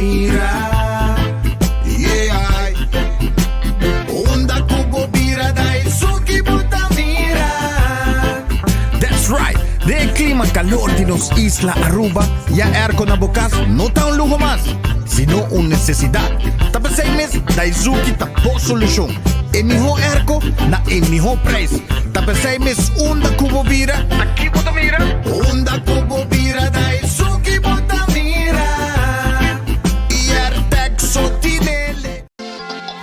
mira. Yeah. Unda ku bo bira Daisuki bo ta mira. That's right! Den e clima calor di nos isla Aruba, ya airco na bo cas no ta un luho mas, sino un necesidad. Ta p'esey mes Daizuki ta bo solucion. E miho airco na e miho prijs. Ta p'esey mes unda cu bo bira, ta ki bo ta mira? Unda cu bo bira Daizuki bo ta mira. Y AirTag so tinele.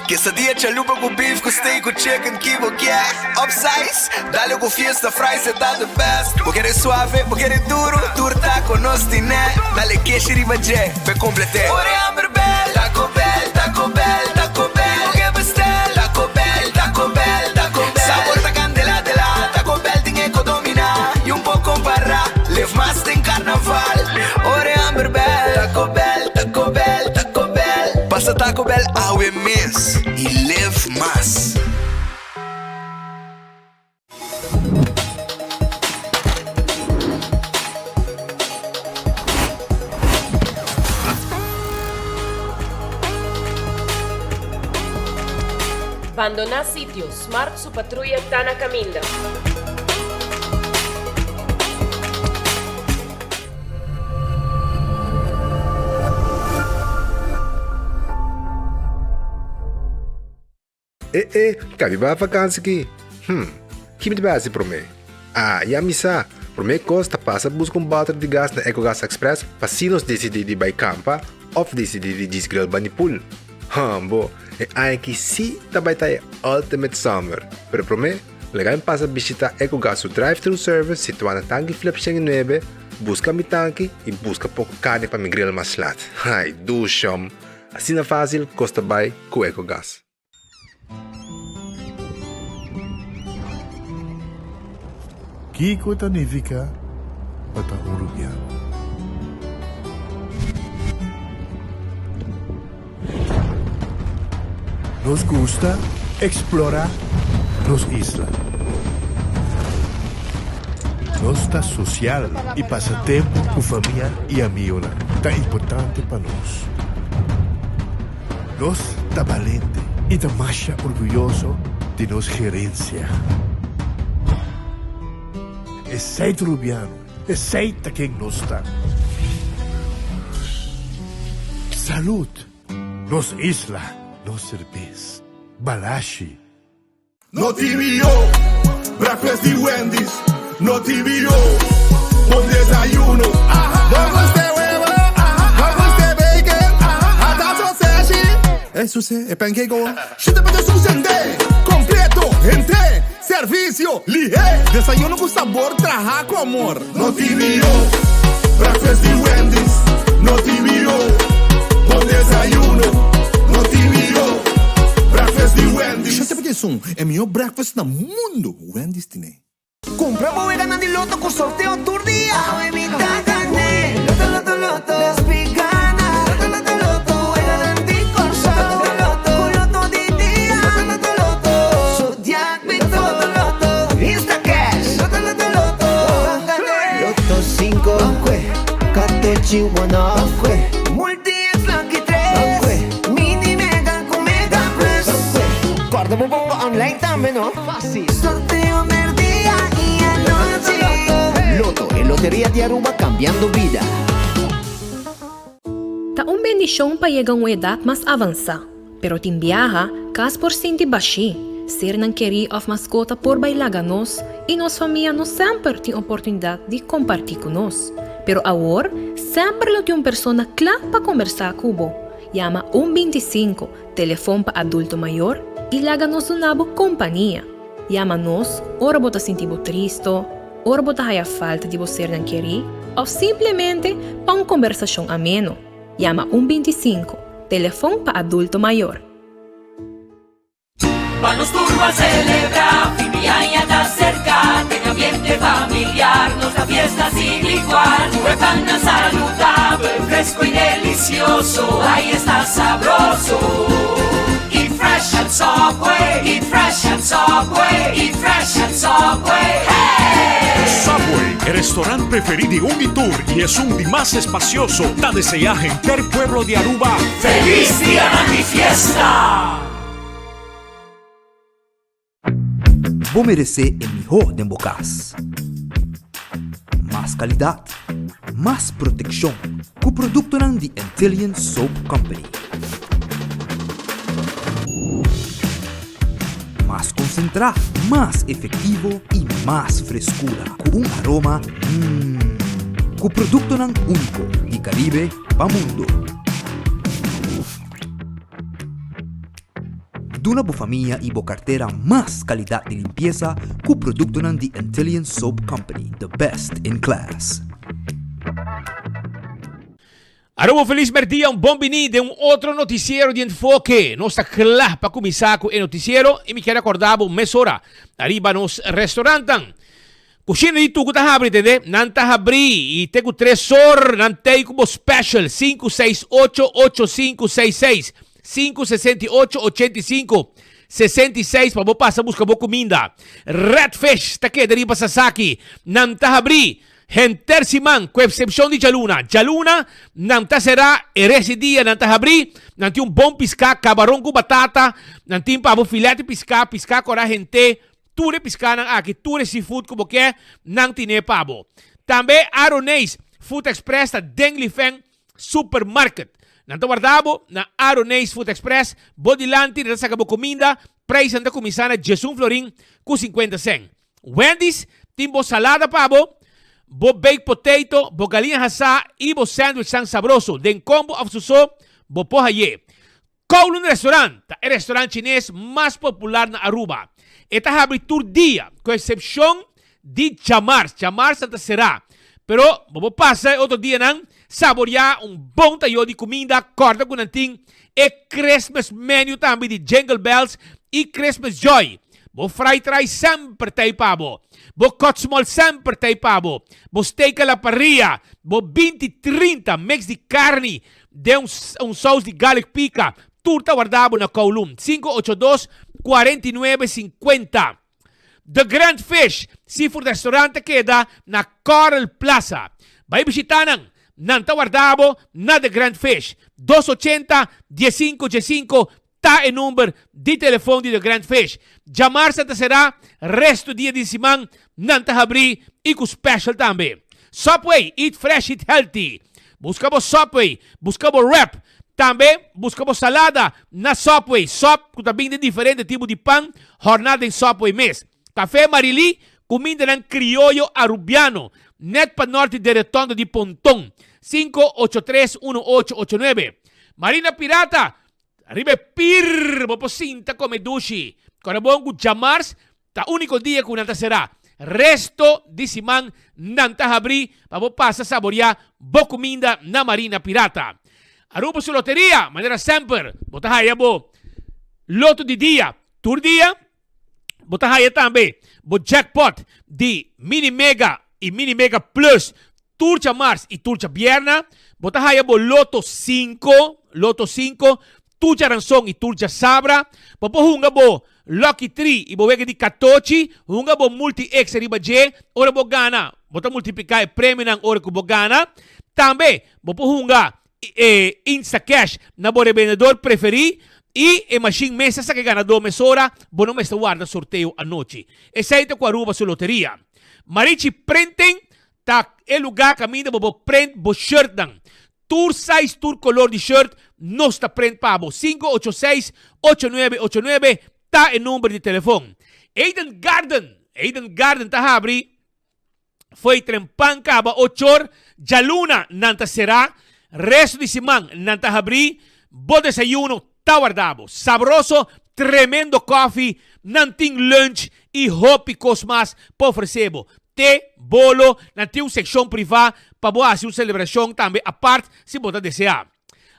Quesadilla chalupa cu beef cu steak cu chicken ki bo kier Upsize, dale cu fiesta fries e ta the best Bo kere suave, bo kere duro, tur taco nos tine Dale keshi riba dje, p'e complete Ora e hamber bel, Taco Bell, Taco Bell, Taco Bell Bo ke bestel, Taco Bell, Taco Bell, Taco Bell Sabor ta candela de la, Taco Bell tin e co domina Y un por compara, live mas den carnaval Ora e hamber bel, Taco Bell, Taco Bell, Taco Bell Pasa Taco Bell awe mes y live mas. Bandoná sitio, Smart su patruya ta na kaminda. E e, ka mi bai vakansi ki? Hm, ki mi ta bai hasi promé? Ah, ya mi sa! Promé kos ta pasa buska un bòter di gas na Ecogas Express pa si nos disidí di bai kampa òf disidí di djis grill bani pool. Hambo, e aña aki sí ta bai ta e ultimate summer! Pero promé, laga mi pasa bishitá Ecogas su drive-thru service situá na Tanki Flip 109, buska mi tanki i buska poko karni pa mi grill mas lat. Ai, dushom! Asina fásil kos ta bai ku Ecogas. Kiko ta nifiká pa ta un rubiano? Nos gusta eksplorá nos isla. Nos ta sosial i pasa tempu ku famia i amionan ta importante pa nos. Nos ta balente i ta masha orguyoso di nos gerensia. Esei ta Rubiano, esei ta ken nos ta. Salud! Nos isla, nos serbes. Balashi. No TVO, breakfast di Wendy's. No TVO, bon desayuno. Bo gusta e webo, bo gusta e bacon, ata sausage. E suse, e pancake awor. Shita pa ta susende, completo, hente, servicio, lihe. Desayuno cu sabor traha cu amor. No TVO, breakfast di Wendy's. No TVO, bon desayuno. No TVO, breakfast di Wendy's. Shete pa djesun, e mihó breakfast na mundu, Wendy's tine. Cumpra bo weganan di loto cu sorteo tur dia. Awe mi ta gane. Loto, loto, loto. Las mi gana. Loto, loto, loto. Weganan di Corsou. Loto, loto, Cu loto di dia. Loto, loto, loto. Zodiac mi to. Loto, loto. Instacash. Loto, loto, loto. Ban gane. Loto cinco. Ban cue. Catochi one off. Ban cue. Multi X lucky tres. Ban cue. Mini mega cu mega plus. Ban cue. Corda bo bongo online tambe no. Facil. Sorteo merdia y anochi. Lotto, e loteria di Aruba cambiando bida. Ta un bendishon pa yega un edat mas avansá, pero tin biaha kas por sinti bashí, sernan kerí òf maskota por bai laga nos i nos famia no semper tin oportunidat di kompartí ku nos. Pero awor semper lo tin un persona kla pa kombersá ku bo. Yama un 25, telefon pa adulto mayor, i laga nos duna bo kompania. Yama nos ora bo ta sinti bo tristo, ora bo ta haya falta di bo sernan kerí òf simplemente pa un kombersashon ameno. Yama un 25, telefon pa adulto mayor. Pa nos tur ban celebra, fin di aña ta cerca, den ambiente familiar, nos ta fiesta sin igual. Cu e pannan saludabel, fresco y delicioso, ay esta sabroso. Eat fresh at Subway, eat fresh at Subway, eat fresh at Subway, hey! Subway. restaurant preferi di un di tur y esun di mas espacioso ta desea henter pueblo di Aruba Feliz Dianan di Fiesta! Bo meresé e mihó den bo kas. Mas kalidat, mas protekshon ku produktonan di Antillian Soap Company. Mas konsentrá, mas efektivo i mas freskura ku un aroma mmm. Ku produktonan úniko di Karibe pa mundu. Duna bo famia i bo kartera mas kalidat di limpiesa ku produktonan di Antillian Soap Company, the best in class. Aruba un felis merdia, un bon bini den un otro noticiero di Enfoke. Nos ta kla pa kuminsá ku e noticiero i mi kier akorda bo mesora ariba nos restaurantnan. Kushina di Tuku ta habri tende, nan ta habri i te ku tres or nan tei ku bo special sinku seis ocho ocho sinku seis seis, sinku sesenta i ocho ochenta i sinku 66 pa bo pasa buska bo kuminda. Red Fish ta keda riba Sasaki, nan ta habri henter siman ku eksepshon di djaluna. Djaluna nan ta será, e rest di dia nan ta habri, nan tin un bon piská, kabaron ku batata, nan tin pa bo filet di piská, piská kora henter. Tur e piskanan aki, tur e seafood ku bo ke, nan tine pa bo. Tambe Aroneis Food Express ta den Lifeng Supermarket. Nan ta warda bo na Aroneis Food Express, bo dilanti nan ta saka bo kuminda, preisnan ta kuminsá na diesun florin ku sinkuenta sèn. Wendy's tin bo salada pa bo, bo baked potato, bo galiña hasá i bo sandwichnan sabroso den kombo òf su so, bo por hay'é. Kowloon Restaurant ta e restaurant chines mas popular na Aruba. E ta habri tur dia, ku eksepshon di djamars. Djamars nan ta será. Pero bo por pasa e otro dianan saboriá un bon tayo di kuminda. Kòrda ku nan tin e Christmas menu tambe di Jingle Bells i Christmas Joy. Bo fried rice semper ta ei pa bo. Bo kòtsmòl semper ta ei pa bo. Bo steak a la parrilla, bo binti 30 mix di karni Den un saus di garlic pica, tur ta warda bo na Kowloon, 582 49 50. The Grand Fish Seafood Restaurant ta keda na Coral Plaza. Bai bishita nan, nan ta warda bo na The Grand Fish. 280 15 15 ta e number di telefon di The Grand Fish. Djamarsa ta será, resto dia di siman nan ta habrí i ku special tambe. Subway, eat fresh, eat healthy. Buska bo Subway, buska bo wrap. Tambe buska bo salada na Subway, sòp ku ta bin den diferente tipo di pan hòrná den Subway mes. Café Marilí, kumindanan krioyo arubiano, nèt pa nòrt di retondo di Ponton, 583 1889. Marina Pirata, Riba e pir bo por sinta come dushi. Kòrda bon ku djamars ta úniko dia ku nan ta será. Resto di siman nan ta habrí pa bo pasa saboriá bo kuminda na Marina Pirata. Aruba su loteria, manera semper, bo ta haya bo loto di dia tur dia. Bo ta haya tambe bo jackpot di Mini Mega y Mini Mega Plus tur djamars y tur djabierna. Bo ta haya bo Loto 5, Loto 5, tur djaranson y tur djasabra. Bo por hunga bo Lucky 3 y bo wega di katochi. Hunga bo Multi X riba dje. Ora bo gana, bo ta multiplica e premionan ora cu bo gana. Tambe bo por hunga e Instacash na bo rebendedor preferí i e mashin mes ta saka e ganadó mesora, bo no mester warda sorteo anochi. Esei ta ku Aruba su loteria. Marichi Printing ta e lugá kaminda bo por print bo shirtnan. Tur size, tur kolor di shirt nos ta print pa bo. 586 8989 ta e number di telefon. Eden Garden, Eden Garden ta habri. Fo'i trempan kaba ochor, djaluna nan ta será, resto di siman nan ta habrí, bo desayuno ta warda bo. Sabroso, tremendo kòfi, nan tin lunch i hopi kos mas pa ofresé bo. Te, bolo, nan tin un sekshon privá pa bo hasi un selebrashon tambe apart si bo ta deseá.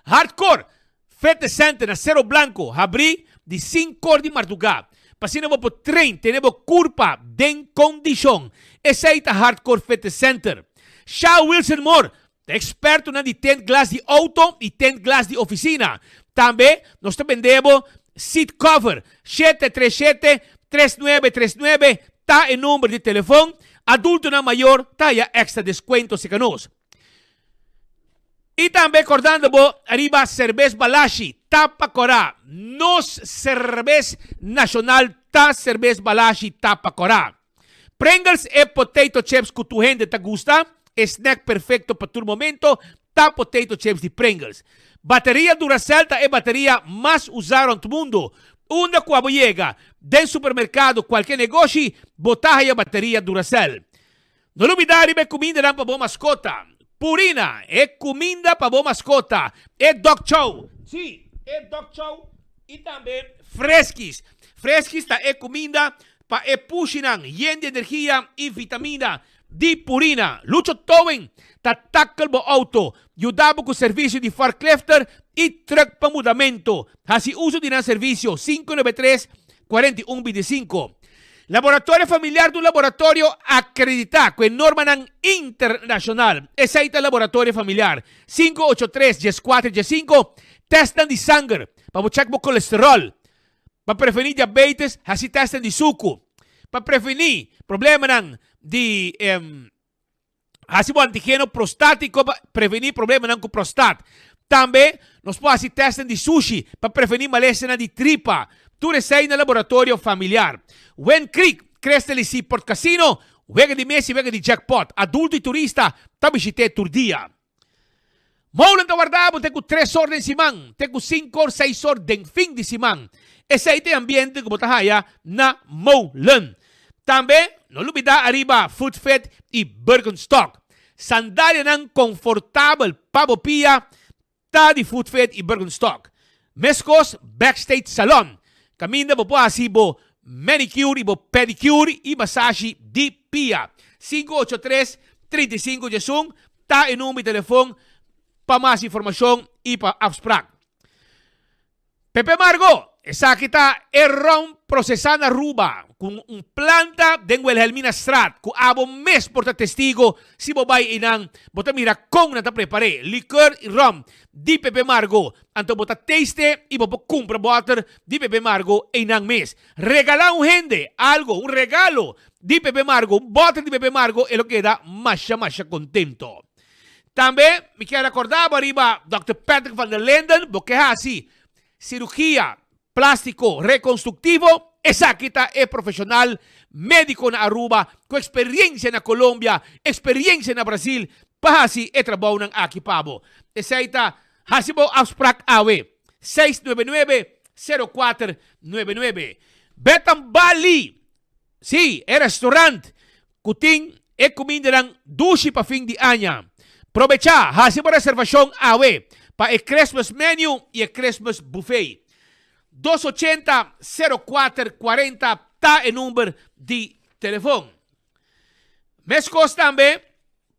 Hardcore, Fitness Center na Cerro Blanco habrí di sinkor di mardugá pa asina bo por train tene bo kurpa den kondishon. Esei ta Hardcore Fitness Center. Sha Wilson Moore ta ekspertonan di tent glas di outo i tent glas di ofisina. Tambe nos ta bende bo seat cover. 737 3939 ta e number di telefon. Adultonan mayor ta haya extra descuento cerca nos. Y tambe cordando bo ariba Cerbes Balashi, Tapa Cora. Nos cerbes nacional ta Cerbes Balashi Tapa Cora. Pringles e potato chips cu tur hende ta gusta, e snack perfecto pa tur momento ta potato chips di Pringles. Bateria Duracell ta e bateria mas usa rond mundo. Unda cu abo yega, den supermercado, cualke negoshi, bo ta haya bateria Duracell. No lubida riba e cumindanan pa bo mascota. Purina, e cuminda pa bo mascota. E dog chow, si, e dog chow y tambe Friskies. Friskies ta e cuminda pa e pushinan yen di energia y vitamina di Purina. Lucho Towing ta tackle bo auto, yuda bo cu servicio di forklifter y truck pa mudamento. Haci uso di nan servicio, 593 41 25. Laboratorio Familiar ta un laboratorio acredita cu e normanan internacional. Esey ta Laboratorio Familiar. 583 14 15 Testnan di sanger pa bo check bo colesterol. Pa preveni diabetes, haci testnan di sucu. Pa preveni problemanan di Hasi bo antigeno prostátiko pa prevení problemanan ku prostat. Tambe nos por hasi tèstnan di sushi pa prevení malesanan di tripa. Tur esei na laboratorio familiar. Wind Creek, Crystal i Seaport Casino, wega di mesa i wega di jackpot. Adulto i turista ta bishit'é tur dia. Molen ta warda bo te ku tres or den siman, te ku sinku or, seis or den fin di siman. Esei ta e ambiente ku bo ta haya na Molen. Tambe no lubida ariba Foodfit i Birkenstock. Sandalianan konfortabel pa bo pia ta di Foodfit i Birkenstock. Meskos Backstage Salon, kaminda bo por hasi bo manicure i bo pedicure i masashi di pia. 583 35 11 ta e number di telefon pa mas informashon i pa afsprak. Pepe Margo, Esaki ta e ron prosesá na Aruba ku un planta den Wilhelminastraat ku abo mes por ta testigo si bo bai einan bo ta mira kon nan ta prepar'é likor i rom di Pepe Margo anto bo ta taste i bo por kumpra bòter di Pepe Margo einan mes. Regalá un hende algo, un regalo di Pepe Margo, un bòter di Pepe Margo e lo keda masha masha kontento. Tambe mi kier recorda bo ariba Dòkter Patrick van der Linden, bo ke hasi cirugia plastico reconstructivo, esaki ta e profesional medico na Aruba cu experiencia na Colombia, experiencia na Brasil pa hasi e trabounan aki pa bo. Esey ta hasi bo afspraak awe, 699 0499. Betan Bali! Sí, e restaurant cu tin e cumindanan dushi pa fin di aña. Probecha, haci bo reservacion awe pa e Christmas menu y e Christmas buffet. 280 04 40 ta e number di telefon. Mescos tambe,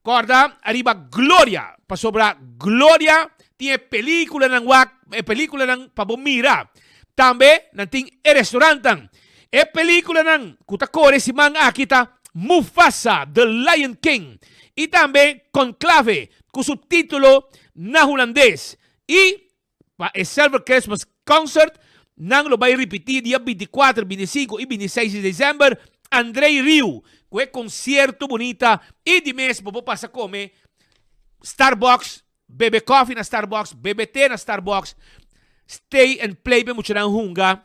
Corda ariba Gloria, pasobra Gloria tin e peliculanan wak, e peliculanan pa bo mira. Tambe nan tin e restaurantan. E peliculanan cu ta core siman aki ta Mufasa, The Lion King y tambe Conclave cu subtitulo na Hulandes y Pa e Silver Christmas Concert, nan lo bai ripití dia 24, 25 i 26 di desèmber Andrei Rieu ku e konsierto bunita i di mes bo por pasa kome Starbucks, bebe kòfi na Starbucks, bebe te na Starbucks, stay and play pa e muchanan hunga,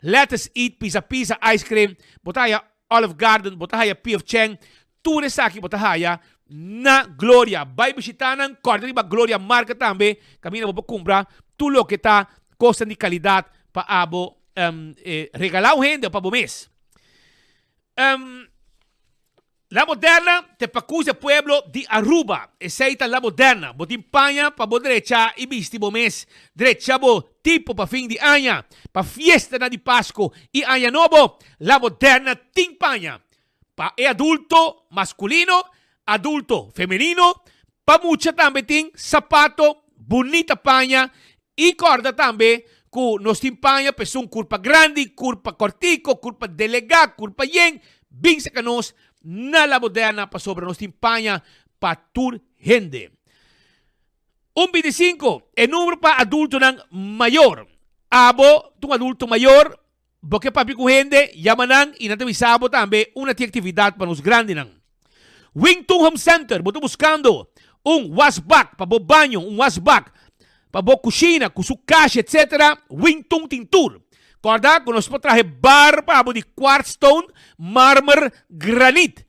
Let us eat, pizza pizza, ice cream, bo ta haya Olive Garden, bo ta haya P.F. Chang, Tur esaki bo ta haya na Gloria. Bai bishita nan, kòrda riba Gloria marka tambe, kaminda bo por kumpra tur loke ta kosnan di kalidat pa abo regalá un hende o pa bo mes. La Moderna te pakus e pueblo di Aruba. Esei ta La Moderna. Bo tin paña pa bo drecha i bisti bo mes. Drecha bo tipo pa fin di aña, pa fiestanan di Pasko i Aña Nobo. La Moderna tin paña. Pa e adulto masculino, adulto femenino, pa mucha tambe tin sapato, bunita paña y corda tambe cu nos tin paña pa esun curpa grandi, curpa cortico, curpa delega, curpa yen, bin saca nos na La Moderna pasobra nos tin paña pa tur hende. Un 25, e numero pa adultonan mayor. Abo ta un adulto mayor, Bo ke papia ku hende, yama nan i nan ta bisa bo tambe una tin aktividat pa nos grandinan. Wington Home Center, bo ta buskando un wasbak pa bo baño, un wasbak pa bo kushina ku su kashi etc. Wington tin tur. Kòrda ku nos por traha e bar pa bo di quartz stone, marmer, granit.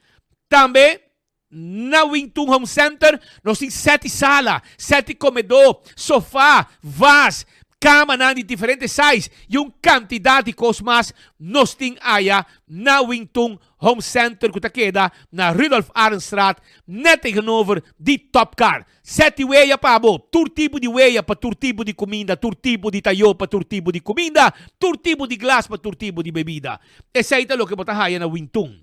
Tambe Na Wingtun Home Center nos tin seti sala, seti komedó, sofá, vas, kamanan di diferente size i un kantidat di kos mas nos tin aya na Wingtun Home Center ku ta keda na Rudolf Arendstraat net tegenover di Topcar. Seti weya pa bo, tur tipo di weya pa tur tipo di kuminda, tur tipo di tayó pa tur tipo di kuminda, tur tipo di glas pa tur tipo di bebida. Esei ta loke bo ta haya na Wingtun.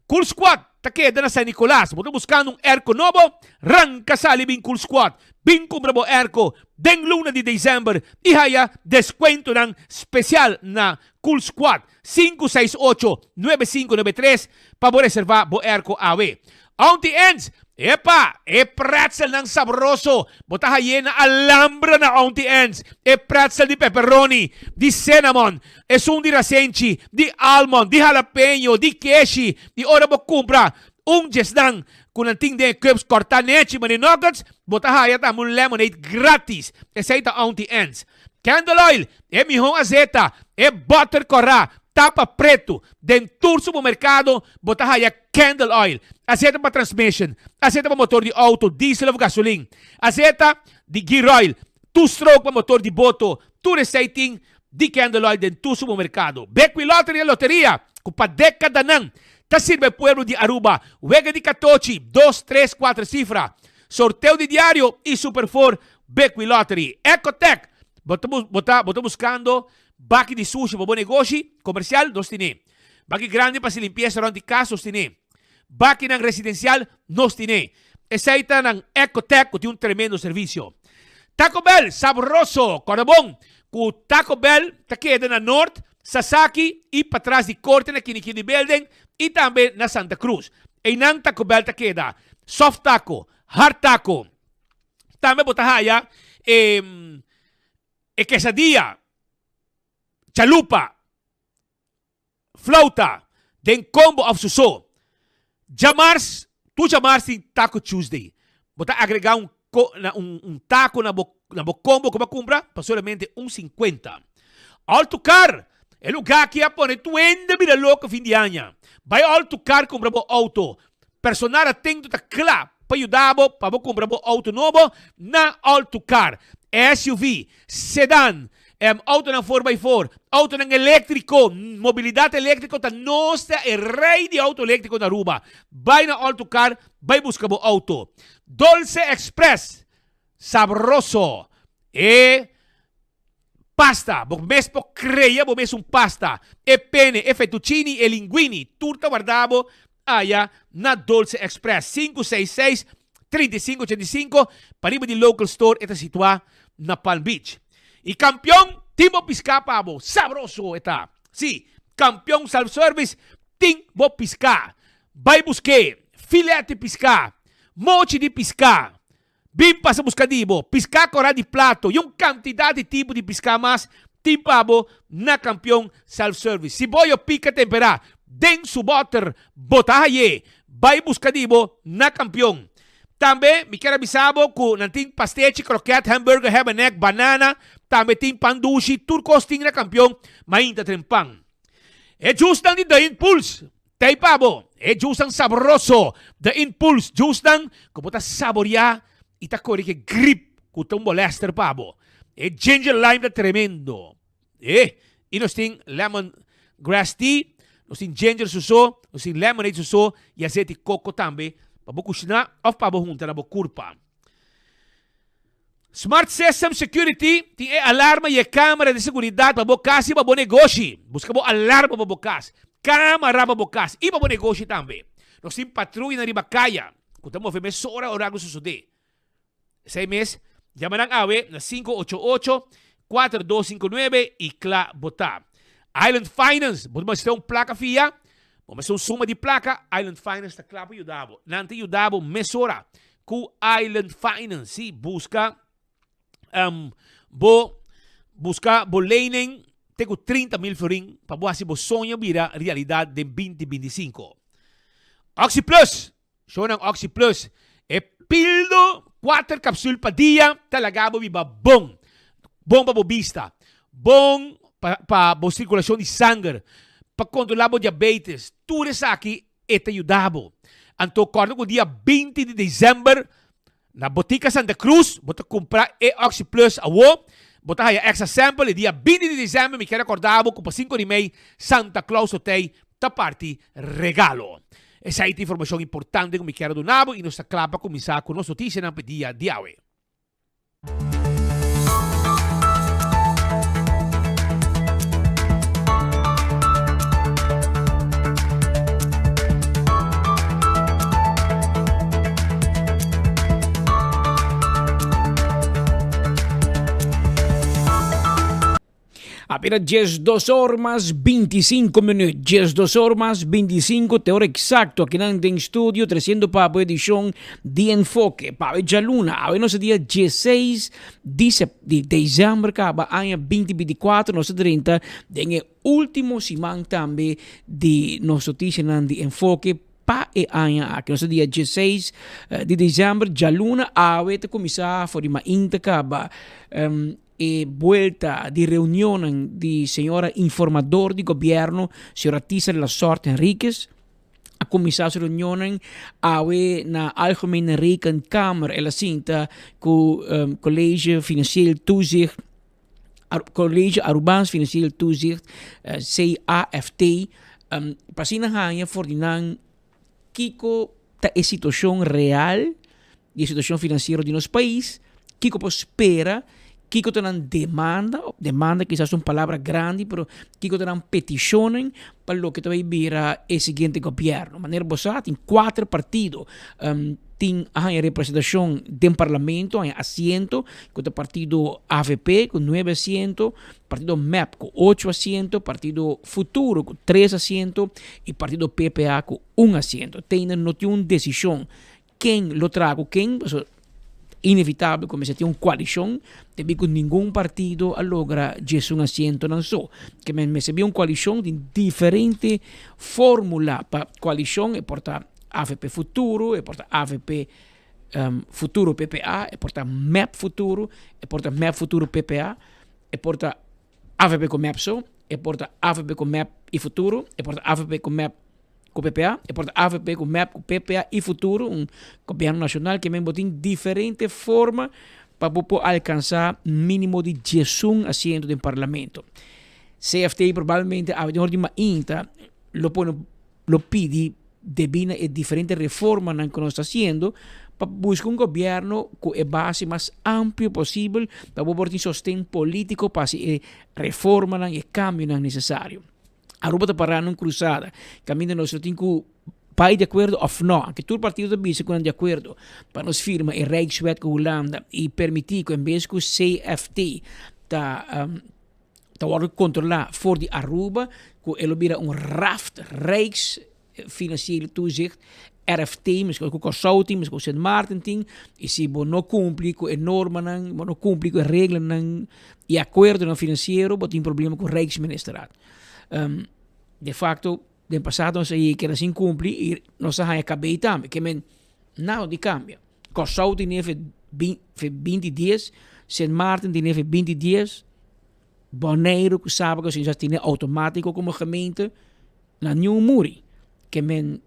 Cool Squad ta keda na San Nicolas. Bo ta buscando un airco nobo? Ranca sali bin Cool Squad. Bin cumpra bo airco den luna di december y haya descuentonan special na Cool Squad. 568 9593 pa bo reserva bo airco awe. Auntie Anne's, Epa! E pretzelnan sabroso! Bo ta haye na Alhambra na Auntie Anne's. E pretzel di pepperoni, di cinnamon, esun di rasenchi, di almond, di jalapeño, di keshi. I ora bo kumpra un djesnan ku nan tin den e cups kòrtá nechi manera nuggets, bo ta haya tambe un lemonade gratis. Esei ta Auntie Anne's. Candle oil, e mihó azeta, e butter kòrá, tapa pretu. Den tur supermerkado bo ta haya candle oil. Azeta pa transmission, azeta pa motor di auto, diesel of gasolin, azeta di gear oil, two stroke pa motor di boto, tur esei tin di candle oil den tur supermerkado. Bekwin Lottery e loteria ku pa dekadanan ta sirbi e pueblo di Aruba. Wega di katochi, dos, tres, kuater sifra, sorteo di diario y Super Four Bekwin Lottery. Ecotec, bo ta bo ta bo ta buskando baki di sushi pa bo negoshi komersial? Nos tine. Baki grandi pa hasi limpiesa rònt di kas? Nos tine. Bakinan residensial? Nos tine. Esei ta nan Ecotec ku tin un tremendo servisio. Taco Bell, sabroso! Kòrda bon ku Taco Bell ta keda na Noord, Sasaki i patras di Korte na Kinikini Building i tambe na Santa Cruz. Einan Taco Bell ta keda. Soft taco, hard taco. Tambe bo ta haya e e quesadilla, chalupa, flauta den combo of su so. Djamars, tur djamars tin Taco Tuesday. Bo ta agrega un na un un taco na bo na bo combo ku bo a kumpra pa solamente un sinkuenta. All to Car, e lugá aki a pone tur hende bira loko fin di aña. Bai All to Car kumpra bo outo. Personal atento ta kla pa yuda bo pa bo kumpra bo outo nobo na All to Car. SUV, sedan, outonan four by four, outonan eléktriko, mobilidat eléktriko ta nos ta e rei di outo eléktriko na Aruba. Bai na All to Car bai buska bo outo. Dolce Express, sabroso. E Pasta, bo mes por crea bo mes un pasta. E pene, e fettuccini, e linguini, tur ta warda bo aya na Dolce Express. Sinku seis seis, 35 85, pariba di Local Store e ta situa na Palm Beach. Y Campeon tin bo pisca pa bo, sabroso e ta. Si, Campeon Self Service tin bo pisca. Bay busque, filet di pisca, mochi di pisca, Bin pasa buska di bo piská korá di plato i un kantidat di tipo di piská mas tin pa bo na Kampion Self Service. Si boyo pika temperá den su bòter, bo ta hay'é. Bai buska di bo na Kampion. Tambe mi kier a bisa bo ku nan tin pastechi, kroket, hamburger, hebenek, banana, tambe tin pan dushi, tur kos tin na Kampion mainta tren pan. E jusnan di The Impulse Tei pa bo, e jusnan sabroso, The Impulse jusnan ku bo ta saboreá i ta kore ke grip ku ta un bolester pa bo. E ginger lime ta tremendo. E, i nos tin lemon grass tea, nos tin ginger suso, nos tin lemonade suso i aseti koko tambe pa bo kushiná òf pa bo hunta na bo kurpa. Smart System Security tin e alarma i e camera di seguridad pa bo cas i pa bo negoshi. Busca bo alarma pa bo cas, camara pa bo cas i pa bo negoshi tambe. Nos tin patruyanan riba caya cu ta move mesora ora algo sosode. Esey mes, yama nan awe na 588 4259 i cla bo ta. Island Finance, bo ta mester un placa fia? Bo mester un suma di placa? Island Finance ta cla pa yuda bo. Nan ta yuda bo mesora. Ku Island Finance, sí, buska um, bo buska bo lening te ku 30 mil florin pa bo hasi bo soño bira realidat den 2025. Oxi Plus! Shownan Oxi Plus, e pildo kuater kapsul pa dia ta laga bo biba bon. Bon pa bo bista, bon pa pa bo sirkulashon di sanger, pa kontrolá bo diabetes, tur esaki e ta yuda bo. Anto kòrda ku dia 20 di desèmber na Botica Santa Cruz bo ta kumpra e Oxi Plus awo, bo ta haya extra sample e dia 20 di desèmber mi kier rekòrda bo ku pa sinku di mei Santa Claus Hotei ta parti regalo. Esei ta informashon importante ku mi kier a duna bo i nos ta kla pa kuminsá ku nos notisianan pa e dia di awe. Apenas 12 or mas 25 minuut. 12 or mas 25 te hora exacto. Aquí nan den studio treciendo pa bo edicion di Enfoque. Pa e djaluna, awe nos dia 16 di, di december caba aña 2024. Nos drenta den e ultimo siman tambe di nos noticianan di Enfoque pa e aña aki. Nos dia 16 eh, di december, djaluna, awe te kumisa for di mainta caba. Um, E buelta di reunionnan di señora informador di gobierno, señora Tisa de la Sorte Henriquez, a cuminsa su reunionnan awe na Algemene Rekenkamer. El a sinta cu College Financieel Toezicht, College Arubaans Financieel Toezicht, CAFT, pa asina haña for di nan kiko ta e situacion real di e situacion financiero di nos pais, kiko por spera, kiko ta nan demanda, demanda kisas un palabra grandi, pero kiko ta nan peticionnan pa loke ta bay bira e siguiente gobierno. Manera bo sa tin cuater partido tin a haña representacion den parlamento, haña asiento, cu ta partido avp cu nuebe asiento, partido mep cu ocho asiento, partido Futuro cu tres asiento y partido PPA cu un asiento. Te ainda no tin un decision ken lo traha ku ken, pasobra inevitabel ku mester tin un koalishon, debí ku ningun partido a logra djes un asientonan so. Ke men mester bin un koalishon, tin diferente fórmula pa koalishon, e por ta avp Futuro, e por ta avp Futuro PPA, e por ta mep Futuro, e por ta mep Futuro PPA, e por ta avp ku mep so, e por ta avp ku mep i Futuro, e por ta avp ku mep ku PPA, e por ta avp ku mep ku PPA i Futuro, un gobierno nacional ke men bo tin diferente forma pa bo por alcansa minimo di diesun asiento den parlamento. CFT probablemente awe den hora di mainta lo pone lo pidi debi na e diferente reformanan ku nos ta haciendo pa busca un gobierno ku e base mas amplio posibel pa bo por tin sosten politico pa haci e reformanan i e cambionan necesario. Aruba ta pará na un cruzada caminda nos lo tin cu bay di acuerdo of no. Aunke tur partido ta bisa cu nan di acuerdo pa nos firma e Rijkswet cu Hulanda y permiti cu en bes cu CFT ta ta wordo controla for di Aruba cu e lo bira un raft, Rijks Financiële Toezicht, RFT, meskos ku Kòrsou tin, meskos ku Sint Maarten tin, i si bo no kumpli ku e normanan, bo no kumpli ku e reglanan i akuerdonan finansiero, bo tin problema ku Rijksministerraad. De fakto, den pasado nos a yega keda sin kumpli i nos a haña kabei tambe, ke men nada di kambia. Kòrsou tin e binti dies, Sint Maarten tin e binti dies, Boneiru ku Saba ku Sint Eustatius tin e outomátiko komo gemeente. Na niun muri. Ke men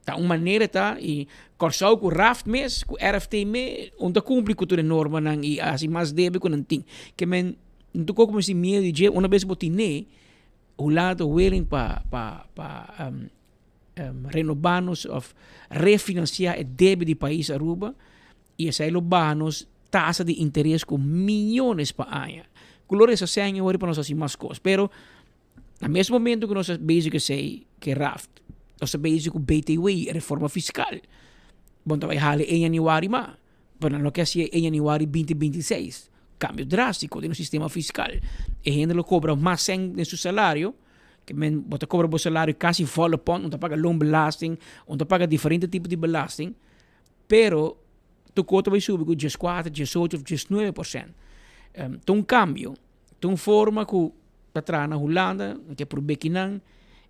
ta un manera ta i Kòrsou ku raft mes, ku RFT me, un ta kumpli ku tur e normanan i a hasi mas debe ku nan tin. Ke men no ta koko mester miedu di dje, una bes bo tin'é, Hulanda ta willing pa pa pa renobá nos òf refinansiá e debe di pais Aruba i esei lo baha nos tasa di interes ku miyones pa aña. Ku lo resa sèn e ora pa nos hasi mas kos, pero Na mes momento ku nos ta bezig ku esei, ku e raft, nos ta bezig ku BTW, e reforma fiskal. Bo ta bai hala e januari mas, pero nan lo ke hasié e januari binti binti i seis. Kambio drástiko den nos sistema fiskal. E hende lo kobra mas sèn den su salario, ke men bo ta kobra bo salario kasi volle pond, bo ta paga loonbelasting, bo ta paga diferente tipo di belasting, pero tur kos ta bai subi ku dieskuater, diesocho of diesnuebe por sènt. Ta un kambio. Ta un forma ku ta traha na Hulanda, nan ke purbe kinan,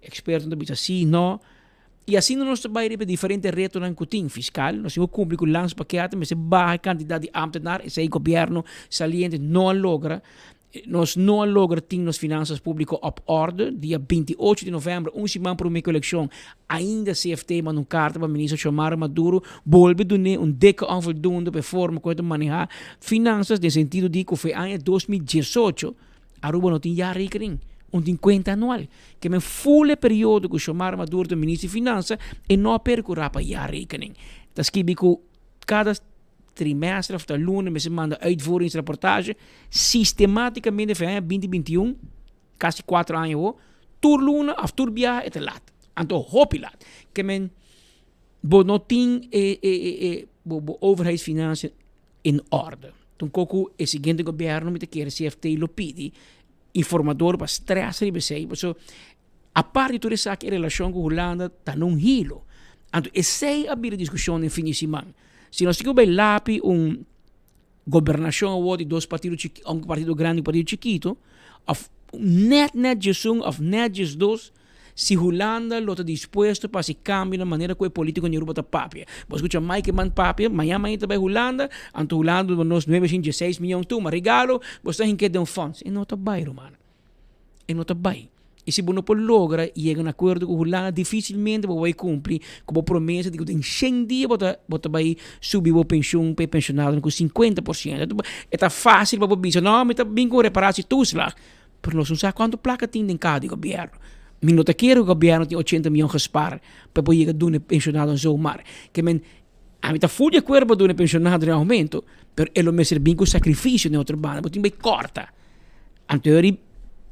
ekspertonan ta bisa si, no. I asina nos ta bai riba e diferente retonan ku tin, fiskal, nos tin ku kumpli ku landspakket, mester baha e kantidat di ámtenar, esei gobièrnu saliente no a logra. Nos no a logra tin nos finansas públiko op orde. Dia 28 di novèmber, un siman promé ku elekshon, ainda CFT manda un karta pa minister Xiomara Maduro bolbe dun'é un dikke onvoldoende pa e forma ku e ta manehá finansas den sentido di ku for e aña 2018 Aruba no tin jaarrekening, un tin kuenta anual. Ke men ful e periodo ku Xiomara Maduro ta minister di finansa e no a perkurá pa jaarrekening. Ta skibi ku kada trimestre of ta luna mester manda uitvoeringsrapportage sistematicamente for aña binti binti un, kasi kuater aña awo, tur luna of tur biaha e ta lat. Anto hopi lat. Ke men bo no tin e e e e bo bo overheidsfinanciën in orde. Tun koku e siguiente gobierno mi ta kere CFT lo pidi informador pa stress riba esei paso apart di tur esaki e relacion ku Hulanda ta na un hilo. Anto esei a bira discusion den fin di siman. Si nos tin ku bai lapi un gobernacion awor di dos partido chiki un partido grandi y un partido chikito of net net djesun of net djesdos Si Hulanda lo ta dispuesto pa hasi kambio na manera ku e politiko di Aruba ta papia. Bo skucha Mike Eman papia, mañan mañan ta bai Hulanda, anto Hulanda duna nos nuebe shin dieseis miyon tuma regalo, bo sta hink'é den un fonds. E no ta bai ruman. E no ta bai. I si bo no por logra yega na akuerdo ku Hulanda difisilmente bo bai kumpli ku bo promesa di ku den shen dia bo ta bo ta bai subi bo penshun pa e penshonadonan ku 50%. E ta fásil pa bo bisa, no mi ta bin ku un reparatietoeslag. Pero nos no sa cuanto placa tin den caha di gobierno. Mi no ta kere cu gobierno tin ochenta miyon gespar pa por yega duna e pensionadonan zomaar. Ke men, ami ta full di acuerdo pa duna e pensionadonan aumento, pero e lo mester bin cu sacrificio den otro banda. Bo tin bay corta. Anto yori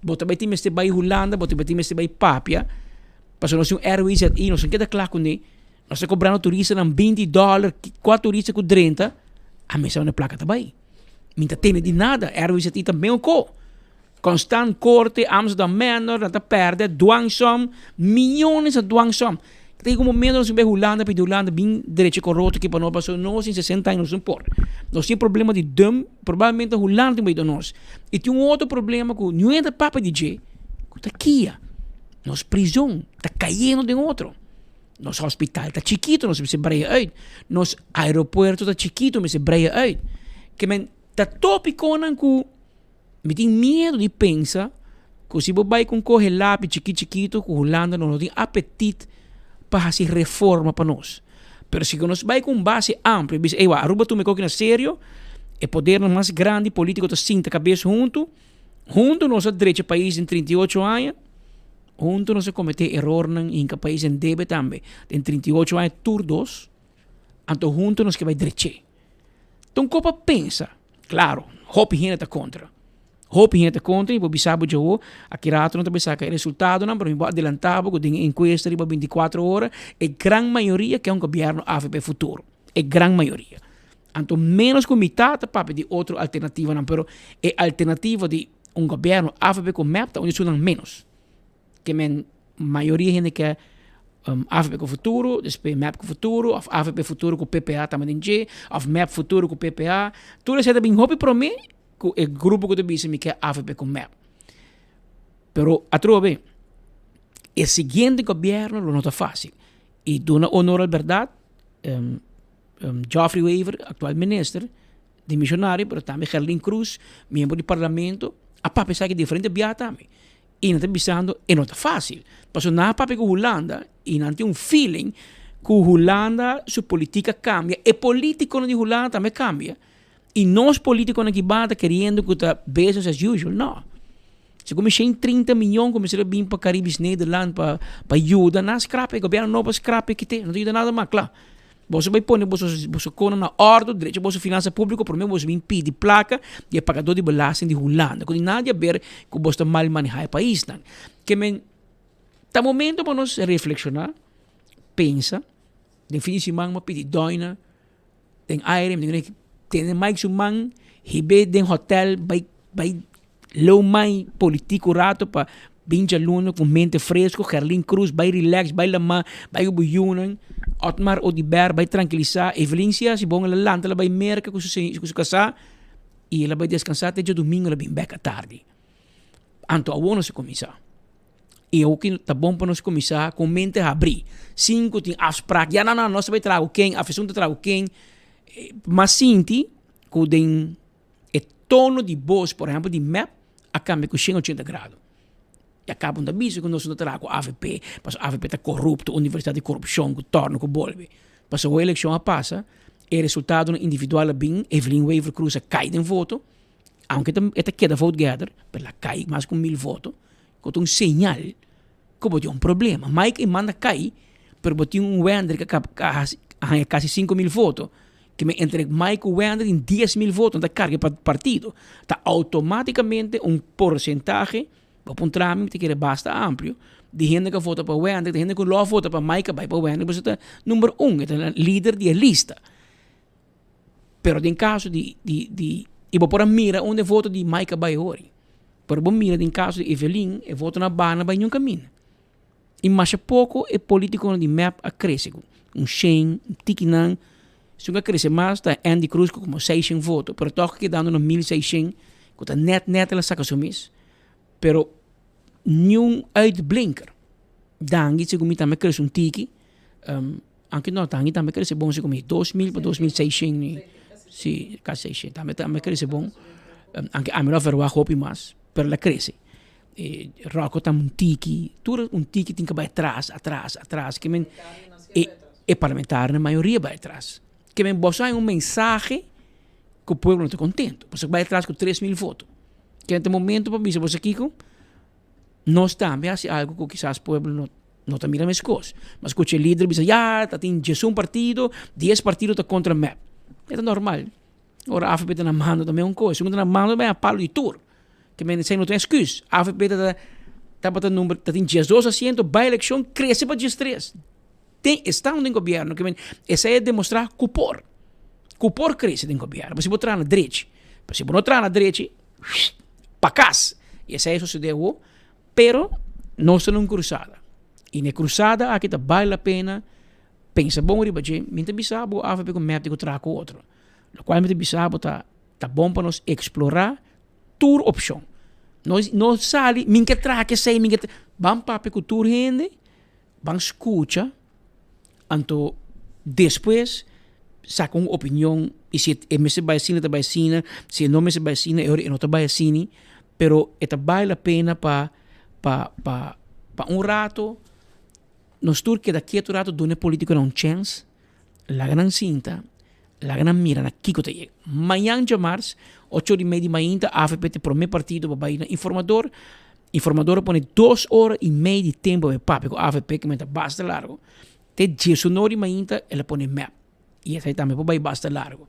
bo ta bay tin mester bay Hulanda, bo ta bay tin mester bay papia, pasobra nos tin un RWZI, nos no keda cla cune. Nos ta cobrando turistanan binti dollar, cua turista cu drenta, ami sa unda e placa ta bay. Mi ta tene di nada. RWZI ta meun ko. Constant korte, Amsterdam Manor, nan ta perde dwangsom, miyones na dwangsom. Ta yega un momento nos bin bai Hulanda pidi Hulanda bin drecha koroto aki pa nos pasobra nos tin sesenta aña nos no por. Nos tin problema di dum, probablemente Hulanda tin bai duna nos. Y tin un otro problema ku niun hende ta papia di dje, ku ta kia. Nos prizon ta kayendo den otro. Nos hospital ta chikito, nos mester breia uit. Nos aeropuerto ta chikito, mester breia uit. Ke men ta topiconan ku mi tin miedo di pensa ku si bo bai ku un kohe lapi chikit chikito ku Hulanda no tin apetit pa hasi reforma pa nos. Pero si ku nos bai ku un base amplio bisa ey wak Aruba tuma e koki na serio, e podernan mas grandi politico ta sinta kabes huntu, huntu nos a drecha pais den 38 aña. Huntu nos a kometé erornan i hinka pais den debe tambe. Den 38 aña tur dos, anto huntu nos ke bai drech'é. Ta un kos pa pensa. Klaro, hopi hende ta kontra. Hopi hende ta kontra i bo bisa bo djawo, aki rato no ta bai saka e resultadonan, pero mi bo adelantá bo ku den e enkuesta riba 24 ora, e gran mayoria ke un gobièrnu avp futuro. E gran mayoria. Anto ménos ku mitá ta papia di otro alternativanan, pero e alternativa di un gobièrnu avp ku mep ta un di esunnan ménos. Ke men mayoria hende ke avp ku futuro, despues mep ku futuro, òf avp futuro ku ppa tambe den dje, òf mep futuro ku ppa. Tur esei ta bin hopi promé ku e grupo ku ta bisa mi ke avp ku mep. Pero atrobe e siguiente gobièrnu lo no ta fásil. I duna honor al bèrdat. Geoffrey Wever, actual minister, dimisionario, pero tambe Gerlin Croes, miembro di parlamento, a papia esaki diferente bia tambe. Y nan ta bisando e no ta facil. Pasobra nan a papia cu Hulanda y nan tin un feeling cu Hulanda su politica a cambia, e politiconan di Hulanda tambe a cambia. Y nos politiconan aki banda ta keriendo cu ta business as usual. No. Segun mi shen trinta miyon ku mester a bin pa Caribisch Nederland pa pa yuda nan skrap e gobierno nobo a skrap e kite no ta yuda nada mas kla. Boso bai pone boso boso kono na ordo drecha boso finansa publico prome boso bin pidi plaka di e pagador di belasting di Hulanda ku tin nada di aber ku boso ta mal maneha e paisnan. Ke men ta momento pa nos reflekshoná pensa den fin di siman bo a pidi dòina den aire mi tin tene Mike su man hib'é den hotel bai bai leu mai politico rato pa bin djaluna cu mente fresco Gerlin Cruz bai relax bai lama bai cu bo yunan Otmar Oduber bai trankilisa Evelyn si a si bon el a lanta el a bai Merca cu su cu su casa y el a bai descansa te djadomingo el a bin bek atardi anto awor nos a cuminsa. I awor ta bon pa nos kuminsá ku mente habrí. Sin ku tin afsprak, ya no no, nos ta bai traha ku ken, af esun ta traha ku ken. M'a sinti ku den e tono di bos, por ehèmpel di mep, a kambia ku shen ochenta grado. Ya kaba un ta bisa ku nos no ta traha ku avp, pasobra avp ta korupto, universidat di korupshon ku tòrno ku bolbe. Pasobra ora elekshon a pasa, e resultadonan individual a bin, Evelyn Wever-Croes a kai den voto, aunke e ta keda vote getter, pero el a kai mas ku mil voto, ku ta un señal ku bo tin un problema. Mike Eman a kai, pero bo tin un Wendrick ku a haña kasi 5000 voto. Ke men entre Mike ku Wendrick tin 10,000 voto, nan ta karga e partido. Ta outomátikamente un porsentahe, bo puntra mi, mi ta kere basta amplio, di hende ku a vota pa Wendrick, di hende ku lo a vota pa Mike a bai pa Wendrick, pasobra e ta number un, e ta lider di e lista. Pero den caso di di di y bo por a mira unda e voto di Mike a bay hori. Pero bo mira den caso di Evelyn e votonan a baha na bay niun caminda. Y masha poco e politiconan di mep a crece cu un shen, un tikinan. Esun cu a crece mas ta Andy Cruz cu como seishen voto pero toch kedando na 1600 cu ta net net el a saca su mes. Pero niun uitblinker. Dangui segun mi tambe a crece un tiki. Aunke no tangi tambe crece bon si como 2000 pa 2600 si casi 600 tambe tambe crece bon aunke ami lo a verwagt hopi mas pero el a crece Rocco ta un tiki tur un tiki tin ke bai atras atras atras ke men e e parlamentarionan mayoria bai atras ke men boso haña un mensahe ku pueblo no ta kontento pasobra bai atras ku 3000 voto ke ta momento pa bisa boso kiko. Nos tambe hasi algo ku kisas pueblo no no ta mira meskos. Mas skucha e lider bisa ya ta tin diesun partido, dies partido ta kontra mep. E ta normal. Ora avp ta na mando ta meun kos. Esun ku ta na mando ta a palo di tur. Ke men esei no ta un esküs. Avp ta ta tabata number ta tin diesdos asiento bai elekshon krese pa diestres. Den estando den gobièrnu ke men esei a demostrá ku por. Ku por krese den gobièrnu. Pasobra si bo traha na drechi. Pero si bo no traha na drechi. Pa kas. I esei a sosodé awor. Pero nos ta na un krusada. I na e krusada aki ta bale la pena pensa bon riba dje. Mi ta bisa bo avp ku mep tin ku traha ku otro. Lokual mi ta bisa bo ta ta bon pa nos eksplorá tur opshon. No no sali mi ke traha ku esei mi ke ban papia ku tur hende. Ban skucha, anto despues saka un opinion y si e mester bai asina ta bai asina, si e no mester bai asina e ora e no ta bai asini, pero e ta bale la pena pa pa pa pa un rato nos tur keda ketu un rato duna e politiconan un chens, laga nan sinta, laga nan mira na kiko ta yega. Mañan djamars ocho ora y media di mainta avp ta e prome partido pa bai na informador. Informador a pone dos ora y mei di tempo pa e papia cu avp cu mester basta largo. Te diesun ora di mainta el a pone mep y esai tambe por bay basta largo.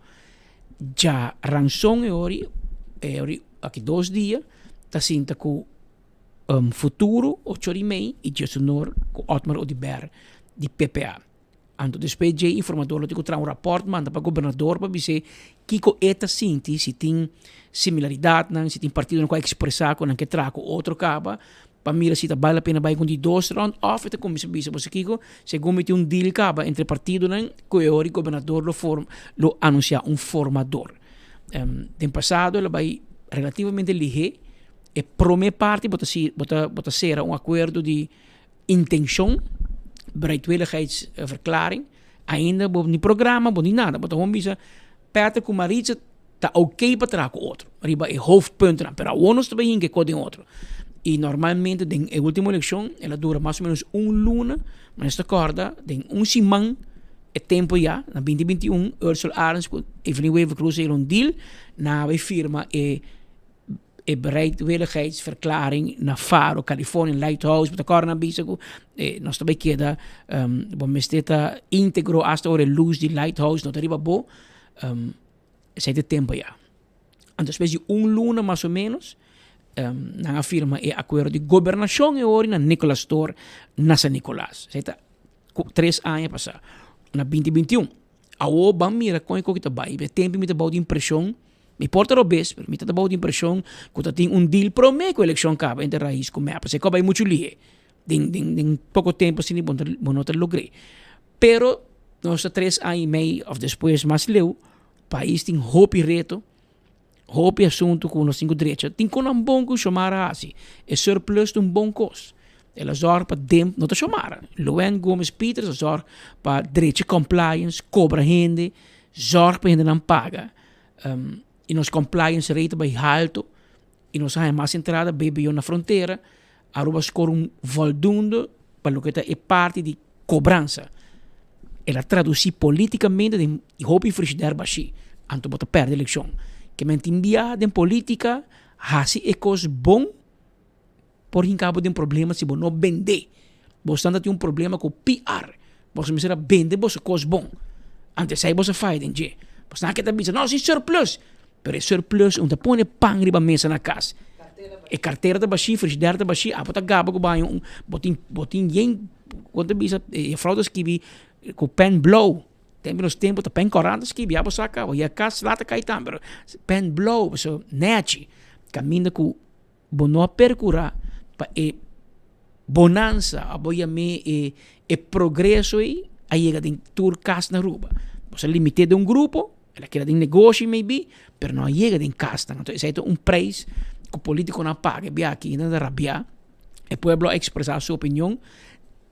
Dja ranson e ora e ora aki dos dia ta sinta cu Futuro ocho ora y mei y diesun ora cu Otmar Oduber di PPA. Anto despues dje informador lo tin ku traha un rapòrt manda pa gobernador pa bis'é kiko e ta sinti, si tin similaridatnan, si tin partidonan ku a ekspresá ku nan ke traha ku otro kaba, pa mira si ta bale la pena bai ku un di dos rònt òf e ta kuminsá bisa boso kiko, segun mi tin un deal kaba entre partidonan ku e ora e gobernador lo forma lo anunsiá un formador. Den pasado el a bai relativamente lihé, e promé parti bo ta si bo ta bo ta sera un akuerdo di Intenshon, bereidwilligheidsverklaring, ainda bo ni programa, bo ni nada, bo ta gewoon bisa Peter ku Maritza ta oké pa traha ku otro riba e hoofdpuntennan, pero awor nos ta bay hinka e kos den otro. I normalmente den e ultimo elekshon el a dura mas o menos un luna, ma nos ta kòrda den un siman e tempo ya, na binti binti un, Ursel Arends ku Evelyn Wever-Croes a hira un deal, nan a bay firma e. E bereidwilligheidsverklaring na Faro, California, Lighthouse, bo ta kòrda nan bisa ku nos ta bai keda, bo mester ta íntegro asta ora e lus di Lighthouse no ta riba bo, esei ta e tempu ya. Anto despues di un luna mas o ménos, nan a firma e akuerdo di gobernashon e ora na Nicolas Store na San Nicolas. Esei ta tres aña pasá, na binti binti un. Awor ban mira kon e koki ta bai. E tempu mi ta bou di impreshon, mi por ta robes, pero mi ta bou di impreshon ku ta tin un deal promé ku elekshon kaba entre Raiz ku mep. Pasobra e kos bai muchu lihe. Den den den poko tempu asina bo bo no ta logr'é. Pero nos ta tres aña i mei òf despues mas leu, pais tin hopi reto, hopi asuntu ku nos tin ku drecha. Tin konan bon ku Xiomara a hasi. E surplus ta un bon kos. El a zorg pa dem, no ta Xiomara, Luann Gomez Pieters a zorg pa drecha compliance, cobra hende, zorg pa hendenan paga. Y nos compliance rate a bay halto y nos a haya mas entrada BBO na frontera. Aruba a score un voldoende pa loke ta e parti di cobransa. El a traduci politicamente den hopi frigidair bashi, anto bo ta perde eleccion. Ke men tin bia den politica haci e cos bon por hinca bo den problema si bo no bende. Bosnan ta tin un problema cu PR. Boso mester a bende boso cos bon. Anto esey boso faya den dje. Bosnan a keda bisa, no, si surplus. Pero e surplus un ta pone pan riba mesa na cas. E cartera ta bashi, frigidair ta bashi, abo ta gaba cu baña un, bo tin, bo tin yen, con ta bisa, e juffrouw ta skibi cu pen blauw. Tempo nos tempo ta pen corant ta skibi, abo sa caba, ya cas lata cay tambe, pero pen blauw, pasobra nechi, caminda cu Bo no a percura pa e bonansa, abo yam'é e e progreso ei a yega den tur cas na Aruba. Bo sa limité den un grupo, el a keda den negoshi maybe, pero no a yega den casnan. Entonces esei ta un prijs cu politiconan a paga e biaha aki, nan ta rabia. E pueblo a expresa su opinion.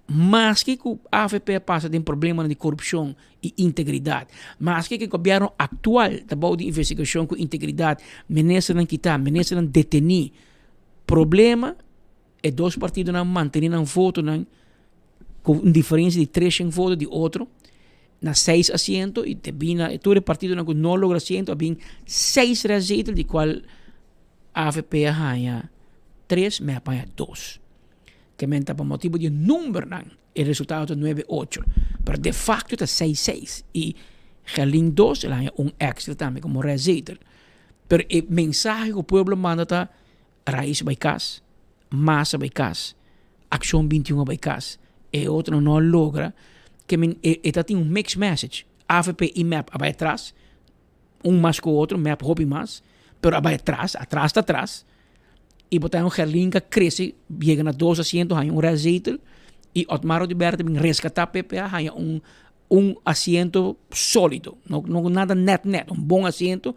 Maske ku avp a pasa den problemanan di korupshon i integridat, maske ku e gobièrnu aktual ta bou di investigashon ku integridat, ministernan kitá, ministernan detení, problema e dos partidonan mantene nan votonan ku un diferensia di treshen voto di otro na seis asiento i debí na tur e partidonan ku no logra asiento a bin seis restzetel di kual avp a haña tres, mep a haña dos. Ke men ta pa motibu di e numbernan e resultado ta nuebe ocho, pero de facto ta seis seis i Gerlin dos el haña un extra tambe komo restzetel. Pero e mensahe ku pueblo manda ta Raiz bai kas, Masa bai kas, Akshon 21 a bai kas, e otronan no a logra. Ke men e ta tin un mixed message. Avp i mep a bai atras, un mas ku otro, mep hopi mas, pero a bai atras, atras ta atras. I bo ta un Gerlin ka krese yega na dos asiento haña un restzetel i Otmar Oduber ta bin reskatá PPA haña un un asiento sólido, no no nada nèt nèt, un bon asiento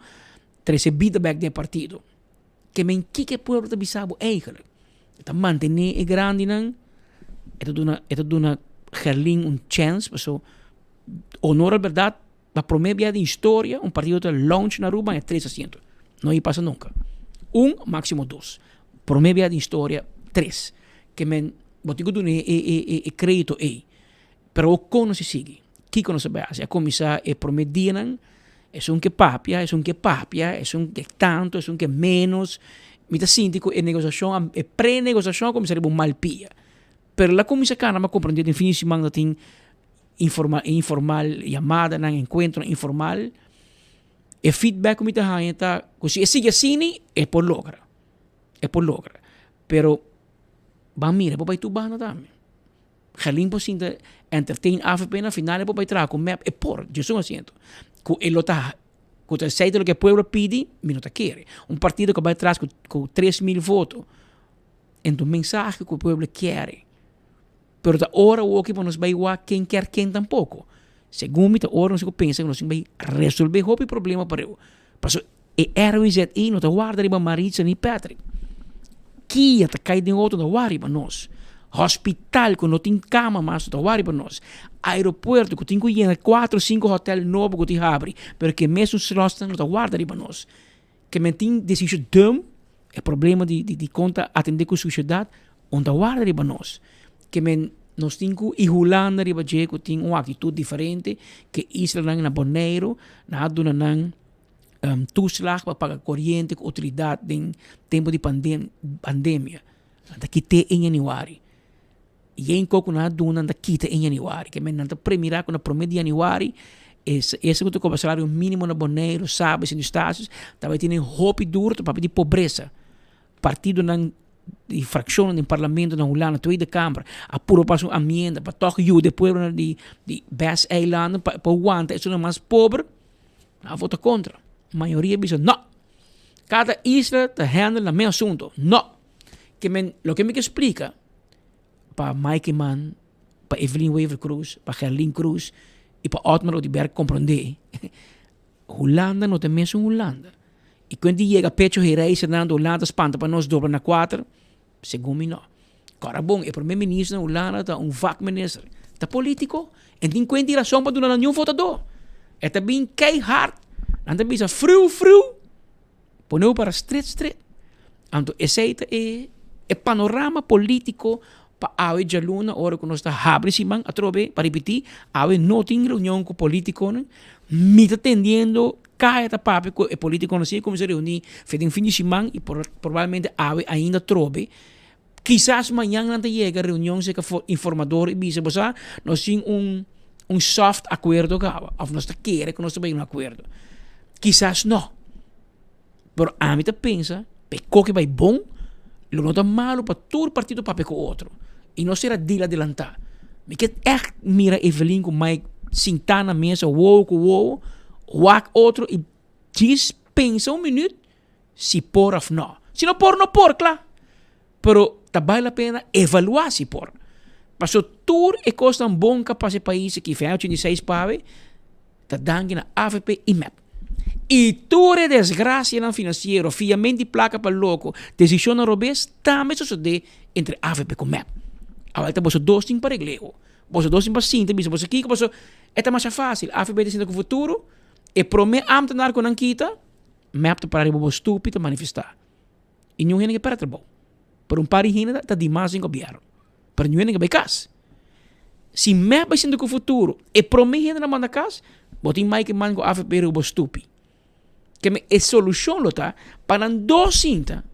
trese bida bèk den e partido. Ke men kiko e pueblo ta bisa bo eigentlik? E ta mantené e grandinan, e ta duna e ta duna Gerlin un chèns paso honor al bèrdat Pa prome bia den historia un partido ta launch na Aruba haña tres asiento. No a pasa nunca. Un, maximo dos. Prome bia den historia, tres. Ke men, bo tin ku duna e e e e kredito ei. Pero awor kon nos a sigui? Kiko nos a bai hasi? A kuminsá e prome dianan, esun ke papia, esun ke papia, esun ke tantu, esun ke ménos. Mi ta sinti ku e negosiashon, e pre-negosiashon a kuminsá riba un mal pia. Pero el a kuminsá kana, mi a komprendé den fin di siman ta tin informal informal yamadanan encuentronan informal e feedback ku mi ta haña ta ku si e sigui asina e por logra e por logra pero ban mira e por bai tur banda tambe Gerlin por sinta entertain avp na final e por bai traha ku mep e por djesun asiento ku e lo ta ku ta esei ta loke e pueblo pidi mi no ta kere un partido ku a bai atras ku 3000 voto enton mensahe ku e pueblo kere. Pero ta ora awoki pa nos bai wak ken kier ken tampoco. Segun mi ta ora nos tin cu pensa cu nos tin bai resolve hopi problema pareu. Pasobra e RWZI no ta warda riba Maritza ni Patrick. Kia ta cay den auto no ta wak riba nos. Hospital cu no tin cama mas no ta wak riba nos. Aeropuerto cu tin cu yena cuatro cinco hotel nobo cu tin habri pero cu e mesun slotsnan no ta warda riba nos. Ke men tin desishon dum, e problema di di kon ta atendé ku sushedat, on ta warda riba nos. Ke men nos tin ku i Hulanda riba dje ku tin un aktitut diferente ke islanan na Boneiru, nan a duna nan toeslag pa paga koriente ku outoridat den tempu di pandemia. Nan ta kit'é en yanüari. Yen koko nan a duna nan ta kita en yanüari. Ke men nan ta premirá ku na promé di yanüari ese ku ta kobra salario mínimo na Boneiru, Saba i Sint Eustatius ta bai tene hopi duro ta papia di pobresa. Partidonan di frakshonnan den parlamento na Hulanda, Tweede Kamer, a purba pasa un amienda pa tòg yuda e pueblonan di di bes eilanden pa pa wanta esunnan mas pober, nan a vota kontra. Mayoria a bisa nò! Kada isla ta handle nan mes asuntu. Nò! Ke men, loke mi ke splika pa Mike Eman, pa Evelyn Wever Croes, pa Gerlin Croes i pa Otmar Oduber komprondé, Hulanda no ta mesun Hulanda. I kuent di yega pecho hereis Hernando Hulanda spanta pa nos dobla na kuater, segun mi no. Kòrda bon, e promé minister na Hulanda ta un vakminister. Ta polítiko. E tin kuenta i rason pa duna na niun votadó. E ta bin keihard. Nan ta bisa friu friu, pone bo para stret stret. Anto esei ta e e panorama polítiko pa awe djaluna ora ku nos ta habri siman atrobe pa ripití awe no tin reunion ku polítikonan. Mi ta tendiendo kaya ta papia ku e polítikonan si e kuminsá reuní fe den fin di siman i probablemente awe ainda atrobe. Kisas mañan nan ta yega reunion serka informador i bisa bo sa nos tin un un soft akuerdo kaba of nos ta kere ku nos ta bai un akuerdo. Kisas no. Pero ami ta pensa pa e koki bai bon lo no ta malu pa tur partido papia ku otro i no sera dil adelantá. Mi ke ègt mira Evelyn ku Mike sintá na mesa wowo ku wowo wak otro i djis pensa un minüt si por of no. Si no por, no por, kla. Pero ta bal la pena evalua si por. Paso tur e kosnan bon ka pasa e pais aki fin aña 86 pa awe, ta danki na avp i mep. I tur e desgrasianan finansiero, fiament di plaka pa loko, desishonnan robes, tambe sosode entre avp ku mep. Awor ta boso dos tin pa regl'e. Boso dos tin pa sinta bisa boso kiko, paso e ta masha fasil. Avp ta sinta ku futuro, e prome ambtenaar ku nan kita, Mep ta para riba bo stupi ta manifestá. I niun hende ke pèrdè trabou. Pero un par di hende ta di mas den gobièrnu. Pero niun hende ke bai kas. Si mep bai sinti ku futuro e promé hende na manda kas, bo tin mai ke man ku avp riba bo stupi. Ke men e solushon lo ta pa nan dos sinta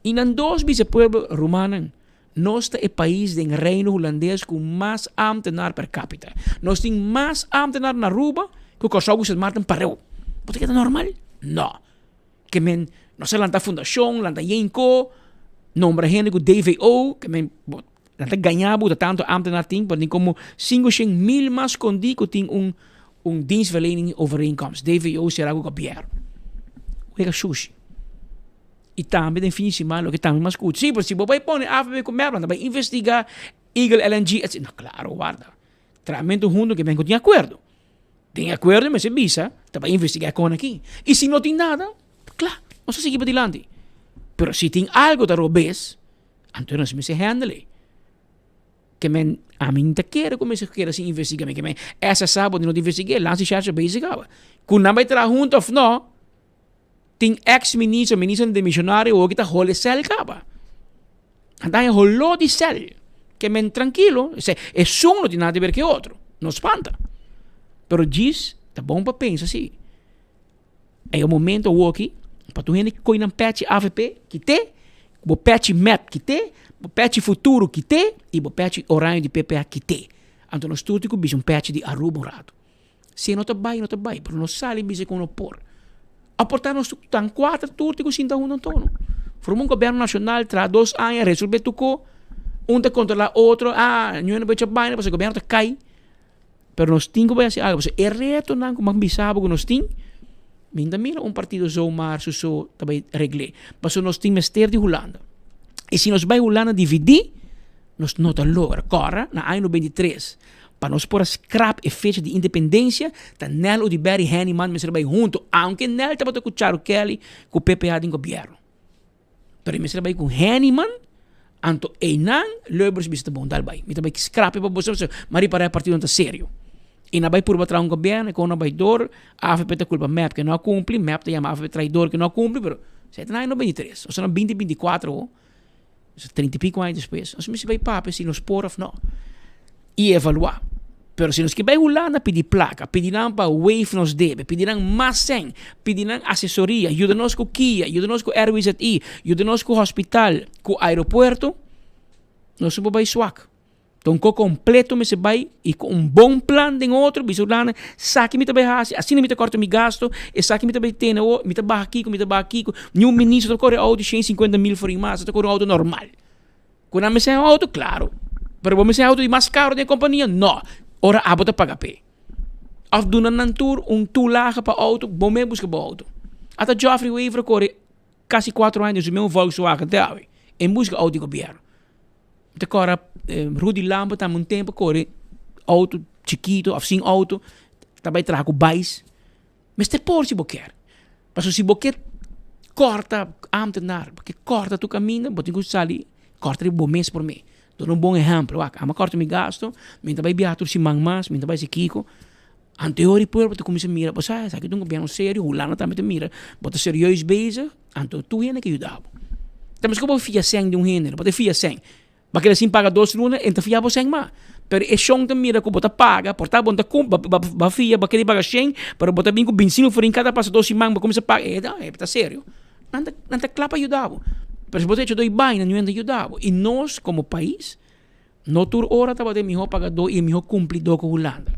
i nan dos bisa e pueblo, Rumannan, nos ta e pais den Reino Hulandes ku mas ámtenar per kapita. Nos tin mas ámtenar na Aruba ku Kòrsou ku Sint Maarten pareu. Bo ta keda normal? No. Ke men nos a lanta fundashon, lanta Yenko, nombra hende ku DVO, ke men bo nan ta gaña bo ta tantu ámtenar tin, pero tin komo 500.000 mas skondí ku tin un un dienstverlening overeenkomst, DVO, sera ku gobièrnu. Wega shushi. I tambe den fin di siman loke tambe mas ku si, pero si bo bai pone avp ku mep nan ta bai investiga Eagle LNG etc. No klaro warda. Trahamentu huntu ke men ku tin akuerdo. Den akuerdo mester bisa ta bai investiga e kon aki. I si no tin nada, kla, nos ta sigui padilanti. Pero si tin algo ta robes, anto nos mester handle e. Ke men ami no ta kere ku mester kere sin investiga mi. Ke men SSA bo no ta investiga e, Landsrecherche bezig awe. Ku nan bai traha huntu of no, Tin ex ministro, ministronan demisionario hoki ta hole cel caba. Nan ta haña holó di cel. Ke men trankilo, se esun no tin nada di ber ke otro. No spanta. Pero djis ta bon pa pensa si. E un momento awoki pa tur hende koy nan pechi avp kite, bo pechi mep kite, bo pechi futuro kite y bo pechi oranje di PPA kite. Anto nos tur tin ku bisa un pechi di Aruba un rato. Si e no ta bai, no ta bai, pero no sali bisa ku no por. Aportá nos tan kuater tur tin ku sinta huntu anto no. Forma un gobierno nashonal, traha dos aña, resolve tur ko, un ta kontrolá otro, ah, ñu no por echa baina pasobra gobierno ta kai. Pero nos tin ku bai hasi algu, pasobra e retonan ku mi a bisa bo ku nos tin, mi no ta mira un partido zomaar su so ta bai regl'é, pasobra nos tin mester di Hulanda. I si nos bai Hulanda dividí, nos no ta logra. Kòrda, na aña 93, pa nos por a scrap e fecha di independencia, ta Nel Oduber y Henny Mann mester a bay hunto, aunke Nel tabata cu Charo Kelly cu PPA den gobierno. Pero e mester a bay cu Henny Mann, anto eynan Lubbers bisa ta bon, dal bay. Mi ta bay scrap e pa boso, pasobra mi a ripara e partido no ta serio. Y nan bay purba traha un gobierno, y con nan bay door, avp ta culpa mep ke no a cumpli, mep ta yama avp traidor ke no a cumpli, pero esey ta na aña 93, nos ta na 2024 awo. 30 y pico aña despues, nos mester bai papia si nos por of no. Y evalua. Pero si nos ke bai Hulanda pidi placa, pidi nan pa waive nos debe, pidi nan mas cen, pidi nan asesoria, yuda nos cu kia, yuda nos cu RWZI, yuda nos cu hospital, cu aeropuerto, nos no por bai swak. Ta un ko kompleto mester bai i ku un bon plan den otro, bisa Hulanda, esaki mi ta bai hasi, asina mi ta kòrta mi gasto, esaki mi ta bai tene awor, mi ta baha kiko, mi ta baha kiko. Niun minister ta kore outo 150 mil florin mas, ta kore un outo normal. Ku nan mester un outo? Klaro. Pero bo mester un outo di mas karo den e kompania? No. Ora abo ta paga p'e. Òf duna nan tur un toelage pa outo, bo mes buska bo outo. Ata Geoffrey Wever a kore kasi kuatro aña den su mes Volkswagen te awe, en buska outo di gobièrnu. Ta kora Rudy Lampe tambe un tempo kore auto chikito of sin auto ta bai traha ku bais. Mester por si bo kier. Pasobra si bo kier korta ambtenaar, bo kier korta tur kaminda, bo tin ku sali korta riba bo mes prome. Duna un bon ehèmpel, wak, ami a kòrta mi gastu, mi ta bai biaha tur siman mas, mi ta bai hasi kiko. Anto e ora e pueblo ta kuminsá mira, bo sa, esaki ta un gobièrnu serio, Hulanda tambe ta mira, bo ta serieus bezig, anto tur hende ke yuda bo. Ta meskos bo fia sèn di un hende, bo ta fia sèn, bo a keda sin paga dos luna, e no ta fia bo sèn mas. Pero e shon ta mira ku bo ta paga, por ta bo no ta kumpli, bo a fia, bo a keda paga shen, pero bo ta bin ku bintisinko florin kada pasa dos siman bo kuminsá paga, e ta serio. Nan ta nan ta kla pa yuda bo. Pero si bo ta hecho doi baina niun hende ta yuda bo. I nos komo pais no tur ora tabata e mihó pagadó i e mihó kumplidó ku Hulanda.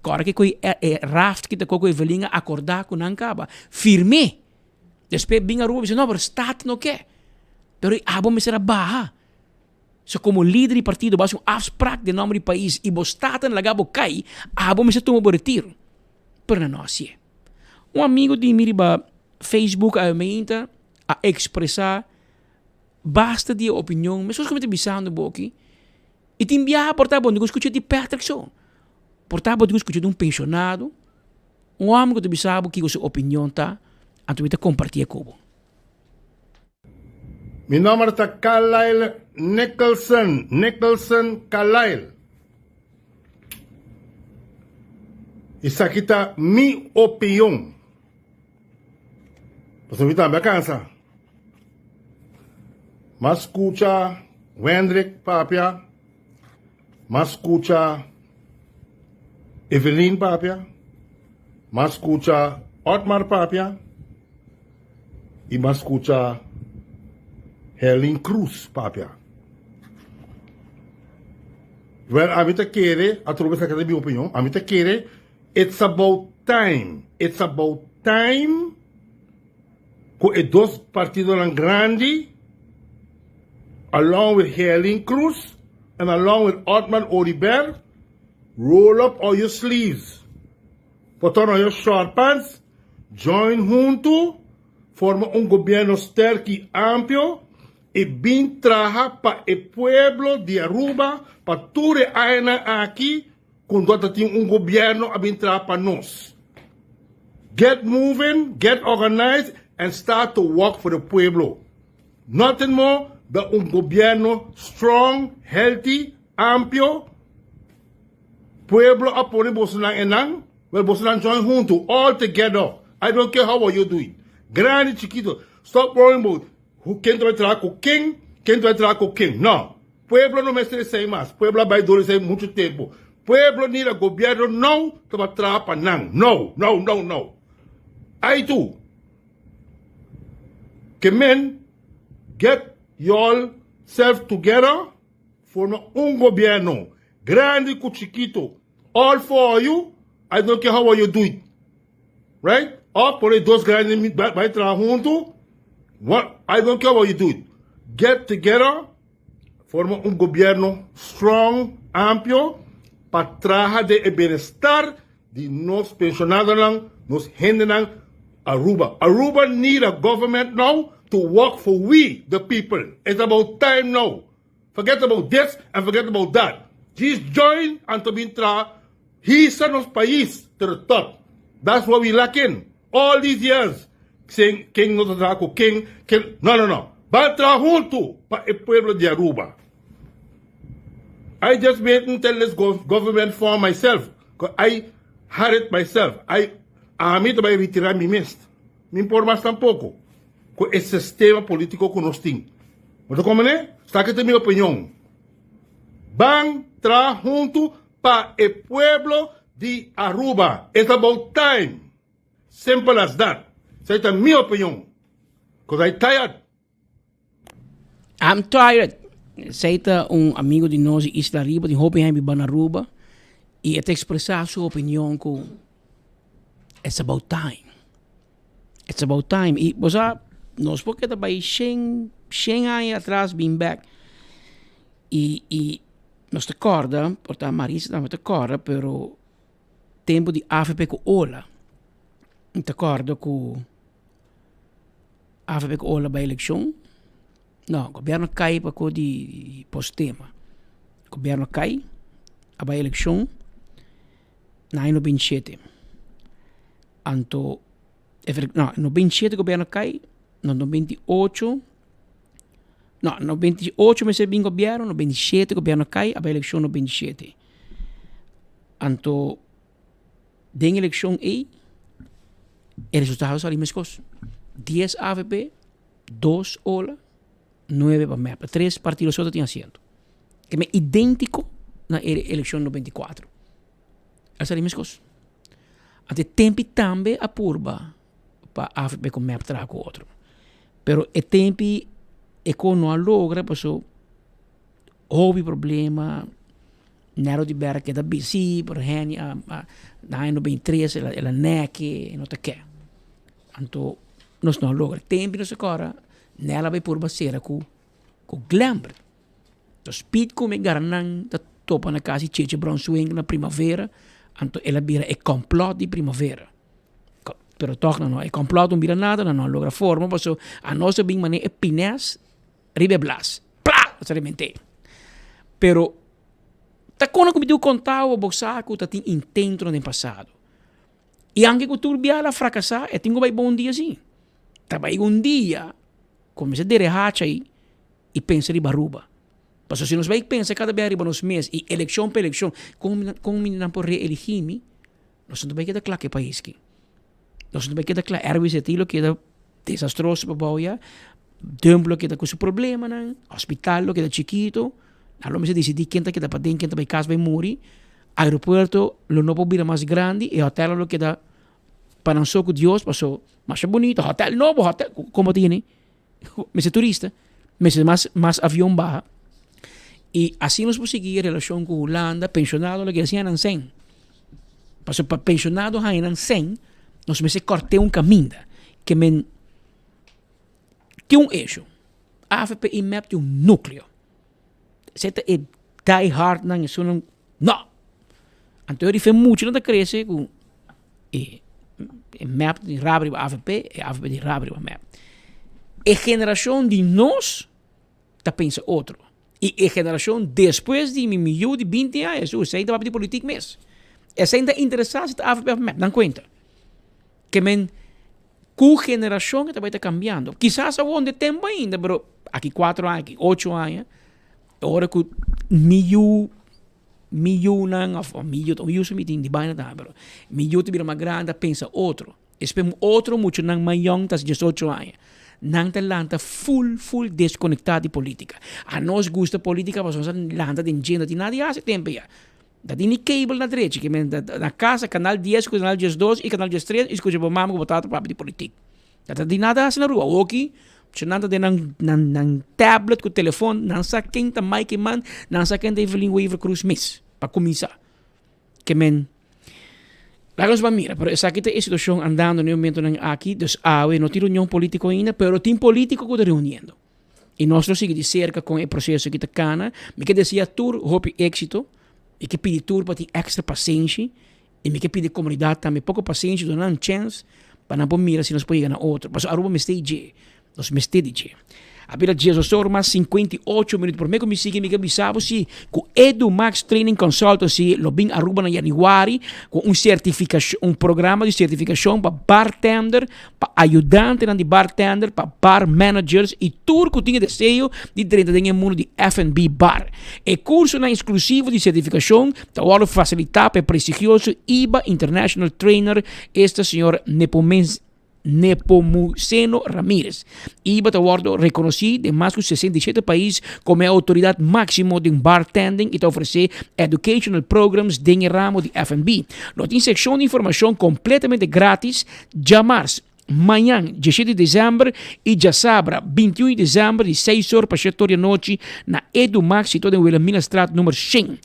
Kòrda ke ku e e raft ki ta koko Evelyn a akordá ku nan kaba, firm'é. Despues bin Aruba bisa no pero Staten no ke. Pero abo mester a baha. So komo lider di partido bo hasi un afsprak den nòmber di pais i bo Staten laga bo kai, abo mester tuma bo retiro. Pero nan no hasié. Un amigo di mi riba Facebook a meinta a expresa basta di e opinion, meskos ku mi ta bisando bo aki, i tin biaha por ta bo no ku skucha di Patrick so, por ta bo tin ku skucha di un penshonado, un hòmber ku ta bisa bo kiko su opinion ta, anto mi ta kompartié ku bo. Mi nòmber ta Carlyle Nicholson, Nicholson Carlyle. Esaki ta mi opion. Pasobra mi tambe a kansa. M'a skucha Wendrick papia, m'a skucha Evelyn papia, m'a skucha Otmar papia i m'a skucha Herlin Cruz papia. Wèl, ami ta kere, atrobe esaki ta mi opinion, ami ta kere It's about time, it's about time ku e dos partidonan grandi along with Gerlin Cruz and along with Otmar Oduber roll up all your sleeves, put on all your short pants, join huntu, forma un gobierno sterk y amplio y bin traha pa e pueblo di Aruba pa tur e añanan aki. Cu no ta tin un gobierno a bin traha pa nos. Get moving, get organized and start to work for the pueblo. Nothing more than un gobierno strong, healthy, amplio. Pueblo a pone bosonan enan, well bosonan join hunto, all together. I don't care how you do it. Grandi, chikito, stop worrying about who ken ta bay traha cu ken, ken ta bay traha cu ken. No. Pueblo no mester esey mas. Pueblo a bay door esey mucho tempo. Pueblo nira gobierno now ta ba traha pa nan. No, no, no, no. Ay tu. Ke men get y'all self together forma un gobierno grandi cu chikito all for you I don't care how you do it. Right? Of pone dos grandi bay traha hunto. What I don't care what you do it. Get together Forma un gobierno strong, amplio pa traha den e bienestar di nos pensionadonan, nos hendenan Aruba. Aruba need a government now to work for we the people. It's about time now. Forget about this and forget about that. Just join anto bin traha hisa nos pais to the top. That's what we lacking all these years. Sin ken no ta traha ku ken, ken, no no no. Ban traha huntu pa e pueblo di Aruba. I just made un tell this government form myself, cause I had it myself. I, ami ta bai retira mi mes. Mi por mas tampoco cu e sistema politico cu nos tin. Bo ta comprende? Esaki ta mi opinion. Ban traha huntu pa e pueblo di Aruba. It's about time. Simple as that. Esei ta mi opinion. Cause I tired. I'm tired. Esei ta un amigo di nos di Isla Riba, tin hopi hende biba na Aruba y e ta expresa su opinion cu it's about time. It's about time. Y bo sa, nos por keda bay shen, shen aña atras bin bek y, y nos ta corda, por ta Marisa tambe ta corda, pero tempu di avp ku ola mi ta kòrda ku avp ku ola bai elekshon no gobièrnu a kai pa ku di postema gobièrnu a kai a bai elekshon na aña nobenta i shete anto no nobenta i shete gobièrnu a kai na nobenta i ocho. No, 98 mester bin gobierno, 97 gobierno kai, a bai elekshon 97. Anto den elekshon ei e resultado sali meskos. 10 avp, 2 ola, 9 pa mep. Tres partido so ta tin asiento. Ke men identico na e elekshon 94. A sali meskos. Anto e tempi tambe a purba pa avp ku mep traha ku otro. Pero e tempi e kon no a logra paso hopi problema, Nero di Berg keda bizi, pero Henny a a na aña 93 el a el a nèk e no ta ke. Anto nos no a logra. Tempi nos a kòrda Nel a bai purba sera ku ku Glenbert. Entonces Piet ku mi gara nan ta topa na kas di Cheche Bronswinkel na Primavera, anto el a bira e kòmplòt di Primavera. Pero tòg nan no e kòmplòt no bira nada, nan no a logra forma pasobra anos a bin manera e pines riba e blas, pla! Nos a rement'é. Pero ta kono ku mi tin ku konta bo, bo sa ku ta tin intentonan den pasado. I anke ku tur biaha el a frakasá, e tin ku bai bon dia sí. Ta bai un dia ku mester dere hacha ei i pensa riba Aruba. Pasobra si nos bai pensa kada bia riba nos mes i elekshon pa elekshon, kon mi kon mi nan por reeligí mi, nos no ta bai keda kla ku e pais aki. Nos no ta bai keda kla. RWZI lo keda desastroso pa bou ya, dump lo keda ku su problemanan, hospital lo keda chikito, nan lo mester disidí ken ta keda paden, ken ta bai kas bai muri. Aeropuerto lo no por bira mas grandi, e hotelnan lo keda pa nan so ku Dios, paso masha bunito, hotel nobo, hotel, komo ta yeni? Mester turista, mester mas mas avion baha. I asina nos por sigui e relashon ku Hulanda, penshonado lo keda sin haña nan sèn. Pasobra pa penshonado haña nan sèn, nos mester kòrt'é un kaminda ke men tin un esho. Avp i mep tin un núkleo. Esei ta e die hard nan, esunnan no! Anto e rifa e muchanan ta krese ku e e mep tin raba riba avp, e avp tin raba riba mep. E generashon di nos ta pensa otro. I e generashon despues di mi, mi yu di binti aña, esun esei ta papia di politik mes. Esei ta interesá si ta avp òf mep, nan kuenta. Ke men ku generashon e ta bai ta kambiando. Kisas awor no e tempu ainda, pero aki kuatro aña, aki ocho aña, e ora ku mi yu, mi yunan òf mi yu, mi yu si mi tin di baina tambe, pero mi yu ta bira mas grandi ta pensa otro. Espe otro muchanan mas yòn ta diesocho aña, nan ta lanta ful ful deskonektá di polítika. Anos gusta polítika pasobra nos a lanta den dje, no tin nada di hasi e tempu ya. Ta tin di cable na drechi ke men na casa canal dies ku canal diesdos i canal diestres i skucha bo mama ku bo tata papia di politik. Ta ta tin nada hasi na rua. Awoki si nan ta den nan nan nan tablet ku telefon nan sa ken ta Mike Eman, nan sa ken ta Evelyn Wever Croes mes pa kuminsá. Ke men laga nos ban mira pero esaki ta e situashon andando na e momentonan aki dus awe no tin reunion politiko ainda pero tin politiko ku ta reuniendo. I nos lo sigui di serka kon e proseso aki ta kana. Mi ke desea tur hopi éksito. Mi ke pidi tur pa tin èkstra pasenshi. I mi ke pidi komunidat tambe poko pasenshi, duna nan chèns pa nan por mira si nos por yega na otro. Pasobra Aruba mester di dje. Nos mester di dje. A bira diesdos or mas 58 minüt. Promé ku mi sigui mi ke bisa bo si ku Edumax Training Consultancy lo bin Aruba na yanüari ku un sertifikashon, un programa di sertifikashon pa bartender, pa ayudantenan di bartender, pa bar managers y tur cu tin e deseo di drenta den e mundo di F&B bar. E cursonan exclusivo di certificacion ta wordo facilita pa e prestigioso IBA International Trainer, esta señor Nepomuceno Ramirez. IBA ta wordo reconoci den mas cu 67 pais como e autoridad maximo den bartending y ta ofrece educational programs den e ramo di F&B. Lo tin seccion di informacion completamente gratis Djamars, mañan, diesshete di desèmber, i djasabra, bintiun di desèmber, di seis or pa shete or di anochi na Edumax situá den Wilhelminastraat number shen.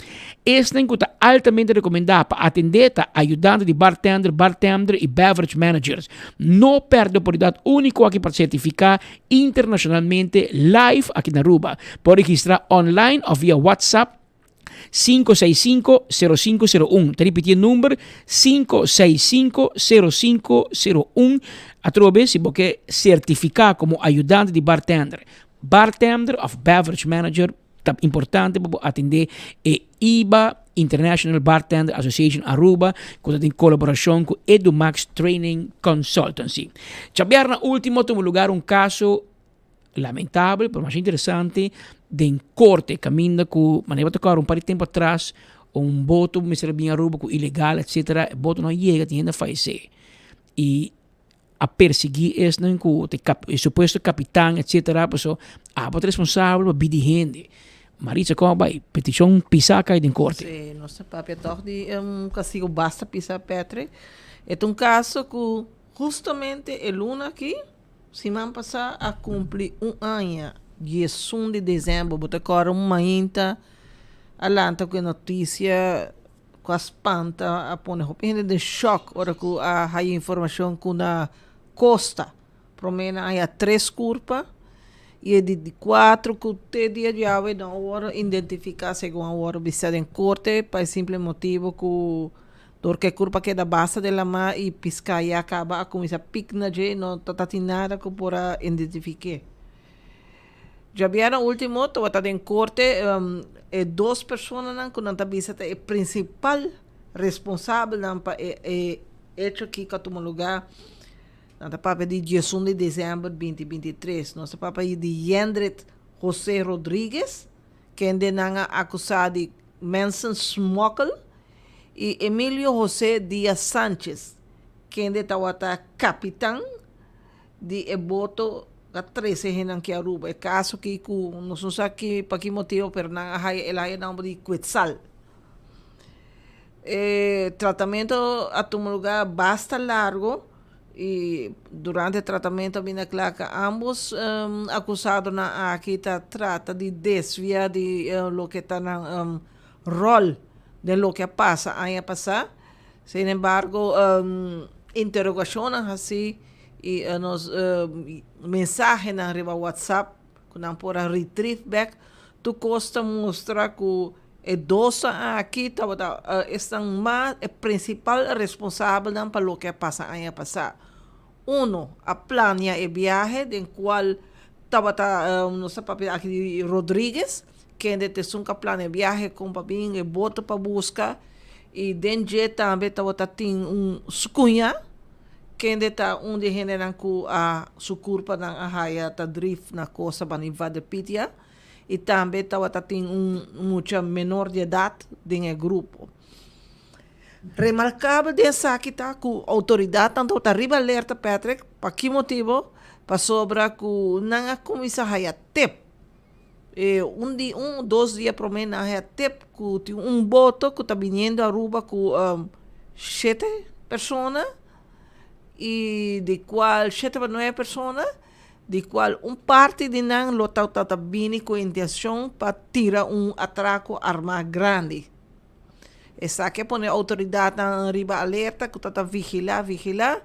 Esnan ku ta altamente rekomendá pa atendé ta ayudante di bartender, bartender i beverage managers. No pèrdè oportunidat úniko aki pa sertifiká internashonalmente live aki na Aruba. Por registrá online òf via WhatsApp. 565 0501. Ta ripiti e number 565 0501. Atrobe si bo ke sertifiká komo ayudante di bartender, bartender òf beverage manager ta importante pa bo atendé e IBA, International Bartender Association Aruba, ku ta den kolaborashon ku Edumax Training Consultancy. Djabièrnè último tuma lugar un kaso. lamentabel pero masha interesante den korte kaminda ku manera bo ta kòrda un par di tempu atras un boto mester a bin Aruba ku ilegal etcetera e boto no a yega tin hende a fayesé i a persiguí esnan ku ta e supuesto kapitan etcetera paso abo ta responsabel pa bida di hende. Maritza kon a bai petishon pisa a kai den korte. Sí, nos ta papia tòg di un kastigo basta pisa Patrick. E ta un kaso ku hustamente e luna aki, siman pasá a kumpli un aña, diesun di desèmber. Bo ta kòrda un mainta a lanta ku e notisia ku a spanta, a pone hopi hende den shòk ora ku a haya informashon ku na kosta Prome nan haya tres kurpa i e di kuatro ku te dia djawe no a wòrdu identifiká segun a wòrdu bisa den korte pa e simple motibu ku dor ku e kurpa keda basta den lamá i piská ya kaba a kuminsá pik na dje no ta tin nada ku por a identifik'é. Djabièrnè último tabata den korte e dos personanan ku nan ta bisa ta e prinsipal responsabelnan pa e echo aki ku a tuma lugá. Nan ta papia di diesun di desèmber binti 23. Nos ta papia di Yendrit José Rodriguez, kende nan a akusá di mensensmokkel, i Emilio José Diaz Sanchez, kende tabata kapitan di e boto ku a trese hendenan ki Aruba. E kaso aki ku nos no sa ki pa ki motibu pero nan a haya el a haya nomber di Quetzal. E tratamentu a tuma lugá basta largu i durante e tratamentu a bini a kla ku ámbos akusadonan aki ta trata di desviá di loke ta nan ròl den loke a pasa aña pasá. Sin embargo, interogashonnan hasí i nos mensahenan riba WhatsApp ku nan por a retrieve bèk, tur kos ta mustra ku E dosnan aki tabata esnan mas e prinsipal responsabelnan pa loke a pasa aña pasá. Uno a plania e biahe den kual tabata nos ta papia aki di Rodriguez kende ta esun ku a plania e biahe kon pa bin e boto pa buska i den dje tambe tabata tin un su kuñá kende ta un di e hendenan ku a su kurpanan a haya ta drif na kosta bani Vadepitia. i tambe tabata tin un mucha menor di edat den e grupo. Remarkabel den esaki ta ku outoridatnan tabata riba alerta Patrick, pa ki motibu? Pasobra ku nan a kuminsá haya tep. E un di un o dos dia promé nan a haya tep ku tin un boto ku ta biniendo Aruba ku shete persona i di kual shete pa nuebe persona. di cual un parti di nan lo tabata bini cu intencion pa tira un atraco arma grandi. Esaki a pone autoridadnan riba alerta cu tabata vigila, vigila.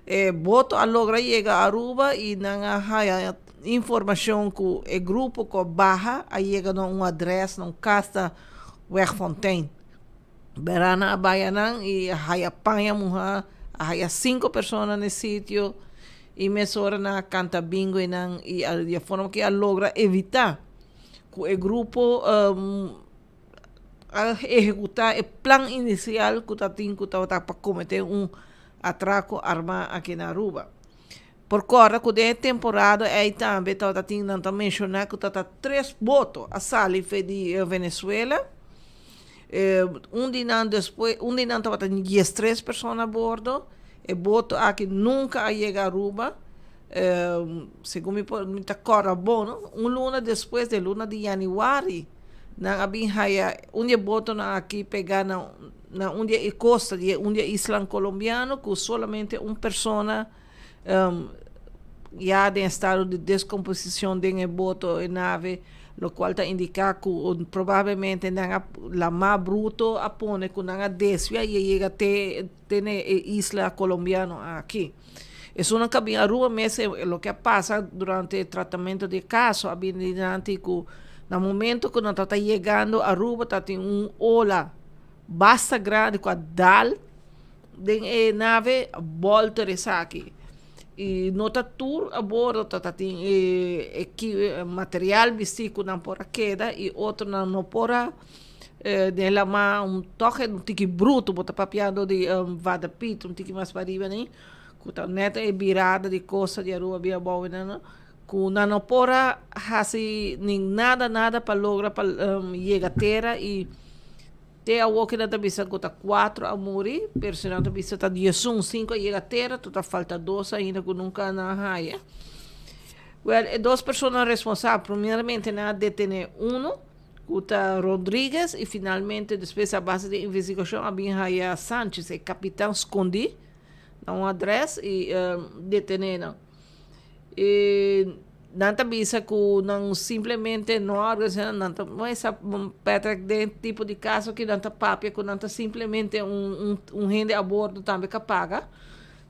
E boto a logra yega Aruba y nan a haya informacion cu e grupo cu a baha a yega na un adres na un cas na Wegfontein. Berana a baya nan y a haya paña muha, a haya cinco persona na e sitio. I mesora nan a kanta bingo i nan i a di e forma ki a logra evitá ku e grupo a ehekutá e plan inisial ku ta tin ku tabata pa kometé un atrako armá aki na Aruba. Por kòrda ku den e temporada ei tambe tabata tin nan ta menshoná ku tabata tres boto a sali fe di Venezuela. Un di nan despues un di nan tabata diestres persona a bordo. E boto aki nunka a yega Aruba. Segun mi por mi ta kòrda bon no, un luna despues den luna di yanüari nan a bin haya un di e botonan aki pegá na na un di e kosta di un di e islan kolombiano ku solamente un persona ya den estado di deskomposishon den e boto e nave lokual ta indiká ku probablemente nan a lamá bruto a pone ku nan a desvia i a yega te te na e isla kolombiano aki. Esunnan ku a bin Aruba mes loke a pasa durante e tratamento di e kaso a bini dilanti ku na momento ku nan tabata yegando Aruba tabatin un ola basta grandi ku a dal den e nave a bolter esaki y no ta tur a bordo ta tin e material bisti cu nan por a keda y otronan no por a den lama un toke un tiki bruto bo ta papiando di Vaderpiet un tiki mas pariba ahi cu ta net e birada di costa di Aruba bia abou. Ku nan no por a hasi nin nada nada pa logra pa yega tera i te awor ke nan ta bisa ku ta kuatro a muri, pero si nan ta bisa ta diesun, sinku a yega tera, to ta falta dos ainda ku nunka nan a haya. Wèl, e dos personanan responsabel, primeramente nan a detené unu, ku ta Rodriguez, i finalmente despues a base di investigashon a bin haya Sanchez, e kapitan skondí na un adrès i detené nan. E nan ta bisa ku nan simplemente no a organisá, nan ta mester Patrick den tipo di kaso ki nan ta papia ku nan ta simplemente un un hende a bordo tambe ka paga,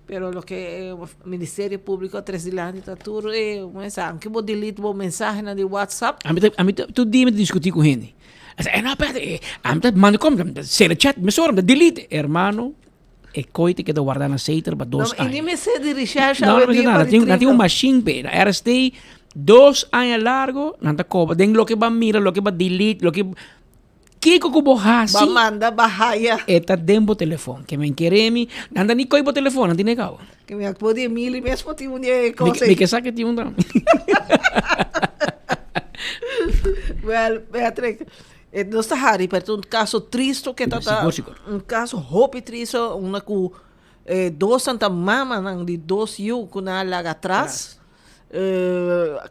pero loke e Ministerio Públiko a tres dilanti ta tur e mester aunke bo delete bo mensahenan di WhatsApp. Ami ta ami ta tur dia mi ta diskutí ku hende. A sa e no Patrick ami ta manda kòm mi ta sera chat mesora mi ta delete. Hermano. E koi ta keda warda na zetel pa dos aña. No, i ni mester di recherche awe dia pa di Nan tin un machine p'e. Na RST dos aña largo nan ta koba den loke bo a mira, loke bo a delete, loke kiko ku bo hasi. Bo a manda, bo a haya. E ta den bo telefon. Ke men kere mi, nan ta ni koi bo telefon, nan tin e kaba. Ke mi a por di Emily mes por tin un di e kos ei. Mi ke sa ke tin un tambe. Well, Patrick. E nos ta hari, pero ta un caso tristo ke ta ta un caso hopi tristo unda ku e dos nan ta mamanan di dos yu ku nan a laga atras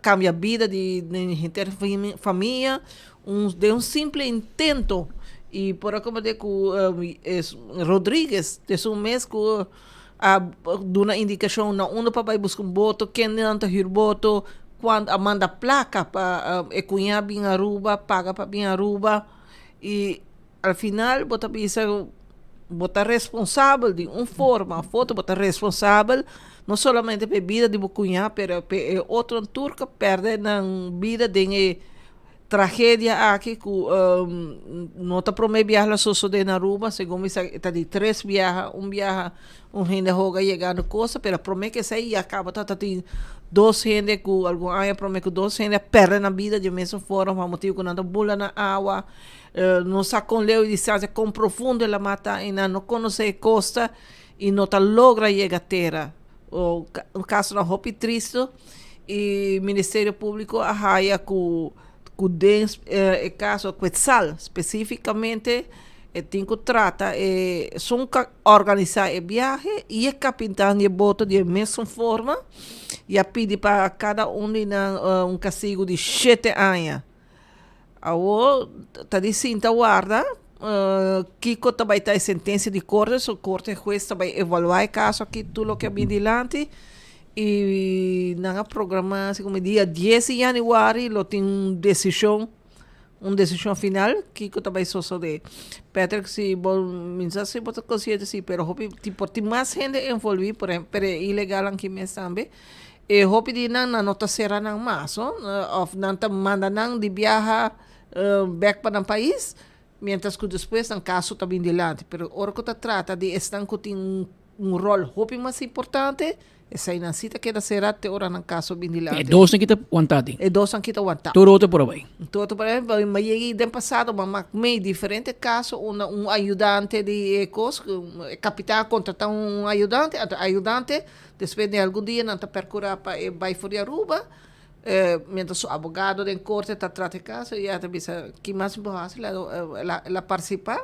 cambia bida di henter famia un den un simple intento y por a comprende ku Rodriguez des un mes ku a duna indicacion na unda pa bay busca un boto, kendenan ta huur boto, cuando a manda placa pa e cuña bin Aruba, paga pa bin Aruba y al final bo ta bisa bo ta responsabel di un forma of otro bo ta responsabel no solamente pa e bida di bo cuña pero pa e otro tur cu a perde nan bida den e Tragedia aki ku no ta prome biaha lo sosode na Aruba, segun mi sa e ta di tres biaha, un biaha un hende hoga yegando kosta, pero prome ke esei ya kaba ta tin dos hende ku algun aña prome ku dos hende a perde nan bida di e mesun forma pa motibu ku nan ta bula na awa, no sa kon leu e distansia, kon profundo e lamar ta i nan no konosé e kosta i no ta logra yega tera. Un kasonan hopi tristu. Y Ministerio Publico a haya cu cu den e caso Quetzal specificamente e tin cu trata e esun cu a organisa e biahe y e capitan di e boto di e mesun forma y a pidi pa cada un di nan un castigo di shete aña. Awor ta di sinta warda kiko ta bai ta e sentensia di korte, so korte hues ta bai evaluá e kaso aki tur loke a bin dilanti i nan a programá así komo dia dies di yanüari lo tin un desishon, un desishon final kiko ta bai sosodé. Patrick si bo mi no sa si bo ta konsiente si pero hopi por tin mas hende envolví por ehempel pero e ilegalnan aki mes tambe. E hopi di nan, nan no ta sera nan mas, no? Of nan ta manda nan di biaha bek pa nan pais, mientras ku despues nan kaso ta bin dilanti. Pero ora ku ta trata di esnan ku tin un ròl hopi mas importante, eseinan si ta keda sera te ora nan kaso bin dilanti. E dosnan ki ta wantá tin? E dosnan ki ta wantá. Tur otro por a bai? Tur otro por a bai. Mi a yega den pasado, mi a mak mei diferente kaso unda un ayudante di e kos, e kapitan a kontratá un ayudante, anto e ayudante Despues di algun dia nan ta percura pa e bay for di Aruba, mientras su abogado den corte ta trata e caso y a ta bisa ki mas mi por haci, el a participa.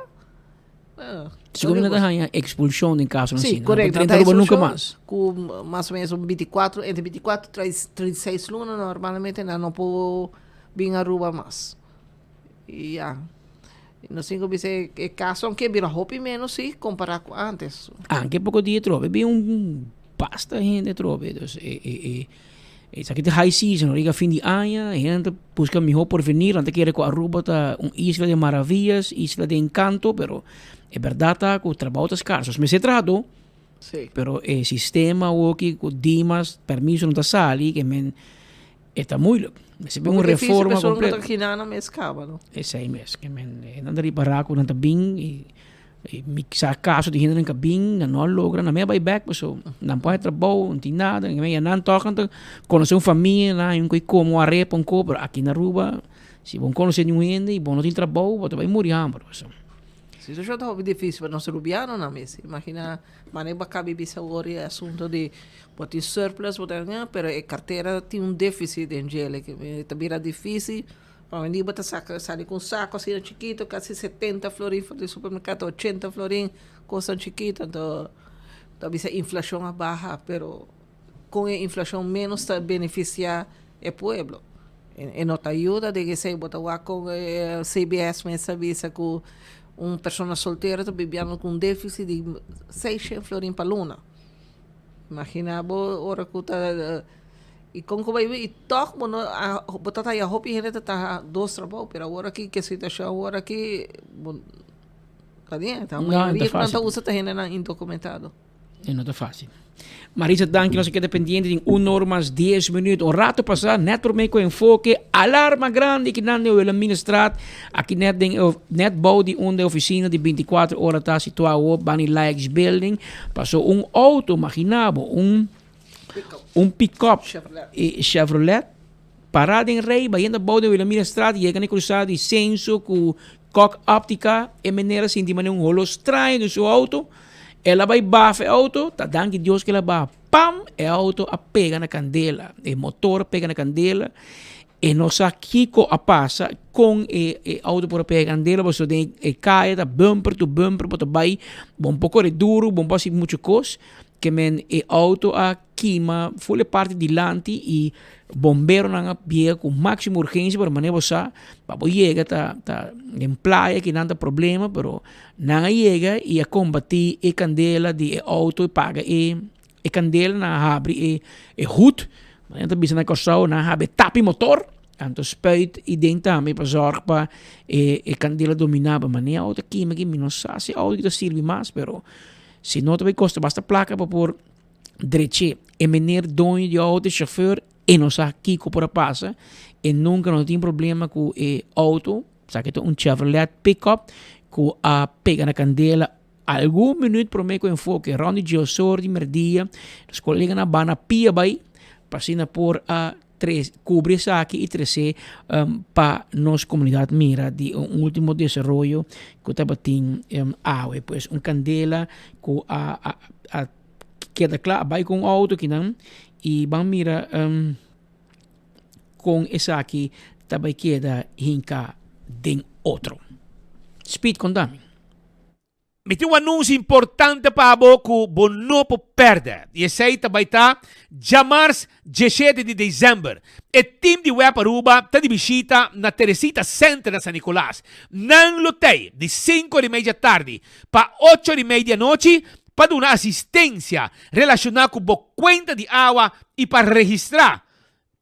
Segun mi nan ta haña expulsion den casonan asina, nan por drenta Aruba nunca mas. Cu mas o menos un binticuatro, entre binticuatro y 36 luna normalmente nan no por bin Aruba mas. Y ya. Nos tin ku bisa e kaso anke bira hopi menos si kompará ku antes. Anke poko dia trobe bin un basta hende trobe. Dus e e e esaki ta high season, ora yega fin di aña e hende ta buska mihó porvenir, nan ta kere ku Aruba ta un isla de maravillas, isla de encanto, pero e bèrdat ta ku trabou ta skarso. Nos mester trahadó, pero e sistema awoki ku dimas permiso no ta sali ke men E ta moeilijk. Mester bin un reforma completo. Pasobra nan mes caba no. Esey mes. Ke men nan ta ripara cu nan ta bin y mi sa caso di hendenan ka bin nan no a logra nan mey a bay bek paso nan por haci trabou no tin nada ke men nan tok nan ta conoce un famia nan hay un cu come un arepa un co pero aki na Aruba si bo no conoce niun hende y bo no tin trabou bo ta bay muri hamber paso. Situacion ta hopi dificil pa nos Rubianonan mes. Imagina manera bo a caba di bisa awor e asunto di bo tin surplus, bo ta pero e cartera tin un deficit den djele e ta bira dificil. Pa mi di bo ta saca sali cu un saco asina chikito casi setenta florin for di supermercado ochenta florin cosnan chikito anto ta bisa inflacion a baha pero con e inflacion menos ta beneficia e pueblo e no ta yuda den esey bo ta wak con e CBS mes ta bisa cu un persona soltero ta bibiendo cu un deficit di seishent florin pa luna imagina bo ora cu ta. I kon ku bai i tòg bo no a bo ta haya hopi hende ta traha dos trabou pero awor aki ke situashon awor aki bo ta bien ta No, no ta mayoria ku nan ta fácil. usa ta hendenan indokumentado. E no ta fácil. Marisa danki nos a keda pendiente tin un or mas dies minuut. Un rato pasá net promé ku enfoke alarma grandi ki nan den Wilhelminastraat aki net den e net bou di unda e ofisina di 24 ora ta situá awor bani Likes Building pasó un outo magina bo un Un pick-up e Chevrolet pará den rei bayendo abou den Wilhelminastraat yega na e krusada di Censo ku Kok Optica e meneer a sinti manera un holo straño den su auto el a bai bafa e auto ta danki Dios ku el a baha pam e auto a pega na kandela e motor a pega na kandela e no sa kiko a pasa kon e e auto por a pega kandela pasobra den e kaya ta bumper to bumper bo ta bai bo no por kore duru bo no por hasi muchu kos. Ke men e auto a kima ful e parti dilanti y bomberonan a yega cu maximo urgencia pero manera bo sa pa bo yega ta ta den playa kinan ta problema pero nan a yega y a combati e candela di e auto y paga e e candela nan a habri e e hood manera nan ta bisa na Corsou nan a habri e tapi motor anto spuit y den tambe pa zorg pa e e candela domina manera e auto a kima aki mi no sa si e auto ta sirbi mas pero Si no ta bay costa basta placa pa por dreche. E meneer doño di auto, e chauffeur, e no sa kico por a pasa. E nunca no tin problema cu e auto. Sa cu ta un Chevrolet pickup cu a pega na candela algun minuut prome cu enfoke. Rond di djeosor di merdia, nos coleganan a bana pia bay pa asina por a tres cubri esaki y trece pa nos comunidad mira di un ultimo desaroyo cu tabatin awe. Pues un candela cu a a a keda cla a bay cu un auto kinan y ban mira con esaki ta bay keda hinca den otro. Speed contami. Mi tin un anunsio importante pa bo ku bo no por pèrdè, i esei ta bai ta djamars diesshete di desèmber. E tim di Web Aruba ta di bishita na Teresita Center na San Nicolas. Nan lo tei di sinku ora i mei djatardi pa ocho ora i mei di anochi pa duna asistensia relashoná ku bo kuenta di awa i pa registrá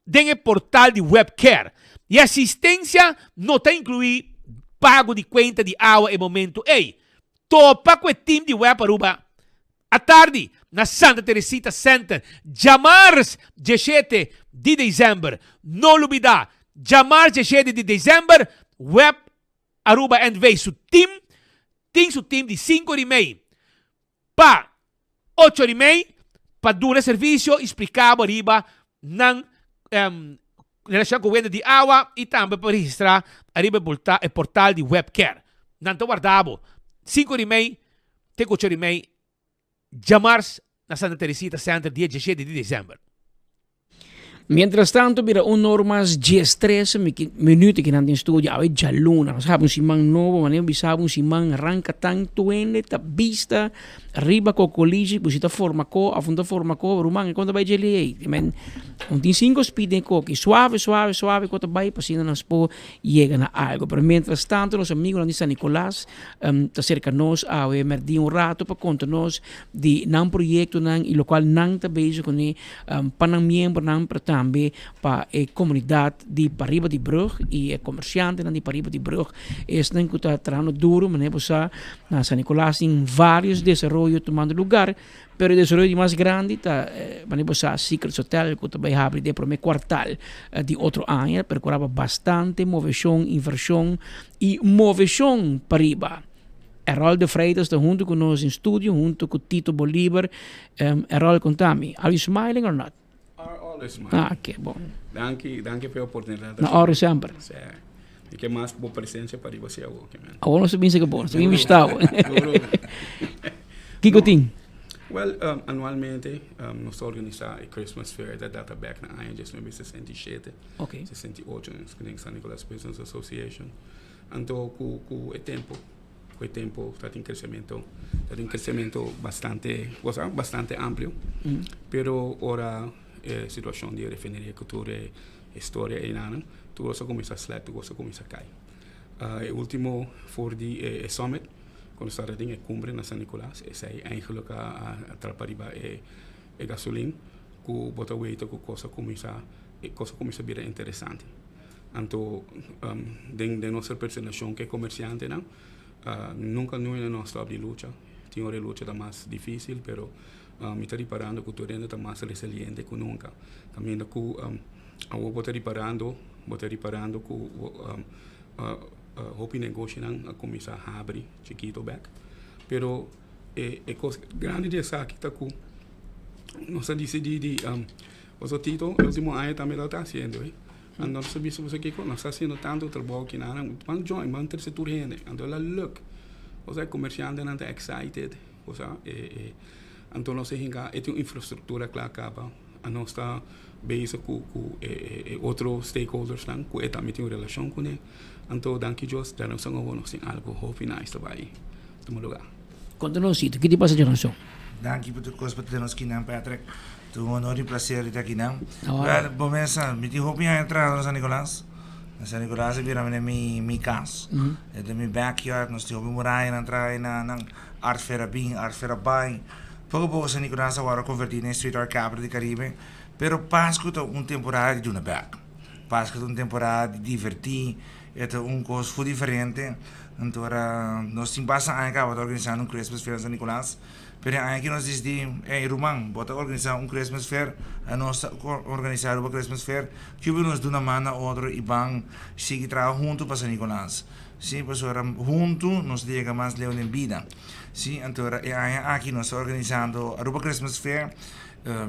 den e portal di WebCare. E asistencia no ta inclui pago di cuenta di awa e momento ey. Topa cu e team di Web Aruba atardi na Santa Teresita Center djamars diesshete di december. No lubida, djamars diesshete di december Web Aruba NV su team tin su team di cinco di mei Pa ocho di mei pa duna servisio i spliká bo riba nan relashon ku wenda di awa i tambe pa registrá ariba e portal di WebCare. Nan ta warda bo sinku di mei te ku ocho di mei djamars na Santa Teresita Center dia diesshete di desèmber. Mientras tanto bira un or mas diestres minuut aki nan den studio awe djaluna nos haba un siman nobo manera mi bisa un siman ranka tan tuende ta bista riba kokoliji ku si ta forma ko of no ta forma ko ruman e kon ta bai djeli ei men un tin sinku speed den koki suave suave suave ku ta bai pa asina nos por yega na algo pero mientras tanto nos amigonan di San Nicolas ta serka nos awe merdí un rato pa konta nos di nan proyektonan i lokual nan ta bezig kuné pa nan miembronan pero tambe pa e komunidat di pariba di brug i e komersiantenan di pariba di brug esnan ku ta trahando duro manera bo sa na San Nicolas tin varios desaroyo tumando lugar pero e desaroyo di mas grandi ta manera bo sa Secrets Hotel ku ta bai habri den prome kuartal di otro aña perkurá pa bastante moveshon invershon i moveshon pariba. Errol de Freitas ta hunto cu nos in studio, hunto cu Tito Bolivar. Um, Errol, contami, are you smiling or not? Are always smiling. Ah, okay, bon. Danki, danki pa e oportunidad. Na orde semper. Sí. Mi ke mas bo presencia pa riba si awo ke men. Awor nos ta binse ke bo, nos ta bin bishita bo. Kiko tin? Well, anualmente nos ta organisa e Christmas Fair ta data bek na aña 1967, 68 den San Nicolas Business Association. Anto ku ku e tempo, ku e tempo ta tin crecemento, ta tin crecemento bastante, cosa bastante amplio. Pero ora e situacion di e refineria ku tur e historia einanan, tur cos a cuminsa slap, tur cos a cuminsa cay. E ultimo for di e summit, cu nos tabata tin e cumbre na San Nicolas, esey eigenlijk a trapa riba e gasolin cu bo ta weta cu cos a cuminsa, e cos a cuminsa bira interesante. Anto den den nos representacion cu e comerciantenan, nunca no a stop di lucha, tin ora e lucha ta mas dificil, pero Mi ta riparando ku tur hende ta mas resiliente ku nunka. Kaminda ku awor bo ta riparando, bo ta riparando ku hopi negoshonan a kuminsá habri chikito bèk. Pero e e kos grandi di esaki ta ku nos a disidí di pasobra Tito e ultimo aña tambe tabata hasiendo e. Anto nos a bisa boso kiko nos ta hasiendo tantu trabou aki nan, ban join, ban trese tur hende. Anto el a luk. Osea e komershantenan ta excited. Osea, e, e, anto nos a hinka, e tin un infrastruktura kla kaba. A nos ta bezig ku, ku e, e, e otro stakeholdersnan ku e tambe tin un relashon kuné. Anto, danki Dios, djaranson awor nos tin algu hopi nice ta bai tuma lugá. Konta nos Sito, ki ta pasa djaranson? Danki pa tur kos pa tene nos kinan, Patrick. Ta un honor i plaser di ta kinan. Wel, bo mes sa, mi tin hopi aña trahando na San Nicolas. Na San Nicolas a bira mi, mi kas. E ta mi backyard, nos tin hopi murayanan traha einan. Art Fair a bin, Art Fair a bai. Poko poko San Nicolas a wòrdu konvertí den Street Art Capital di Caribe, pero Pasku ta un temporada di duna bèk. Pasku ta un temporada di divertí, e ta un kos fu diferente. Anto ora nos tin basta aña kaba ta organisando un Christmas Fair na San Nicolas, pero e aña aki nos disidí, ey ruman, bo ta organisá un Christmas Fair, anos ta organisá Aruba Christmas Fair, kiba nos duna man na otro i ban sigui traha huntu pa San Nicolas. Sí, pasobra huntu nos ta yega mas leu den bida. Sí, anto ora e aña aki nos ta organisando Aruba Christmas Fair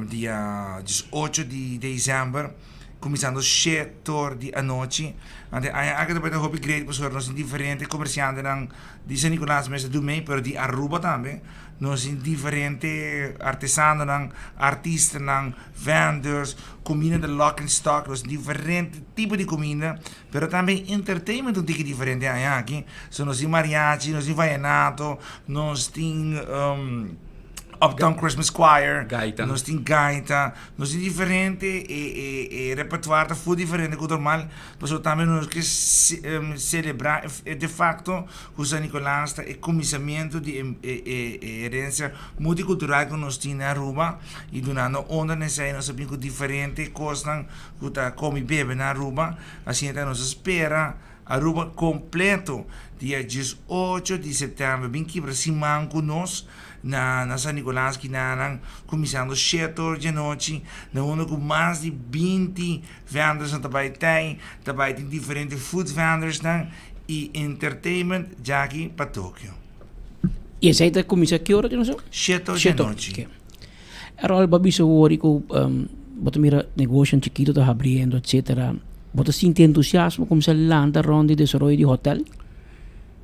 dia diesocho di december kuminsando shete or di anochi. Anto e aña aki ta bai ta hopi great pasobra nos tin diferente komersiantenan di San Nicolas mes ta dumei pero di Aruba tambe. Nos tin diferente artesanonan, artistanan, vendors, kuminda ta lock and stock, nos tin diferente tipo di kuminda. Pero tambe entertainment un tiki diferente aña aki. So nos tin mariachi, nos tin vallenato, nos tin Uptown Christmas Choir, Gaita. nos tin gaita, nos tin diferente e e e repertoire ta full diferente ku normal. Pasobra tambe nos ke celebra e de facto ku San Nicolas ta e kuminsamentu di e e e herencia multicultural ku nos tin na Aruba i dunando onda na esei nos a bin ku diferente kosnan ku ta come y bebe na Aruba, asina ta nos a spera Aruba completo dia 18 di september bin kibra siman cu nos na na San Nicolas kinanan cuminsando shete or di anochi na unda cu mas di binti vendors nan ta bay tey ta bay tin diferente food vendors nan y entertainment djaki pa Tokio. Y esey ta cuminsa ki ora nos? Shete or di anochi. Errol, bo a bisa wori ku bo ta mira negoshonan chikito ta habriendo etcetera. Bo ta sinti entusiasmo kuminsá lanta rònt di desaroyo di hotèl?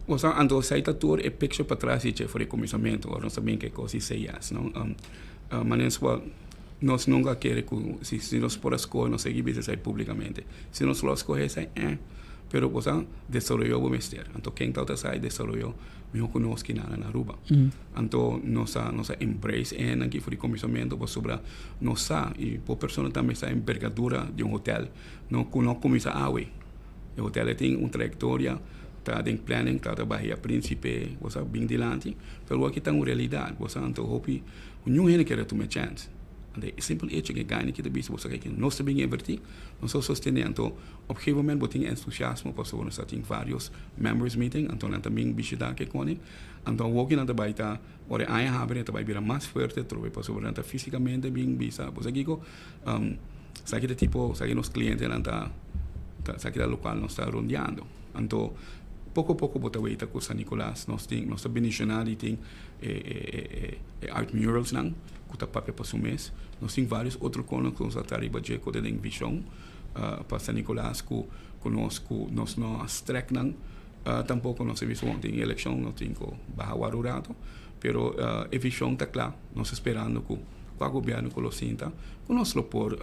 Bo sa, anto esei ta tur e picture patras di dje for di kuminsamentu ora nos ta bin ku e kos di say yes, no? Manera ku nos nunka a kere ku si nos por a skohe nos a sigui bisa esei publikamente. Si nos lo a skohe esei, eh. Pero bo sa, desaroyo bo mester. Anto ken tabata sa e desaroyo mihó ku nos ki nada na Aruba. Anto nos a nos a embrace e hendenan aki for di kuminsamentu pasobra nos sa i por persona tambe sa enbergadura di un hotel no ku no kuminsá awe. E hotel a tin un trayektoria ta den planning ta ta Bahia Principe bo sa bin dilanti pero awor aki ta un realidat bo sa anto hopi niun hende kier a tuma e chèns. Anto e simpel echo ku e gana aki ta bisa bo sa ke nos ta bin invertí nos ta sostené anto Op gegeven moment bo tin entusiasmo pasobra nos ta tin varios members meeting anto nan ta bin bishita ke koni anto awoki nan ta bai ta ora e aña habri nan ta bai bira mas fuerte atrobe pasobra nan ta fisikamente bin bisa bo sa kiko esaki ta tipo esaki nos clientenan ta esaki ta lokual nos ta rondeando anto poko poko bo ta weta ku San Nicolas nos tin nos ta bendiciona di tin e e art murals nan ku ta papia pa su mes nos tin varios otro konan ku nos a traha riba dje ku ta den vision. pa San Nicolas cu cu nos cu nos no a strek nan tampoco nos a bisa bon tin eleccion nos tin cu baha wak un rato pero e vision ta cla nos ta sperando cu cua gobierno cu lo sinta cu nos lo por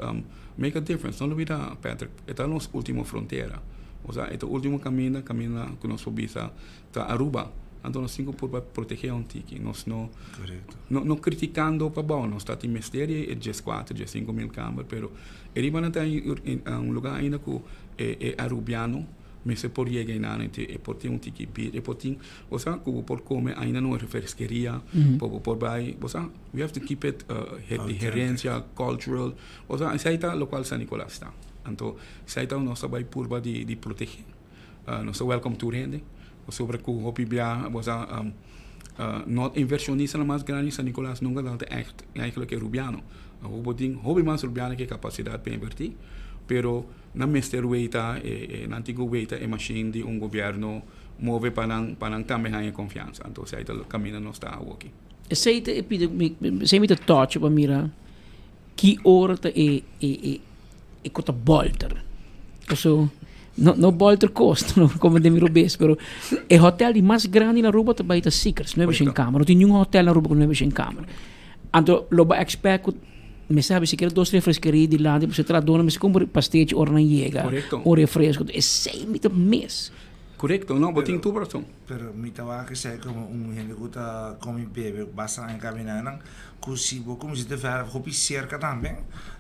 make a difference no lubida Patrick e ta nos ultimo frontera osea e ta ultimo caminda caminda cu nos por bisa ta Aruba anto nos tin cu purba protege un tiki nos no no criticando pa bao nos ta tin mester di e dieskuater diesinku mil kamber pero e riba nan ta un lugar ainda cu e Arubiano mester por yega einan e por tin un tiki bira e por tin bo sa cu bo por come ainda na un refreskeria bo bo por bay bo sa we have to keep it di herencia cultural bo sa esey ta locual San Nicolas ta anto esey ta nos ta bay purba di protege. Nos ta welcome tur hende pasobra cu hopi bia bo sa no inversionistanan mas grandi San Nicolas nunca tabata echt eigenlijk e Rubiano. Awor bo tin hopi mas Rubiano cu e capacidad pa inverti pero nan mester weita nan tin cu weita e machine di un gobierno move pa nan pa nan tambe haña confiansa. Anto esey ta caminda nos ta awoki. Esey ta e pida mi esey mi ta touch pa mira Ki ora ta e e e ku ta bolter? Paso no no bolter kos, no komo den mi robes, pero e hotel di mas grandi na Aruba ta bai ta Secrets, nuebe shen kamer. No tin niun hotel na Aruba ku nuebe shen kamer. Anto lo bo expect ku mester habi sikiera dos refreskeria dilanti pasobra e trahadónan mester kumpra pastechi ora nan yega, un refresko. Esei mi ta mis. Korekto, no, bo tin tur rason. Pero mi ta wak esei komo un hende ku ta komi bebe basta aña kaminá nan, ku si bo kuminsá develop hopi serka tambe,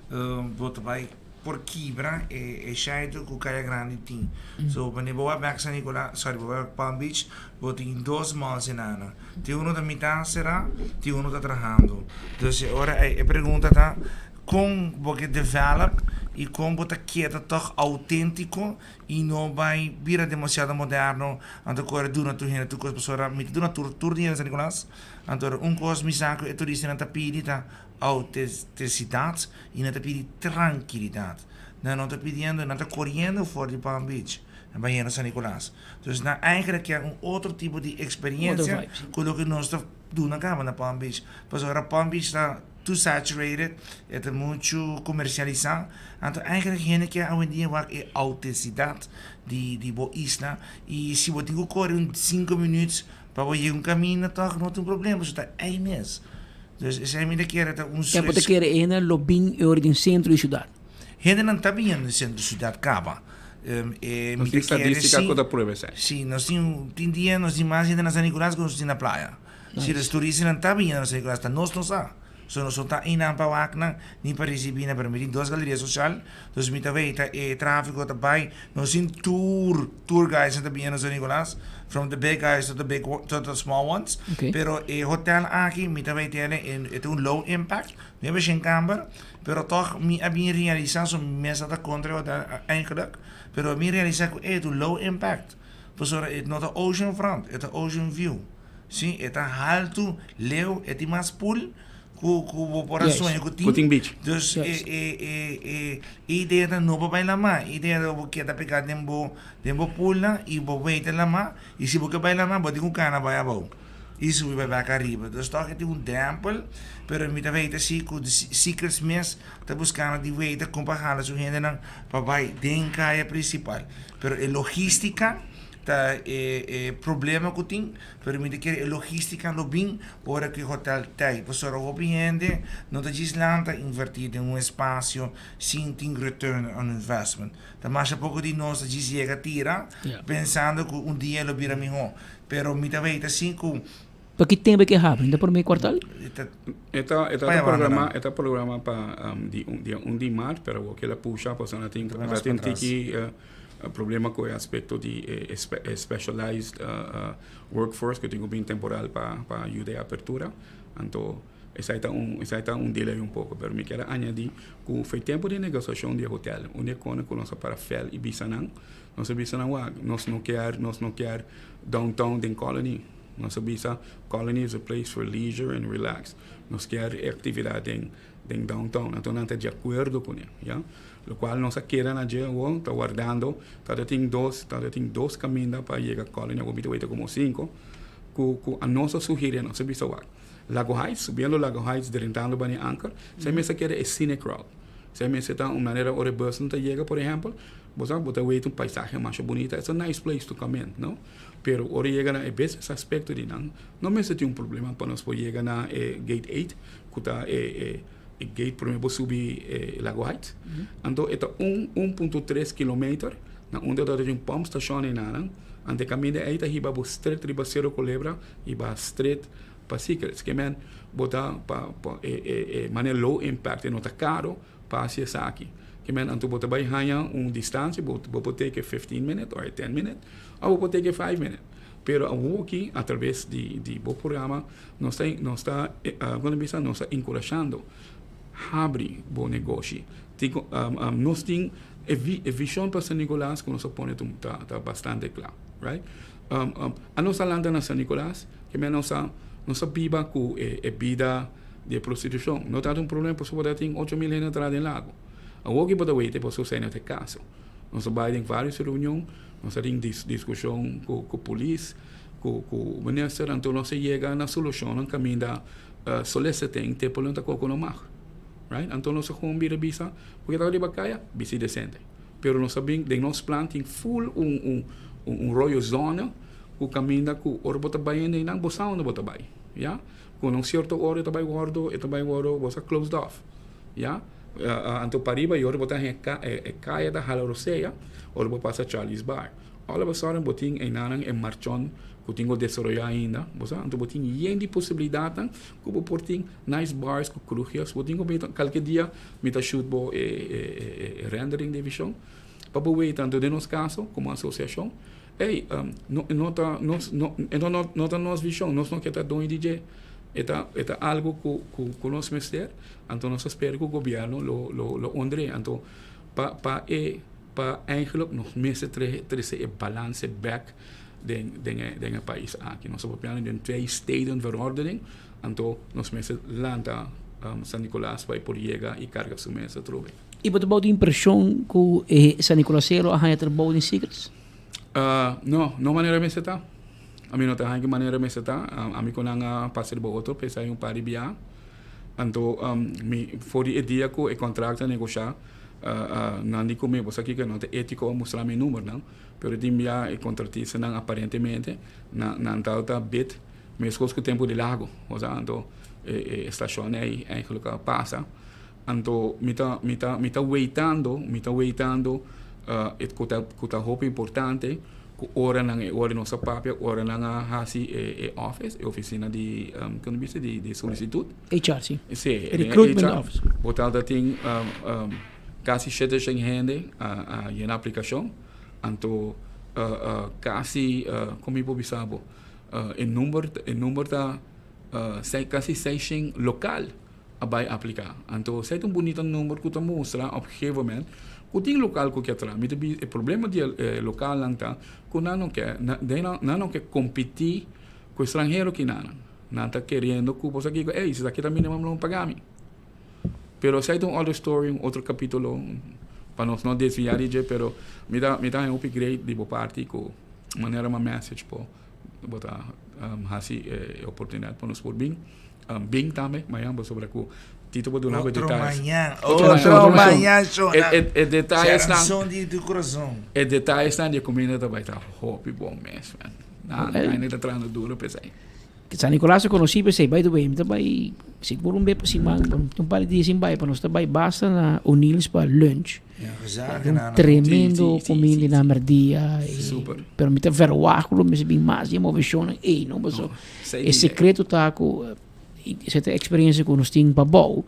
bo ta bai por kibra e shaitu ku Kaya Grandi tin. So wanneer bo wak bek San Nicolas, sorry, bo wak Palm Beach, bo tin dos malls einan. Tin uno ta mitá será, tin uno ta trahando. Dus e ora ei e pregunta ta, kon bo ke develop i kon bo ta keda tòg outéntiko I no bai bira demasiado moderno, anto kore duna tur hende tur kos, pasobra mi ta duna tur tur di hende San Nicolas, anto un kos mi sa ku e turistanan ta pidi ta autentisidat i nan ta pidi trankilidat. Nan no ta pidiendo, nan ta koriendo for di Palm Beach bayendo San Nicolas. Dus nan eigenlijk kier un otro tipo di eksperiencia ku loke nos ta duna kaba na Palm Beach, pasobra Palm Beach ta too saturated, e ta muchu komersialisá. Anto eigenlijk hende kier awendia wak e autentisidat di di bo isla i si bo tin ku kore un sinku minuut pa bo yega un kaminda tòg no tin problema pasobra ta ei mes. Dus esei mi ta kere ta un Tempo ta kere e hende lo bin e ora den sentro di siudat. Hendenan ta biniendo den sentro di siudat kaba. E Nos mi ta tin kere statistica si ku ta prueba esei. Si nos tin tin dia nos tin mas hende na San Nicolas ku nos tin na playa. Si los turistanan ta bini na San Nicolas ta nos no sa. So nos no ta einan pa wak nan ni pa risibi nan pero mi tin dos galeria social dus mi ta weita e trafiko ta bai nos tin tur tour guides nan ta bini na San Nicolas from the big guys to the big to the small ones pero e hotel aki mi ta weita e ta un low impact no e bashing kamber pero tog mi a bin realisa so mi mes ta kontra e hotel eigenlijk pero mi realisa ku e ta un low impact pasobra e no ta ocean front e ta ocean view. Sí, e ta haltu, leu, e tin mas pool ku ku bo por a soña ku tin. Ku tin beach. Dus e e e e idea ta no pa bai lamá, e idea ta bo keda pegá den bo den bo poolnan i bo weita lamá i si bo ke bai lamá bo tin ku kana bai abou i subi bai bek ariba. Dus tòg e tin un drèmpel, pero mi ta weita si ku Secrets mes ta buskando di weita kon pa hala su hendenan pa bai den kaya prinsipal. Pero e logístika. Ta e e problema ku tin, pero mi ta kere e logistica lo bin ora ku e hotel ta ei. Pasobra hopi hende no ta djis lanta inverti den un espacio sin tin return on investment. Ta masha poko di nos ta djis yega tira pensando ku un dia lo bira miho. Pero mi ta weta si ku. Pa ki tempu e ke habri? Ta prome kwartal? E ta e ta programa e ta programa pa di un dia un di mart pero awor kila pusha pasobra nan tin nan tin tiki problema ku e aspekto di e specialized workforce ku tin ku bin temporal pa pa yuda e apertura anto esei ta un esei ta un delay un poko pero mi kier a añadi ku for e tempu di negosiashon di e hotel un di e kosnan ku nos a para fel i bisa nan nos a bisa nan wak nos no kier nos no kier downtown den Colony nos a bisa Colony is a place for leisure and relax nos kier e aktividat den den downtown anto nan ta di akuerdo kuné ya. Locual nos a keda na dje awor ta wardando ta ta tin dos ta ta tin dos caminda pa yega Colony awor mi ta weta como cinco cu cu a nos a sugeri nos a bisa wak Lago Heights subiendo Lago Heights drentando Bani Anker esei mester keda e scenic route. Esei mester ta un manera ora e busnan ta yega, por ehempel, bo sa bo ta weta un paisahe masha bunita, it's a nice place to come in, no? Pero ora yega na e business aspecto di nan, no mester tin un problema pa nos por yega na e gate eight, cu ta e e e gate prome bo subi e Lago Heights. Anto e ta un 1.3 kilometer na unda ta tin un pump station enanan, anto e caminda ey ta hiba bo stret riba Cerro Culebra y ba stret pa Secrets. Ke men bo ta pa pa e e e manera low impact, e no ta caro pa haci esaki. Ke men anto bo ta bay haña un distancia, bo bo por take 15 minute or 10 minute of bo por take 5 minute. Pero awoki a traves di di bo programa nos ta nos ta con ta bisa nos ta encurashando habri bo negoshi. Tin cu nos tin e vi e vision pa San Nicolas cu nos a pone ta ta bastante cla, right. Anos a lanta na San Nicolas. Ke men nos a nos a biba ku e e bida di e prostitushon. No tabata un problema pasobra bo ta tin 8000 hende atrás den lago. Awor ki bo ta wete pasobra esei no ta e kaso. Nos a bai den varios reunion, nos a tin dis diskushon ku ku polis, ku ku minister, anto nos a yega na solushonnan kaminda soliciting te por lo ta koko no mag. Right? Anto nos a gewoon bira bisa, bo ke tabata riba kaya? Bisti desente. Pero nos a bin den nos plan tin full un un un royo zona Ku kaminda ku ora bo ta bai hende einan bo sa unda bo ta bai, ya. Ku na un sierto ora e ta bai wòrdu, e ta bai wòrdu bo sa closed off, ya. Anto pariba i ora bo ta haña e kaya ta hala rosea ora bo pasa Charlie's Bar. All of a sudden bo tin einanan e marchon ku tin ku desaroyá ainda, bo sa. Anto bo tin yen di posibilidatnan ku bo por tin nice bars ku kroegjes. Bo tin ku mira kalke dia mi ta shoot bo e rendering di e vishon pa bo weta. Anto den nos kaso komo asosiashon Ey, no, no ta nos, no, e no, no ta nos vision, nos no ke ta doño di dje. E ta, e ta algo ku, ku, ku nos mester, anto nos ta spera ku gobierno lo, lo, lo ondre. Anto pa, pa e, pa eigenlijk nos mester tre, trese e balance bek den, den e, den e pais aki. Nos ta papiando di un tweestedenverordening, anto nos mester lanta San Nicolas pa e por yega i karga su mes atrobe. I bo ta bou di impresion ku e San Nicolasero a haña trabou den Secrets? No, no manera mester ta. Ami no ta haña ki manera mester ta. Ami ku nan a pasa riba otro p'esei un par di bia. Anto mi for di e dia ku e kontrakt a negoshá, nan di ku mi, bo sa kiko, no ta étiko a mustra mi e numbernan, pero tin bia e kontratistanan aparentemente nan tabata bid meskos ku tempu di lago. Osea anto e stashon ei eigenlijk a pasa. Anto mi ta mi ta mi ta weitando mi ta weitando e ku ta ku ta hopi importante ku ora nan e ora nos a papia ora nan a hasi e e office e ofisina di kon ta bisa di di solisitut. HR si. Si e recruitment office. Bo tabata tin kasi shete shen hende a a yena aplikashon anto kasi kon mi por bisa bo e number e number ta kasi seis shen lokal. a bai apliká. Anto esei ta un bunita number ku ta mustra op gegeven moment ku tin lokal ku ke traha. Mi ta bisa e problema di e lokalnan ta ku nan no ke nan no ke kompetí ku e stranhero kinanan. Nan ta keriendo ku bo sa kiko, ey, si esaki ta minimum loon paga mi. Pero esei ta un otro story, un otro kapitulo pa nos no desviá di dje, pero mi ta mi ta haña hopi great di bo parti ku manera mi a message bo bo ta hasi e oportunidat pa nos por bin. Bin tambe mañan pasobra ku Tito por duna bo Otro detalles. mañan, Otro mañan, otro otro mañan. mañan, shona. E, e, e detalles Será nan, son di tu corazón. e detalles nan di e comida ta bai ta hopi bon mes, man. Nan, Oké. nan ta trahando duro p'esei. San Nicolas ta conoci p'esei, by the way, mi ta bai sigur un bes pa siman, pa un par di dia sin bai, pa nos ta bai basta na O'Neill's pa lunch. Ja, gezellig, Un na, na. tremendo Sí, sí, sí, comida sí, na sí. merdia. Y, Super. Pero mi ta verwacht cu lo mester bin mas di e movecionnan ey, no? Paso Sei e di secreto ta cu esei ta experiencia cu nos tin pabou.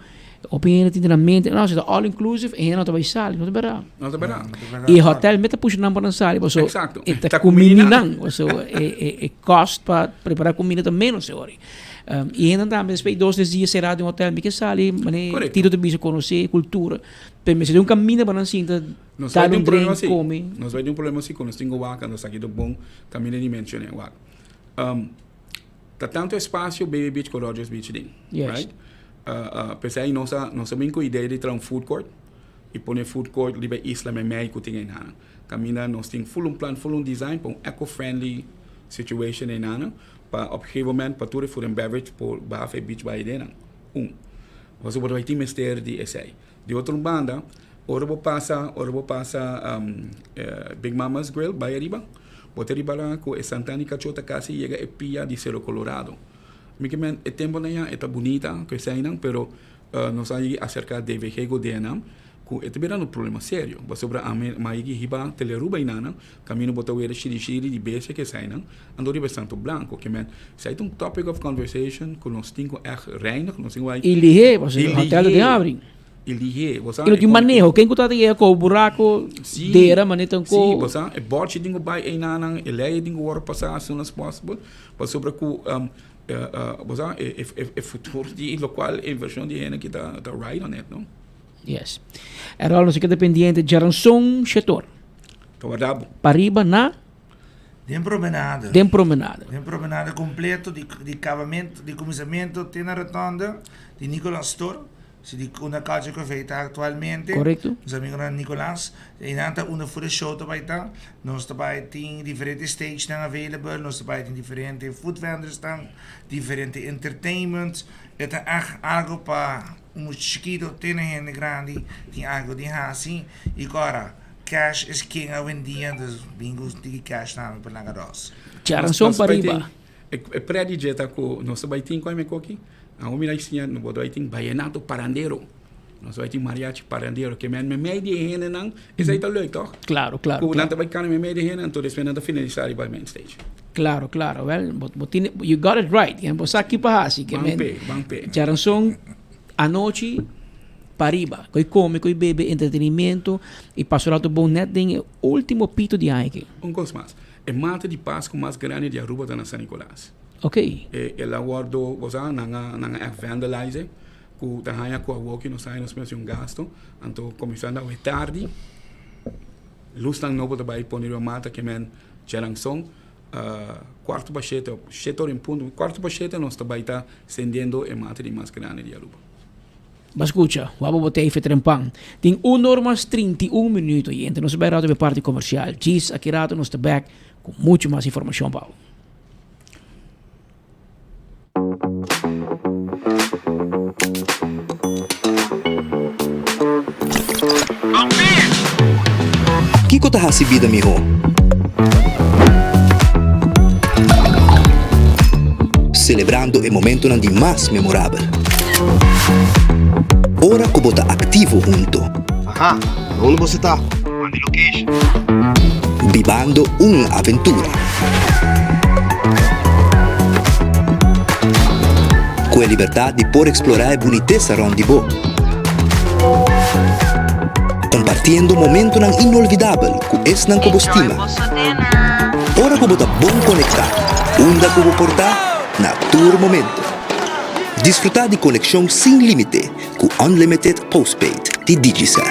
Hopi hende tin den nan mente, no, si ta all inclusive, e hende no ta bai sali, no ta berdad. No ta berdad. E hotel mester pusha nan pa nan sali, paso Exacto. e ta Ta cuminda cuminda nan. Paso e, e, e cost pa prepara cuminda ta menos e ora. Um, e hende tambe despues dos, tres dia sera den hotel, mi ke sali, mane Correcto. Tito ta bisa conoce cultura. Pero mester tin un caminda pa nan sinta, Nos bai dal tin un un problema drink, si. come. Nos bai tin un problema si cu nos tin cu wak, nos aki ta bon caminda di menciona wak. Um, ta tanto espacio Baby Beach cu Rogers Beach den, Yes. right? P'esei nos a nos a bin cu idea di traha un food court y pone food court riba e isla meimei cu tin einanan. Caminda nos tin full un plan, full un design pa un eco-friendly situation einanan pa op gegeven moment pa tur e food and beverage por baha for e beach bai adenan. Un. Pasobra bo ta bai tin mester di esei. Di otro banda, ora bo pasa, ora bo pasa Big Mama's Grill bai ariba, bo ta ripara ku e Santana di Kachó ta kasi yega e pia di Sero Colorado. Mi ke men e temponan ya e ta bunita ku eseinan, pero nos a yegi aserka DVG ku DNA ku e ta birando un problema serio, pasobra ami a yegi hiba Telearuba einanan, kaminda bo ta wera shirishiri di bestia ku eseinan, anto riba e Santo Blanco. Ke men, esei ta un topic of conversation ku nos tin ku ègt reinig, nos tin ku bai. I lihé, pasobra hotel ta den habri. I lihé, bo sa. I no tin maneho, ken ku ta yega ku buraco dera manera tan ku. Sí, bo sa, e bòrchi tin ku bai einanan, e lei tin ku wòrdu pasá as soon as possible, pasobra ku bo sa, e futuro di lokual e invershon di hende aki ta ride on it, no? Yes. Errol, nos a keda pendiente djaranson shetor. Ta warda bo. Pariba na? Den promenade. Den promenade. Den promenade completo di di cabamento di cuminsamento te na rotonde di Nicolas Store. Si di unda Culture Café ta actualmente. Correcto. Nos amigonan Nicolas. Einan ta unda for e show ta bai ta. Nos ta bai tin diferente stagenan available. Nos ta bai tin diferente food vendorsnan, diferente entertainment. E ta echt algo pa. Un mucha chikito te na hende grandi tin algo di hasi y cora cash is king awendia dus bin cu tiki cash tambe pa laga dos. Charanson pa riba. E predi dje ta cu nos ta bay tin cu mi koki awo mi ta siña no bo ta bay tin vallenato parandero nos ta bay tin mariachi parandero ke men memey di e hendenan esey ta leuk toch? Claro claro. Cu nan ta bay canta memey di e hende anto despues nan ta finalisa riba e main stage. Claro, claro. Wel, bo, bo tiene, you got it right. Bo sa ki pa hasi. Ke men, Ban pe, ban pe. Djaranson anochi pariba. Koi come, koi bebe, entretenimiento. Y paso rato bon net den e ultimo pito di aña aki. Un cos mas. E mata di Pascu mas grandi di Aruba ta na San Nicolas. Ok. E, el a wordo, bo sa, nan a, nan a echt vandalize. Cu ta haña cu awoki nos ta haña nos mes un gasto. Anto cuminsando awe tardi, lusnan nobo ta bay pone riba mata ke men Djaranson, cuarto pa shete, shete ora en punto, cuarto pa shete nos ta bay ta cendiendo e mata di mas grandi di Aruba. Bo a scucha, wou bo tei fe trempan. Tin un or mas 31 minuto y entre nos ta bay rato pa e parti comercial. Djis aki rato nos ta back cu mucho mas informacion pa bo. Kiko ta hasi bida mihó? Selebrando e momentonan di mas memorabel. Ora ku bo ta aktivo hunto. Aha, na unda boso ta? Manda e location. Bibando un aventura. Ku e libertat di por eksplorá e bunitesa rònt di bo. Kompartiendo momentonan inolvidabel ku esnan ku bo stima. Ora ku bo ta bon konektá, unda ku bo por ta, na tur momento. Disfrutá di konekshon sin límite ku Unlimited Postpaid di Digicel.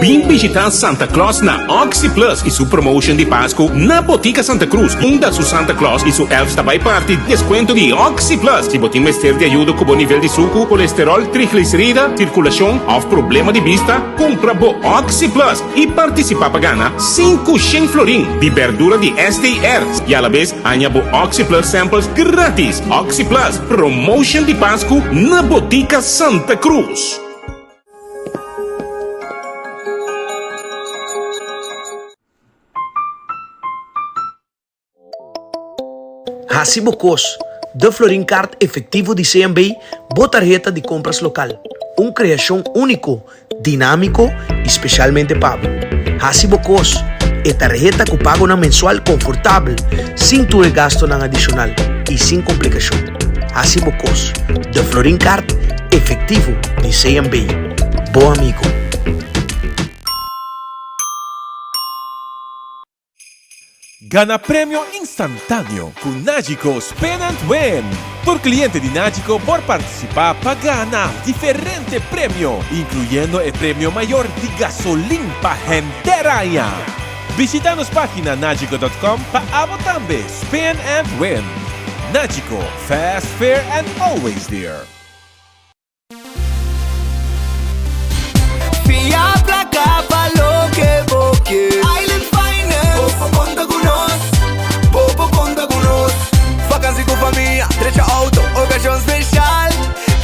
Bin bishita Santa Claus na Oxi Plus y su promotion di Pascu na Botica Santa Cruz, unda su Santa Claus y su elves ta bay parti descuento di Oxi Plus. Si bo tin mester di ayudo cu bo nivel di sucu, colesterol, triglicerida, circulacion of problema di bista, cumpra bo Oxi Plus y participa pa gana 500 florin di berdura di STR y alabes haña bo Oxi Plus samples gratis. Oxi Plus, promotion di Pascu na Botica Santa Cruz. Hasi bo kos, De Florin Card Efectivo di CMB, bo tarheta di kompras lokal. Un kreashon úniko, dinámiko i spesialmente pa bo. Hasi bo kos, e tarheta ku pagonan mensual konfortabel, sin tur e gastonan adishonal i sin komplikashon. Hasi bo kos, De Florin Card Efectivo di CMB, bo amigo. Gana premio instantáneo ku Nagico Spin and Win! Tur kliente di Nagico por partisipá pa gana diferente premio, inkluyendo e premio mayor di gasolin pa henter aña. Bishita nos pagina nagico.com pa abo tambe spin and win. Nagico, fast, fair and always there. Fia placa pa loke bo ke. Island Finance. Bo por conta cu nos. Bo por conta cu nos. Vakantie cu famia, drecha auto, ocasion special.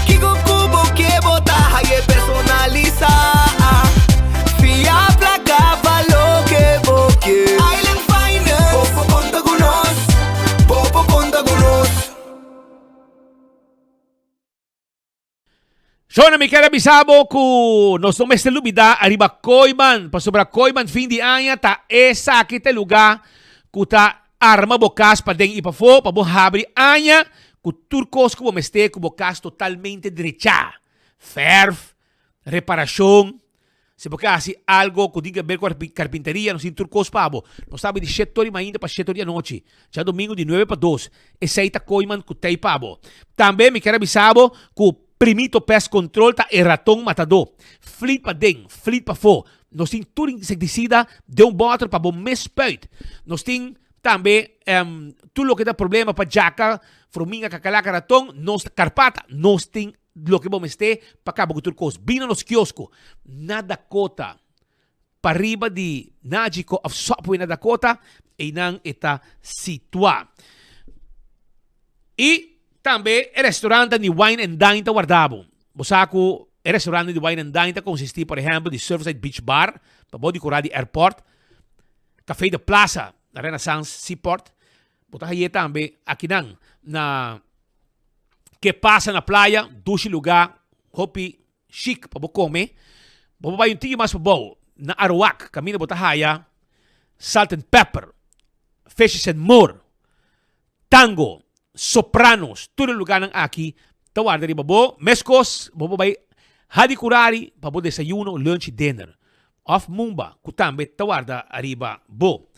Kico cu bo ke bo ta haye personalisa. Fia placa pa loke bo ke. Island Finance. Bo por conta cu nos. Bo por conta cu nos. Shona, mi ker a bisa bo ku nos no mester lubidá ariba Kooiman, pasobra Kooiman fin di aña ta esaki ta e lugá ku ta arma bo kas paden i pafó pa bo habri aña ku tur kos ku bo mester ku bo kas totalmente drechá, fèrf, reparashon. Si bo ke hasi algo ku tin ke ber ku karpinteria, nos tin tur kos pa bo. Nos ta habri di shete ora di mainta pa shete ora di anochi. Djadomingo di nuebe pa dos. Esei ta Kooiman ku tei pa bo. Tambe mi kier a bisa bo ku Primito Pest Control ta e raton matadó. Flit paden, flit pafó. Nos tin tur insektisida den un bòter pa bo mes spuit. Nos tin tambe tur loke ta problema pa djaka, frominga, kakalaka, raton, nos karpata. Nos tin Loke bo mester pa kaba ku tur kos. Bini na nos kiosko na Dakota, pariba di Nagico òf Subway na Dakota, einan e ta situá. I tambe e restaurantenan di Wine and Dine ta warda bo. Bo sa ku e restaurantenan di Wine and Dine ta konsistí por ehèmpel di Surfside Beach Bar, pa bou di kurá di airport, Café de Plaza na Renaissance Seaport, Bo ta haye tambe akinan na Ke Pasa na Playa, dushi lugá, hopi chic pa bo kome. Bo por bai un tiki mas pabou na Aruac, kaminda bo ta haya Salt and Pepper, Fishes and More, Tango, Sopranos, tur e lugánan aki ta warda riba bo. Meskos bo por bai Hadi Kurari pa bo desayuno, lunch i dinner. Òf Mumba, ku tambe ta warda ariba bo.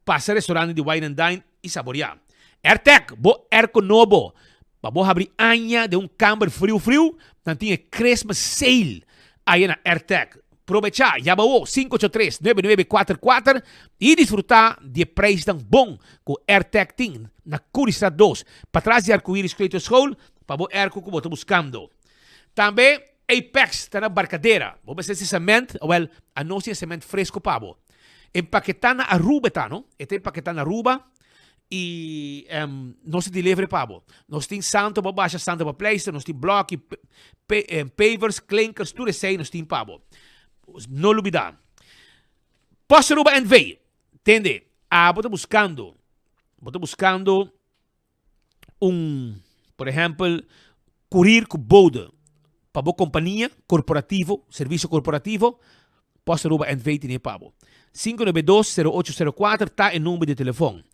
Pasa restaurante di Wine and Dine i saboriá. Airtec, bo airco nobo pa bo habri aña den un kamber friu friu, nan tin e Christmas sale aya na Airtec. Probechá, yama awo 583 9944 i disfrutá di e prijsnan bon ku Airtec tin na Curiestraat 2, patras di Arcoiris Kleuterschool pa bo airco ku bo ta buskando. Tambe Apex ta na Barcadera. Bo mester si cement, awel, anos tin e cement fresco pa bo. Empaketá na Aruba e ta, no? E ta empaketá na Aruba i nos ta deliver pa bo. Nos tin santo pa basha, santo pa pleister, nos tin bloki, pavers, klinkers, tur esei nos tin pa bo. No lubida. Post Aruba NV. Tende, abo ta buskando, bo ta buskando un, por ehempel, kurir ku bode pa bo kompania korporativo, servisio korporativo, Post Aruba NV tene pa bo. 592 0804 ta e number di telefon.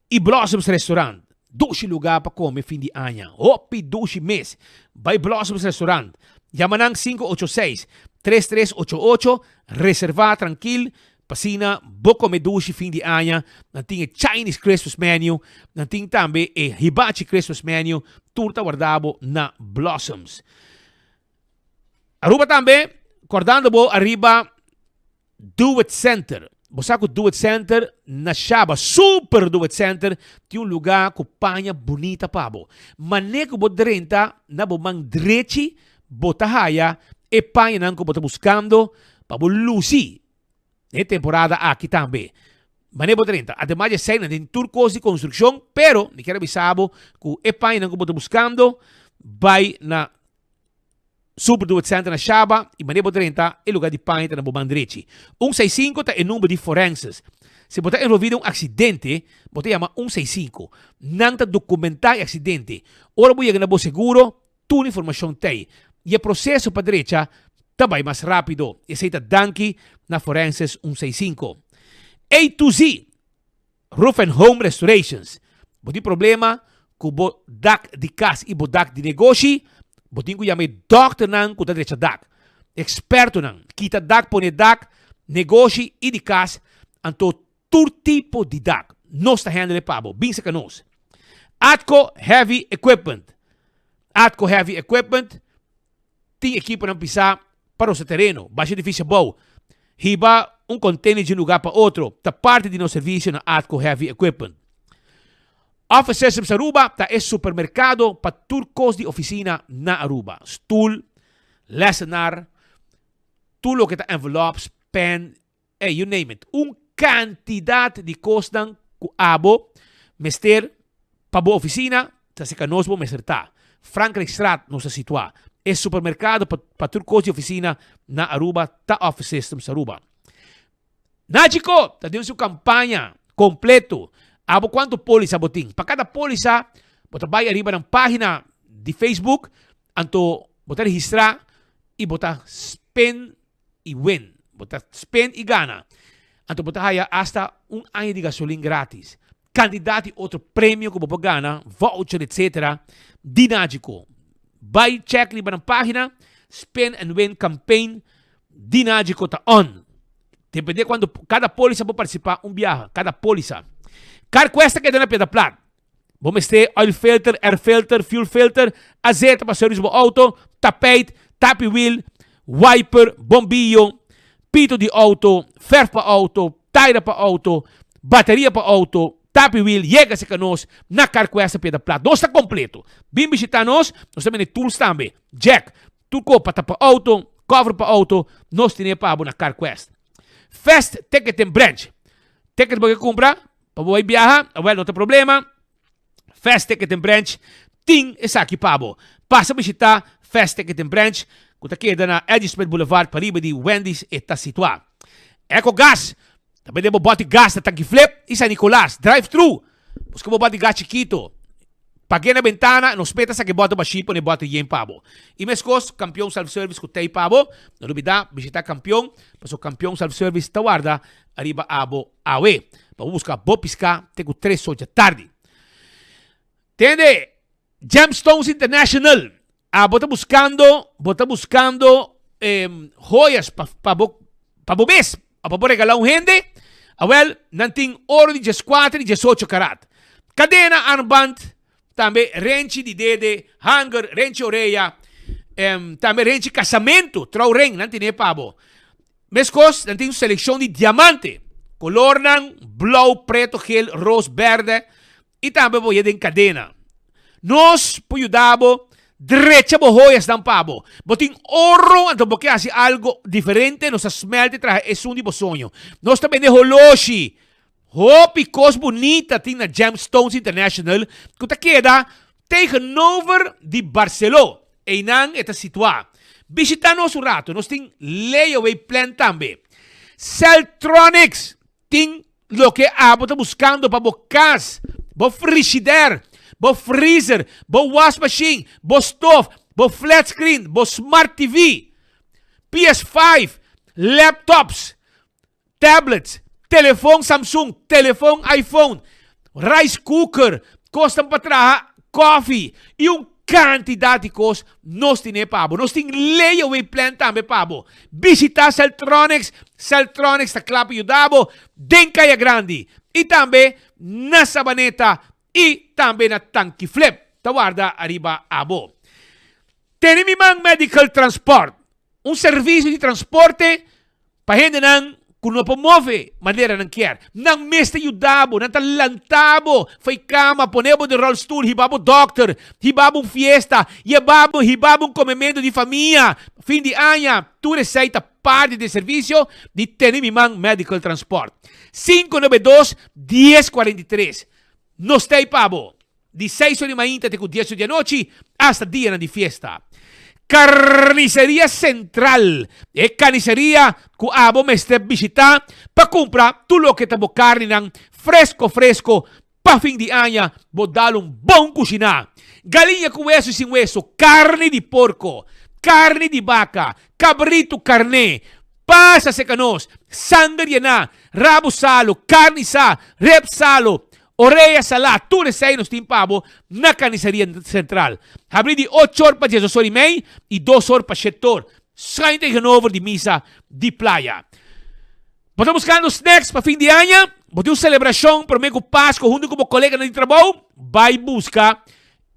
I Blossoms Restaurant, dushi lugá pa kome fin di aña. Hopi dushi mes. Bai Blossoms Restaurant. Yama nan 586 3388, reservá trankil P'asina bo come dushi fin di aña, nan tin e Chinese Christmas menu, nan tin tambe e Hibachi Christmas menu, tur ta warda bo na Blossoms. Aruba tambe, cordando bo ariba Do It Center. Bo sa cu Do It Center na Shaba, Super Do It Center, tin un luga cu paña bunita pa bo. Mane cu bo drenta na bo man drechi, bo ta haya e pañanan cu bo ta buscando pa bo luci den e temporada aki tambe. Manera bo ta drenta, ademas di esei nan tin tur cos di construccion, pero mi kier a bisa bo cu e pañanan cu bo ta buscando bay na Super Do It Center na Shaba y manera bo drenta e lugar di paña ta na bo man drechi. Un seis cinco ta e number di forenses. Si bo ta envolvi den un accidente, bo ta yama un seis cinco. Nan ta documenta e accidente. Ora bo yega na bo seguro, Tur informashon t'ei i e proseso pa drecha ta bai mas rápido. Esei ta danki na Forenses un seis sinku. A to Z Roof and Home Restorations Bo tin problema ku bo dak di kas i bo dak di negoshi? Bo tin ku yama e dòkternan ku ta drecha dak. Ekspertonan kita dak, pone dak, negoshi i di kas, anto Tur tipo di dak. Nos ta handle pa bo. Bin saka nos. Atco Heavy Equipment. Atco Heavy Equipment tin ekiponan pisá pa rosa tereno, basha edifisio abou, hiba. un container di un lugar pa otro ta parti di nos servicio na Atco Heavy Equipment. Office Systems Aruba ta e supermercado pa tur cos di oficina na Aruba. Stoel, lessenaar, tur loke ta envelops, pen, Ey, you name it. Un cantidad di cosnan cu abo mester pa bo oficina, ta cerca nos bo mester ta. Frankrijkstraat nos ta situa. E supermercado pa pa tur cos di oficina na Aruba ta Office Systems Aruba. Nagico ta den su campaña completo. Abo cuanto polisa bo tin? Pa cada polisa bo ta bay ariba nan pagina di Facebook, anto bo ta registra y bo ta spend y win. Bo ta spend y gana. Anto bo ta haya hasta un aña di gasolin gratis. Cantidad di otro premio cu bo por gana, voucher etc. Di Nagico. Bay check riba nan pagina, Spend and Win campaign di Nagico ta on. Depende cuando cada polisa por participa un biaha, cada polisa. Carquest ta keda na Piedra Plat. Bo mester oil filter, air filter, fuel filter, azeta pa service bo auto, tapijt, tapi wiel, wiper, bombillo, pito di auto, verf pa auto, taira pa auto, bateria pa auto, tapi wiel, yega cerca nos na Carquest Piedra Plat. Nos ta completo. Bin bishita nos, nos ta bende tools tambe, jack, tur cos pa tapa auto, cover pa auto, nos tene pa bo na Carquest. Fast Ticketing Branch. Ticket bo ke cumpra? Pa bo bai biaha? Awel, no ta problema. Fast Ticketing Branch tin esaki pa bo. Pasa bishita Fast Ticketing Branch ku ta keda na Eddie Smith Boulevard pariba di Wendy's e ta situá. Ecogas ta bende bo bòti gas na Tanki Flip i San Nicolas. Drive thru! Buska bo bòti gas chikito. Pag'é na bentana, nos meta sa ke bòti bashí pone bòti yen pa bo. I meskos, Kampion Self Service ku t'ei pa bo. No lubidá bishitá Kampion, pasobra Kampion Self Service ta warda ariba abo awe pa bo buska bo piská te ku tres or dja tardi. Tende, Gemstones International, abo ta buskando, bo ta buskando joyas pa pa bo pa bo mes o pa bo regalá un hende, awèl nan tin oro di dieskuater i diesocho karat, kadena, armband, tambe renchi di dede, hanger, renchi orea, tambe renchi kasamentu, trouwring, nan tene pa bo. Meskos, nan tin un selekshon di diamante, kolornan blou, preto, gel, ros, bèrdè i tambe bo den kadena. Nos por yuda bo drecha bo hoyasnan pa bo. Bo tin oro anto bo ke hasi algo diferente, nos ta smèlt i traha esun di bo soño. Nos ta bende holoshi. Hopi kos bunita tin na Gemstones International ku ta keda tegenover di Barceló. Einan e ta situá. Bishitá nos un ratu, nos tin layaway plan tambe. Celtronics tin loke abo ta buskando pa bo kas, bo frishider, bo freezer, bo wasmashin, bo stof, bo flat screen, bo smart TV, PS5, laptops, Tablets, telefon Samsung, telefon iPhone, rice cooker, kosnan pa traha koffie i un kantidat di kos nos tine pa bo. Nos tin layaway plan tambe pa bo. Bishita Celtronics, Celtronics ta kla pa yuda bo den Kaya Grandi i tambe na Sabaneta i tambe na Tanki Flip ta warda ariba abo. Tene mi man Medical Transport, un servisio di transporte Pa hendenan ku no por move manera nan kier, nan mes ta yuda bo, nan ta lanta bo fo'i kama, pone bo den rolstoel, hiba bo dòkter, hiba bo un fiesta, yeba bo, hiba bo un komementu di famia, fin di aña, tur esei ta parti di e servisio di Tene Mi Man Medical Transport. 592 1043 Nos ta ei pa bo. Di seis or di mainta te ku dies or di anochi, asta dianan di fiesta. Carniceria Central, e carniceria ku abo mester bishita pa kumpra tur loke ta bo karninan fresko fresko pa fin di aña bo dal un bon kushiná. Galiña ku weso i sin weso, karni di porko, karni di baka, kabritu karné, pasa serka nos, sanger yená, rabu salu, karni sa, rep salu, Orea salá, tur esei nos tin pa bo na Carniceria Central. Habrí di ocho or pa diesdos or i mei i dos or pa shete or, schuin tegenover di misa di Playa. Bo ta buskando snacks pa fin di aña? Bo tin un selebrashon promé ku Pasko huntu ku bo koleganan di trabou? Bai buska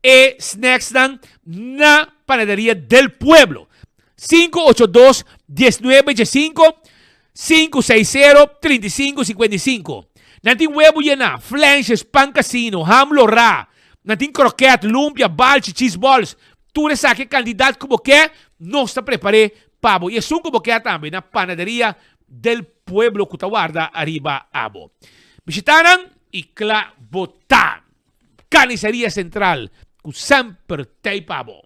e snacksnan na Panaderia del Pueblo. 582 19 15. 560 35 55. Nan tin webu yená, flensjes, pan casino, ham lorá. Nan tin kroket, lumpia, balchi, cheese balls. Tur esaki e kandidat ku bo ke, nos ta prepar'é pa bo. I esun ku bo ke tambe na Panaderia del Pueblo ku ta warda ariba abo. Bishitá nan i kla bo ta. Carniceria Central ku semper t'ei pa bo.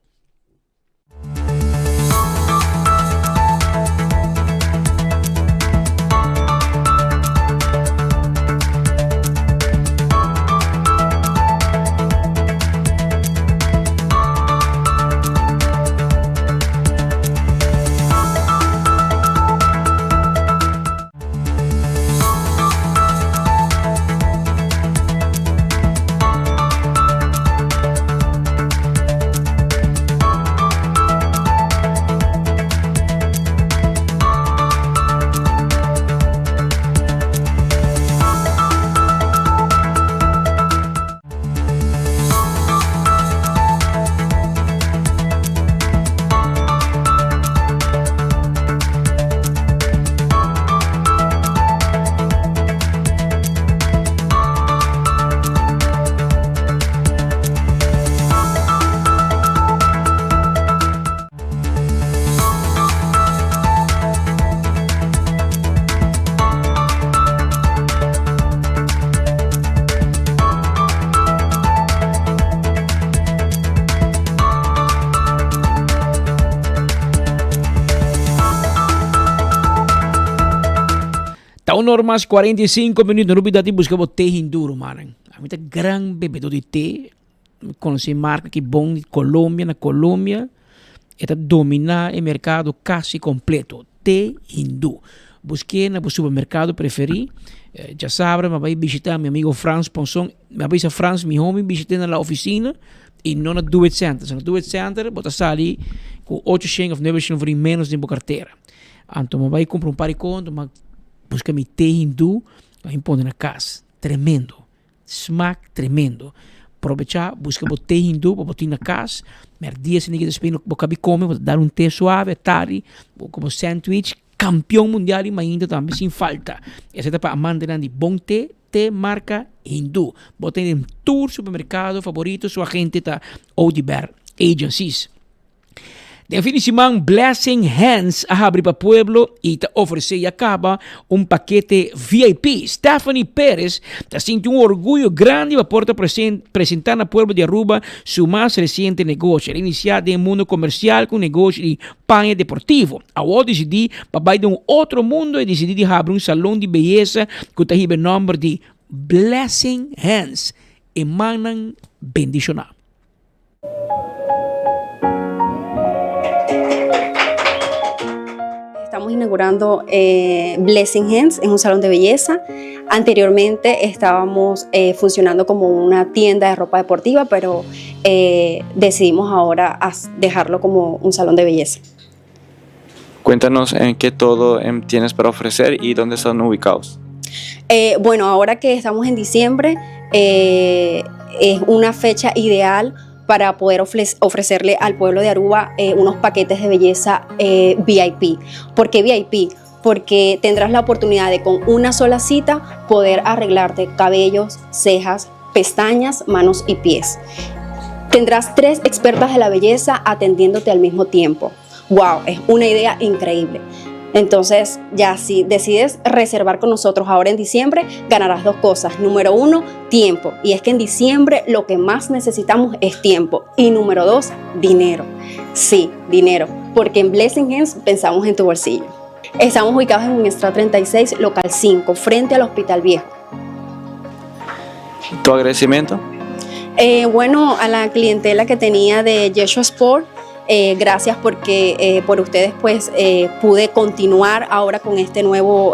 Ta un or mas 45 minuut. No olbida di busca bo té hindú, rumannan. Ami ta gran bebedor di té. Mi conoce marca ki bon di Colombia. Na Colombia e ta domina e mercado casi completo. Té hindú. Busqué na bo supermercado preferi. Djasabra mi a bay bishita mi amigo Frans Ponson. Mi a bisa Frans mihó mi bishit'é na la oficina y no na Do It Center. Na Do It Center bo ta sali cu ocho shen of nuebe shen florin menos den bo cartera. Anto mi a bai cumpra un par di cos, mi a busca mi té hindú, mi a pone na cas. Tremendo. Smaak tremendo. Probecha, busca bo té hindú pa bo tin na cas. Merdia si niki despues bo kabi come, bo ta dal un té suave, tardi, bo como sandwich, campeon mundial di mainta tambe sin falta. Esei ta pa amantenan di bon té, té marca hindú. Bo tin den tur supermercado favorito, su agente ta Oduber Agencies. Den fin di siman Blessing Hands a habri pa pueblo y ta ofrece ya caba un pakete VIP. Stephanie Perez ta sinti un orguyo grandi pa por ta presenta na pueblo di Aruba su mas reciente negoshi. El a inicia den e mundo comercial cu un negoshi di paña deportivo. Awor dicidi pa bay den un otro mundo y dicidi di habri un salon di beyesa cu ta hiba e nomber di Blessing Hands, e mannan bendiciona. Estamos inaugurando eh, Blessing Hands, es un salón de belleza. Anteriormente estábamos eh, funcionando como una tienda de ropa deportiva, pero eh, decidimos ahora dejarlo como un salón de belleza. Cuéntanos en qué todo em, tienes para ofrecer y dónde están ubicados. Eh, bueno, ahora que estamos en diciembre, eh, es una fecha ideal para poder ofrecerle al pueblo de Aruba eh, unos paquetes de belleza VIP. ¿Por qué VIP? Porque tendrás la oportunidad de con una sola cita poder arreglarte cabellos, cejas, pestañas, manos y pies. Tendrás tres expertas de la belleza atendiéndote al mismo tiempo. ¡Wow! Es una idea increíble. Entonces, ya si decides reservar con nosotros ahora en diciembre, ganarás dos cosas. Número uno, tiempo. Y es que en diciembre lo que más necesitamos es tiempo. Y número dos, dinero. Sí, dinero. Porque en Blessing Hands pensamos en tu bolsillo. Estamos ubicados en Unestra 36, local 5, frente al Hospital Viejo. ¿Tu agradecimiento? Eh, bueno, a la clientela que tenía de Yeshua Sport, eh, gracias porque eh, por ustedes pues pude continuar ahora con este nuevo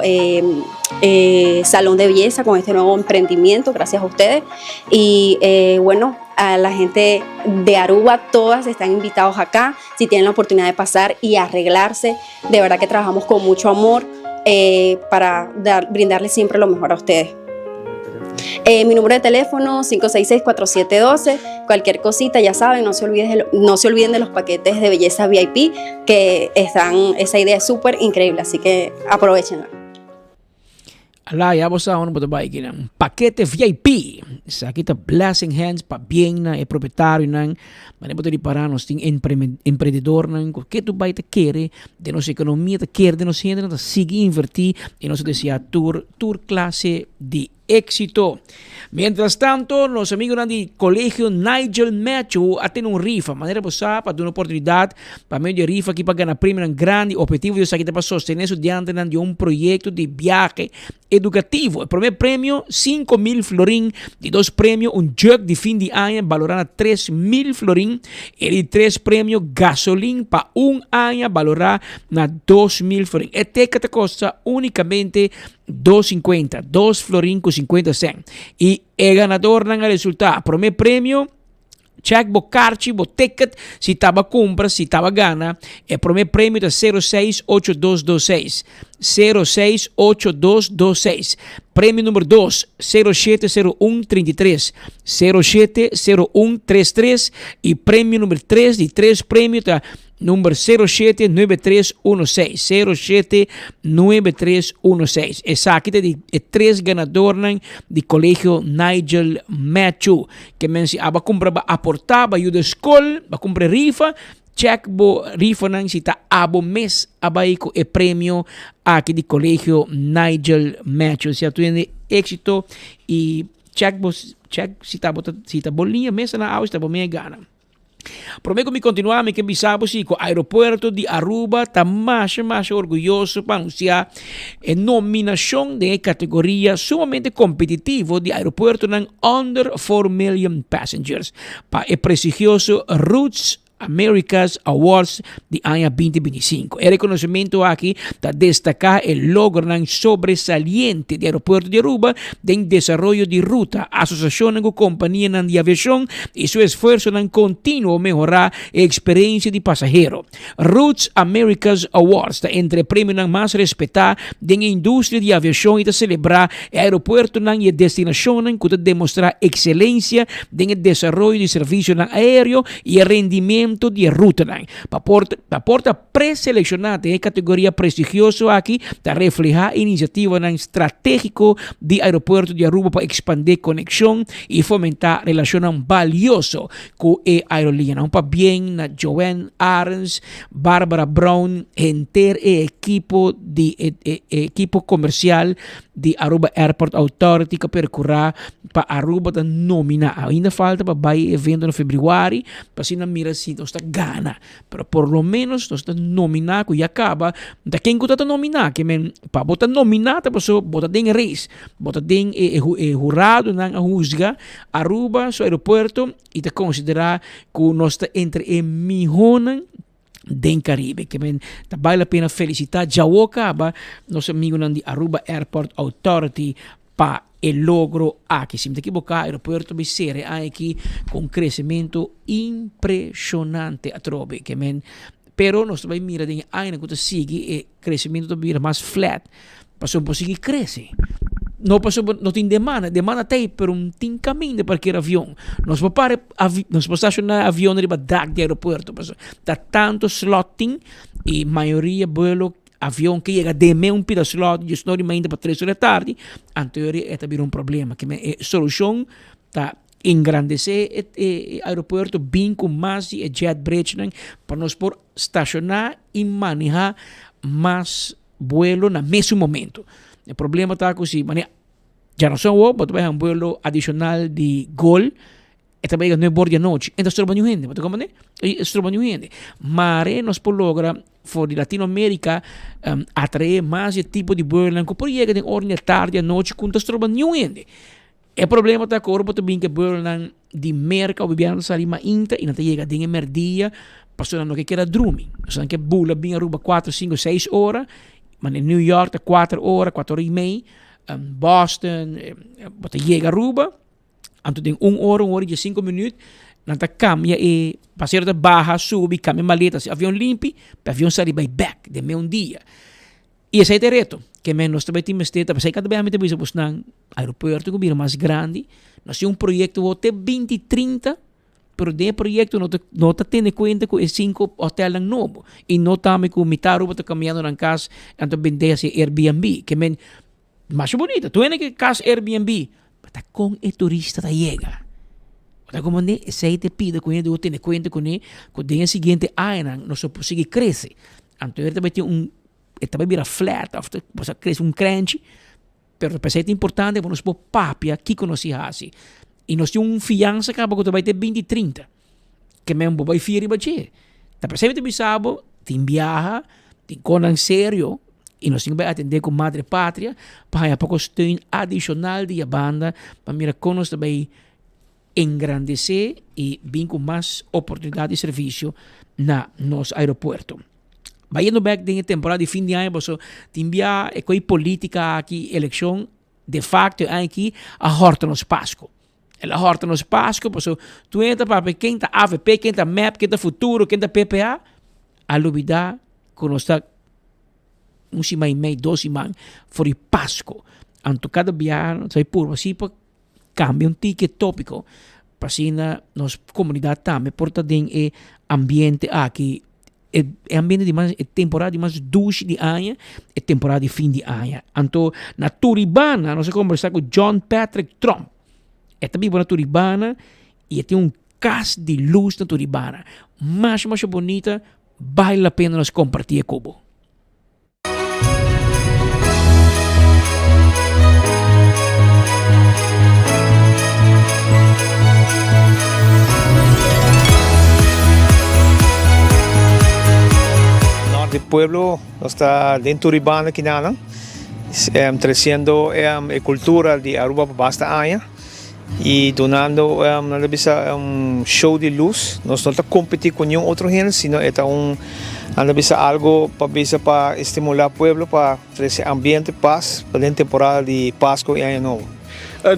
salón de belleza, con este nuevo emprendimiento, gracias a ustedes. Y bueno, a la gente de Aruba, todas están invitados acá, si tienen la oportunidad de pasar y arreglarse, de verdad que trabajamos con mucho amor para dar, brindarles siempre lo mejor a ustedes. Eh, mi número de teléfono 566-4712. Cualquier cosita, ya saben, no se, olviden de, no se olviden de los paquetes de belleza VIP que están, esa idea es súper increíble, así que aprovechenla. Ala, ya bo sa unda bo ta bai kinan. Pakete VIP. Esaki ta Blessing Hands pabien na e propietarionan. Manera bo ta ripará nos tin emprendedornan ku ke tur bai ta kere den nos ekonomia, ta kere den nos hendenan, ta sigui invertí i nos ta deseá tur tur klase di éksito. Mientras tanto, nos amigunan di Colegio Nigel Matthew a tene un rifa. Manera bo sa, pa duna oportunidad pa medio di e rifa aki pa gana premionan grandi. Obhetivo di esaki ta pa sostene estudiantenan di un proyecto di biahe educativo. E prome premio, 5000 florin. Di dos premio, un jug di fin di aña balora na 3000 florin. E di tres premio, gasolin pa un aña balora na 2000 florin. E ticket ta costa unicamente Dos sinkuenta, dos florin ku sinkuenta sèn. I e ganadornan a resultá, promé premio, chèk bo karchi, bo ticket, si taba kumpra, si taba gana. E promé premio ta sero seis ocho dos dos seis, sero seis ocho dos dos seis. Premio number dos, sero shete sero un 33, sero shete sero un tres tres. I premio number tres, di tres premio ta Number 079316, 079316. Esaki ta di e tres ganadornan di Colegio Nigel Matthew. Ke men si aba kumpra ba aporta, ba yuda skol, ba kumpra rifa, check bo rifanan si ta abo mes a bai ku e premio aki di Colegio Nigel Matthew. Si a tu hende éxito i check bo check si ta bo si ta bo liña mes na awe si ta bo mes gana. Prome ku mi kontinuá mi ke bisa bo si ku Aeropuerto di Aruba ta masha masha orguyoso pa anunsiá e nominashon den e kategoria sumamente kompetitivo di aeropuertonan under 4 million passengers pa e prestigioso Routes Americas Awards di aña 2025. E rekonosementu aki ta destaká e logronan sobresaliente di Aeropuerto di Aruba den desaroyo di ruta, asosiashonnan ku kompanianan di aviashon i su esfuersonan kontinuo mehorá e eksperensia di pasahero. Routes Americas Awards ta entre e premionan mas respetá den e industria di aviashon i ta selebrá e aeropuertonan i e destinashonnan ku ta demostrá ekselensia den e desaroyo di servisionan aéreo i e rendimento di e rutanan. Pa por pa por ta preselekshona den e kategoria prestigioso aki ta reflehá e inisiativanan stratégiko di Aeropuerto di Aruba pa ekspandé konekshon i fomentá relashonnan balioso ku e aeroliñanan. Un pabien na Joanne Arends, Barbara Brown, henter e ekipo di e e ekipo komersial di Aruba Airport Authority ku a perkurá pa Aruba ta nominá. Ainda falta pa bai e evento na febrüari pa asina mira si nos ta gana. Pero por lo menos nos ta nominá ku ya kaba. Ta ken ku ta ta nominá? Ke men pa bo ta nominá ta paso bo ta den race. Bo ta den e e huradonan a husga Aruba su aeropuerto i ta konsiderá ku nos ta entre e mihónan den Caribe. Ke men ta bale la pena felicita djawo caba nos amigonan di Aruba Airport Authority pa e logro aki. Si mi ta ekiboka aeropuerto bay sere aña aki cu un crecemento impresionante atrobe. Ke men pero nos ta bay mira den e añanan cu ta sigui e crecemento ta bira mas flat pasobra bo sigui crece. No pasobra no tin demanda, demanda ta ei pero no tin caminda pa parker avion. Nos por para nos por staciona avion riba dak di aeropuerto pasobra ta tanto slot tin y mayoria buelo avion ke yega den me un pida slot djes no di mainta pa tres ora di tardi anto e ta bira un problema. E solucion ta engrandece e aeropuerto bin cu mas di e jet bridgenan pa nos por staciona y maneha mas buelo na mesun momento. E problema ta cu si mane djanoson awor bo ta bay haña un buelo adicional di Gol e ta bay yega nuebe or di anochi e ta stroba niun hende bo ta comprende e stroba niun hende mare nos por logra for di Latino America atrae mas e tipo di buelonan cu por yega den ora di atardi anochi cu no ta stroba niun hende. E problema ta ku ora bo ta bin ku e buelnan di Merka o bibiana ta sali mainta i nan ta yega den e merdia pasobra nan no ke keda drumi. Pasobra nan ke bula bin Aruba kuater, sinku, seis ora, ma na New York ta kuater ora, kuater ora i mei, Boston, bo ta yega Aruba, anto den un ora, un ora i diesinku minüt nan ta kambia e pasahero ta baha, subi, kambia maleta, si avion limpi, e avion sali bai bèk den meun dia. I esei ta e reto, ke men nos ta bai tin mester ta pasei kada bes mi ta bisa bosnan aeropuerto ku bira mas grandi, nos tin un proyekto wou te 2030, pero den e proyekto no ta no ta tene kuenta ku e sinku hotelnan nobo i no tambe ku mitad Aruba ta kambiando nan kas anto bende hasi Airbnb, ke men. Masha bunita. Tur hende ke kas Airbnb. Pero ta kon e turista ta yega? Bo ta komprendé? Esei ta e pida ku hende debe tene kuenta kuné ku den e siguiente añanan nos lo por sigui krese. Anto e ta bai tin un e ta bai bira flat òf ta bo sa krese un krenchi. Pero p'esei ta importante pa nos por papia kiko nos tin hasi. I nos tin un fiansa kaba ku ta bai te binti trinta. Ke men bo bai fia riba dje. Ta p'esei mi ta bisa bo, tin biaha, tin konan serio i nos tin ku bai atendé ku Madre Patria pa haña poko steun adishonal di e banda pa mira kon nos ta bai engrandesé i bin ku mas oportunidat di servisio na nos aeropuerto. Bayendo bèk den e temporada di fin di aña paso tin bia e koe politika aki, elekshon, de facto e aña aki a hòrta nos Pasku. El a hòrta nos Pasku paso tur hende ta papia ken ta avp, ken ta mep, ken ta Futuro, ken ta PPA, a lubida ku nos ta un siman i mei, dos siman for di Pasku. Anto kada bia nos ta purba si pa kambia un tiki e topiko pa asina nos komunidat tambe por ta den e ambiente aki E e ambiente di mas e temporada di mas dushi di aña, e temporada di fin di aña. Anto na Turibana nos a kombersá ku John Patrick Tromp. E ta biba na Turibana i e tin un kas di lus na Turibana. Masha masha bonita, bale la pena nos kompartí e ku bo. Nort di pueblo nos ta den Turibana kinanan treciendo e cultura di Aruba pa basta aña y dunando nan ta bisa un show di luz. Nos no ta competi cu niun otro hende sino e ta un nan ta bisa algo pa bisa pa estimula pueblo pa trece ambiente pas pa den temporada di Pasco y Aña Nobo.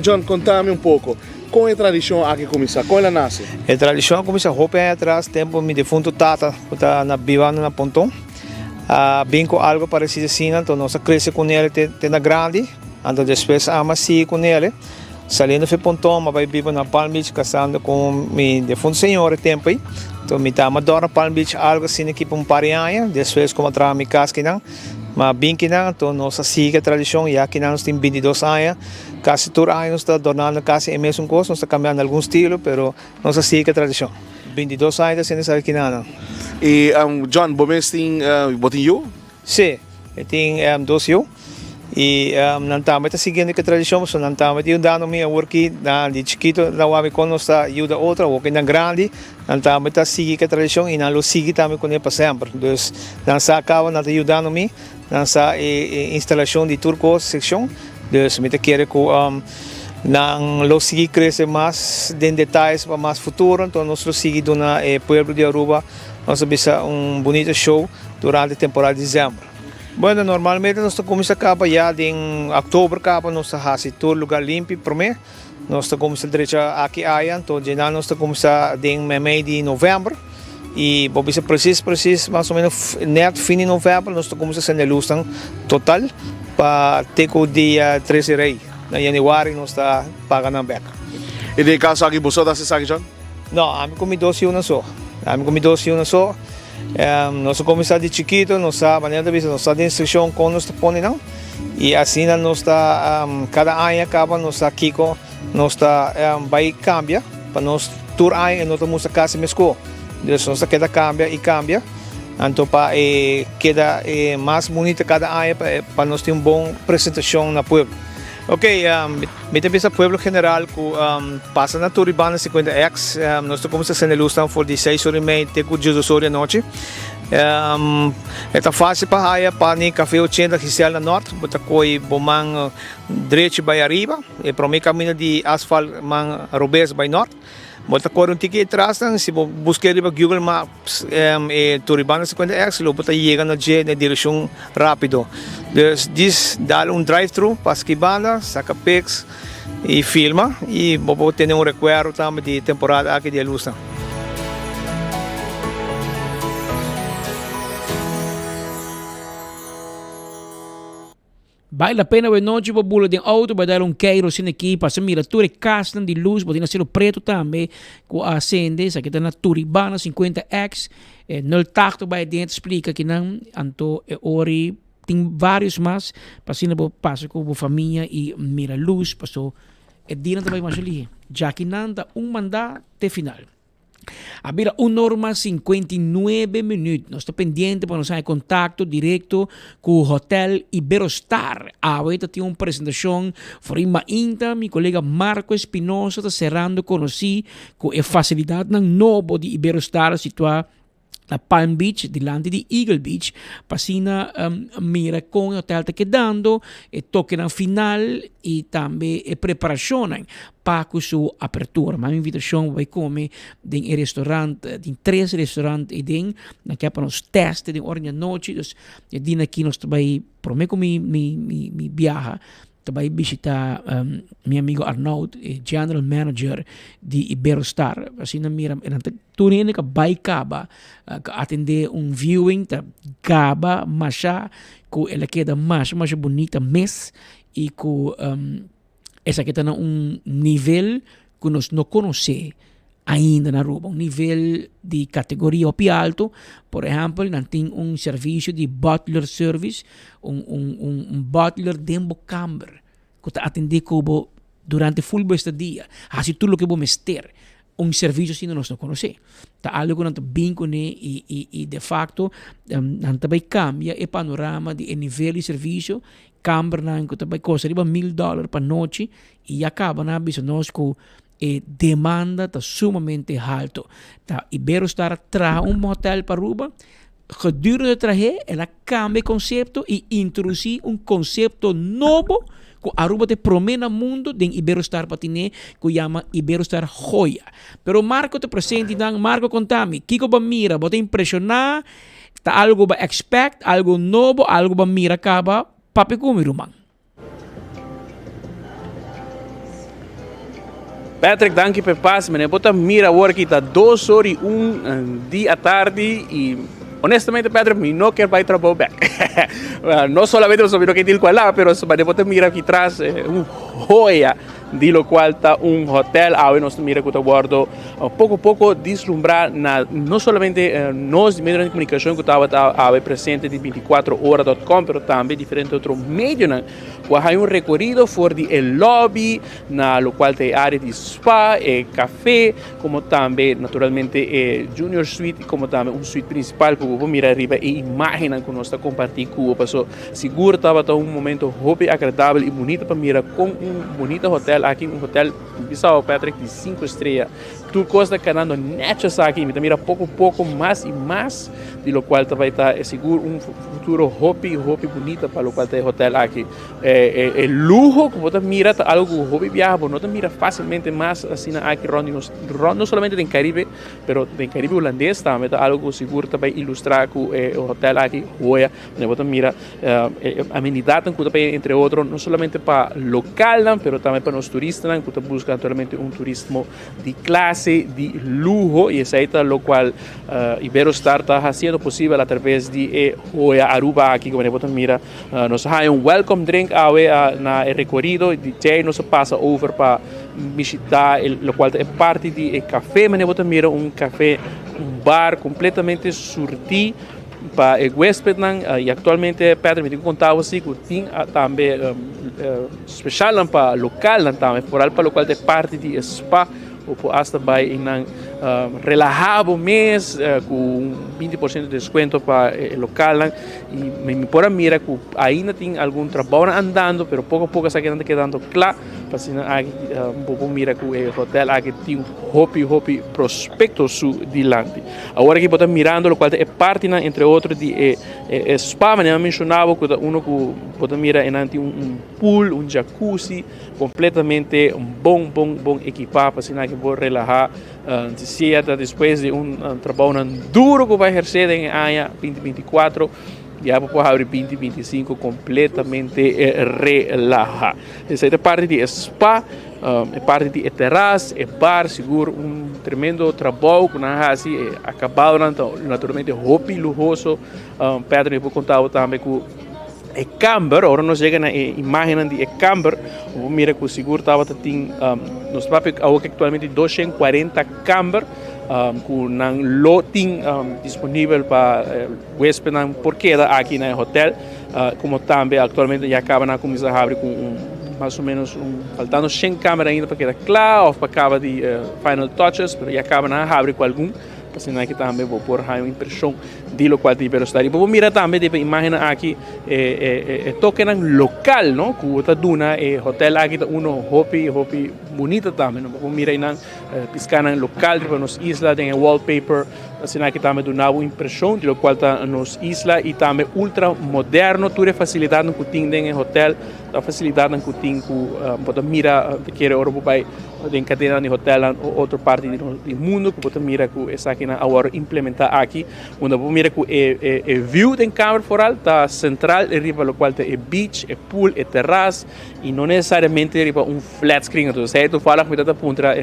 John, contami un poco, con e tradicion aki cuminsa? Con el a nace? E tradicion a cuminsa hopi aña atras, tempo mi defunto tata cu ta na bibando na Ponton a bin cu algo parecido asina, enton nos a crece cu nele te na grandi, anto despues ama sigui cu nele. Saliendo fe Ponton m'a bai biba na Palm Beach casando cu mi defunto señora e tempo ei. Enton mi ta ama dor na Palm Beach algo asina aki pa un par di aña, despues cu m'a traha mi cas kinan. M'a bin kinan, enton nos a sigui e tradicion, ya kinan nos tin bintidos aña, casi tur aña nos ta dornando casi e mesun cos, nos ta cambiando algun stilo, pero nos a sigui e tradicion. Bintidos aña ta haciendo esaki kinan. Y John, bo mes tin, bo tin yu? Sí, mi tin dos yu y nan tambe ta siguiendo e tradicion pasobra nan tambe ta yudando mi awor ki nan di chikito nan wak mi con nos ta yuda otro, awor ki nan grandi nan tambe ta sigui e tradicion y nan lo sigui tambe cune pa semper. Dus nan sa caba nan ta yudando mi, nan sa e instalacion di tur cos, seccion, dus mi ta kere cu nan lo sigui crece mas den detayes pa mas futuro, enton nos lo sigui duna e pueblo di Aruba nos ta bisa un bunito show. Durante temporada di diciember. Bueno, normalmente nos ta cuminsa caba ya den october caba nos ta haci tur lugar limpi prome. Nos ta cuminsa drecha aki aya, anto djena nos ta cuminsa den memey di november. Y bo bisa precies precies mas o menos net fin di november nos ta cuminsa sende luznan total pa te cu dia tres di rey. Na januari nos ta paga nan bek. Y den e caso aki boso ta haci esaki, John? No, ami cu mi dos yiunan so. Ami cu mi dos yiunan so. Nos a kuminsá di chikitu, nos sa, manera ta bisa, nos sa di instrukshon kon nos ta pone nan i asina nos ta kada aña kaba nos sa kiko nos ta bai kambia pa nos tur aña e no ta mustra kasi meskó. Dus nos ta keda kambia i kambia anto pa e keda mas bunita kada aña pa nos tin un bon presentashon na pueblo. Ok, mi ta bisa pueblo general ku pasa na tur di banda 50 X. Nos ta kuminsá sende lusnan for di seis ora i mei te ku diesdos ora di anochi. E ta fásil pa haya pa ni Café 80 Giselle na nort. Bo ta kohe bo man drechi bai ariba, e promé kaminda di asfalt man robes bai nort. Bo ta kore un tiki atras nan, si bo busk'é riba Google Maps e Turibanda 50 X lo bo ta yega na dje na direkshon rápido. Dus djis dal un drive thru pasa ki banda, saka pics i filma i bo por tene un rekuerdo tambe di e temporada aki di e lusnan. Bai la pena wenochi bo bula den auto bai dal un keiro asina aki pasa mira tur e casnan di luz bo tin na Cielo Preto tambe cu a cende esaki ta na Turibana 50 X e nul tachtig bai aden ta splica kinan anto e ori. Tin varios mas pa asina bo pasa cu bo famia y mira luz paso e dianan ta bay masha lihe. Djaki nan ta un manda te final. A bira un or mas 59 minuut. Nos ta pendiente pa nos haña contacto directo cu Hotel Iberostar. Awe ta tin un presentacion for di mainta. Mi colega Marco Espinosa ta cerrando conoci cu e facilidadnan nobo di Iberostar situa na Palm Beach, dilanti di Eagle Beach, pa asina mira kon e hotel ta kedando, e tokenan final i tambe e preparashonnan pa ku su apertura. Mami invitashon pa bai kome den e restaurant, tin tres restaurant eiden, nan ke pa nos tèst den ora di anochi, dus e dina aki nos ta bai prome ku mi mi mi biaha Ta bai bishita mi amigo Arnoud, e general manager di Iberostar. Asina mira, e nan ta tur hende ka bai kaba, ka atende un viewing, ta gaba masha ku el a keda masha masha bunita mes i ku esaki ta na un nivel ku nos no konosé ainda na Aruba, un nivel di categoria hopi alto. Por ehempel, nan tin un servicio di butler service, un, un, un, un butler den bo kamber cu ta atende cu bo durante full bo estadia, haci tur loke bo mester. Un servicio asina nos no conoce. Ta algo cu nan ta bin cune y, y, y de facto nan ta bay cambia e panorama di e nivel di servicio. Kambernan cu ta bay costa riba $1000 pa nochi y ya caba nan a bisa nos cu E demanda ta sumamente halto. Ta Iberostar a traha un hotel pa Aruba. Gedurende trah'é el a cambia e concepto y introduci un concepto nobo cu Aruba ta e prome na mundo den Iberostar pa tine cu yama Iberostar Joya. Pero Marco ta presente nan. Marco conta mi, kico bo a mira? Bo ta impresiona? Ta algo bo a expect? Algo nobo? Algo bo a mira caba? Papia cu mi ruman. Patrick, danki p'e pas. Meneer, bo ta mira awor aki ta dos or i un di atardi i honestamente Patrick mi no kier bai trabou bek. No solamente pasobra mi no kier deal ku ala, pero manera bo ta mira aki tras un hoya di lokual ta un hotel. Awe nos ta mira ku ta wòrdu poko poko dislumbrá na no solamente nos di medionan di komunikashon ku tabata awe presente di bintikuatro ora dòt kòm pero tambe diferente otro medionan ku a haña un rekorido for di e lòbi na lokual ta e área di spa, e kafé komo tambe naturalmente e junior suite komo tambe un suite prinsipal ku bo por mira riba e imágennan ku nos ta kompartí ku bo paso sigur tabata un momento hopi agradabel i bunita pa mira kon un bunita hotel aki un hotel Bisao Patrick di 5 estrella. Tur cos ta canando netjes aki. Mi ta mira poco poco mas y mas di lo cual ta bay ta sigur un futuro hopi hopi bunita pa lo cual ta e hotel aki. E, e, e luho cu bo ta mira ta algo cu hopi biaha bo no ta mira facilmente mas asina aki rond di nos, rond no solamente den Caribe, pero den Caribe Hulandes tambe ta algo cu sigur ta bay ilustra cu e hotel aki hoya. Donde bo ta mira e amenidadnan ku ta bay entre otro no solamente pa lokalnan pero tambe pa nos turistanan ku ta buska naturalmente un turismo di klase di luho y esei ta lokual Iberostar ta hasiendo posibel a traves di e Hoya Aruba aki ku bo ta mira nos a haña un welcome drink awe na e rekorido di djei nos a pasa over pa bishita lokual ta e parti di e kafe manera bo ta mira un kafe un bar kompletamente surti. Pa e huespednan y actualmente Patrick mi tin cu conta bo si cu tin tambe specialnan pa localnan tambe foral pa locual ta e parti di e spa bo por hasta bay eynan relaha bo mes cu un 20% di descuento pa e localnan y mi por a mira cu ainda tin algun trabounan andando pero poco a poco esakinan ta kedando cla. Pa asina aki bo por mira ku e hotel aki tin hopi hopi prospekto su dilanti. Awor aki bo ta mirando lokual ta e partinan entre otro di e e spa manera mi menshona bo ku ta uno ku bo ta mira enan tin un pool, un jacuzzi kompletamente bon bon bon ekipá pa asina aki bo relaha si sea ta despues di un trabounan duro ku bo a ehersé den e aña 2024. Ya bo por habri 2025 completamente relaha. Esei ta parti di e spa, e parti di e terras, e bar, sigur un tremendo trabou ku nan a hasi. E akabadonan ta naturalmente hopi luhoso. Pedro mi por konta bo tambe ku e kamber, ora nos yega na e imagennan di e kamber, bo por mira ku sigur tabata tin, nos papia awor aktualmente 240 kamber. Ku nan lo tin disponibel pa huespednan por keda aki na e hotel, komo tambe aktualmente ya kaba nan a kuminsá habri ku un mas o menos un faltando shen kamera ainda pa keda kla òf pa kaba di final touches, pero ya kaba nan a habri ku algun. Asina aki tambe bo por haña un impreshon di lokual ta Iberostar. I bo por mira tambe di e imágennan aki e tokenan lokal no ku ta duna e hotel aki ta uno hopi hopi bunita tambe no. Bo por mira einan piskanan lokal riba nos isla den e wallpaper. Asina aki tambe duna bo impreshon di lokual ta nos isla i tambe ultra moderno tur e fasilidatnan ku tin den e hotel. Ta facilidadnan cu tin cu bo ta mira ta kere ora bo bay den cadenanan di hotelnan o otro parti di mundo cu bo ta mira cu esakinan a worde implementa aki unda bo mira cu e view den kamer vooral ta central riba locual ta e beach, e pool, e terras y no necesariamente riba un flat screen. Entonces esey toevallig mi ta puntra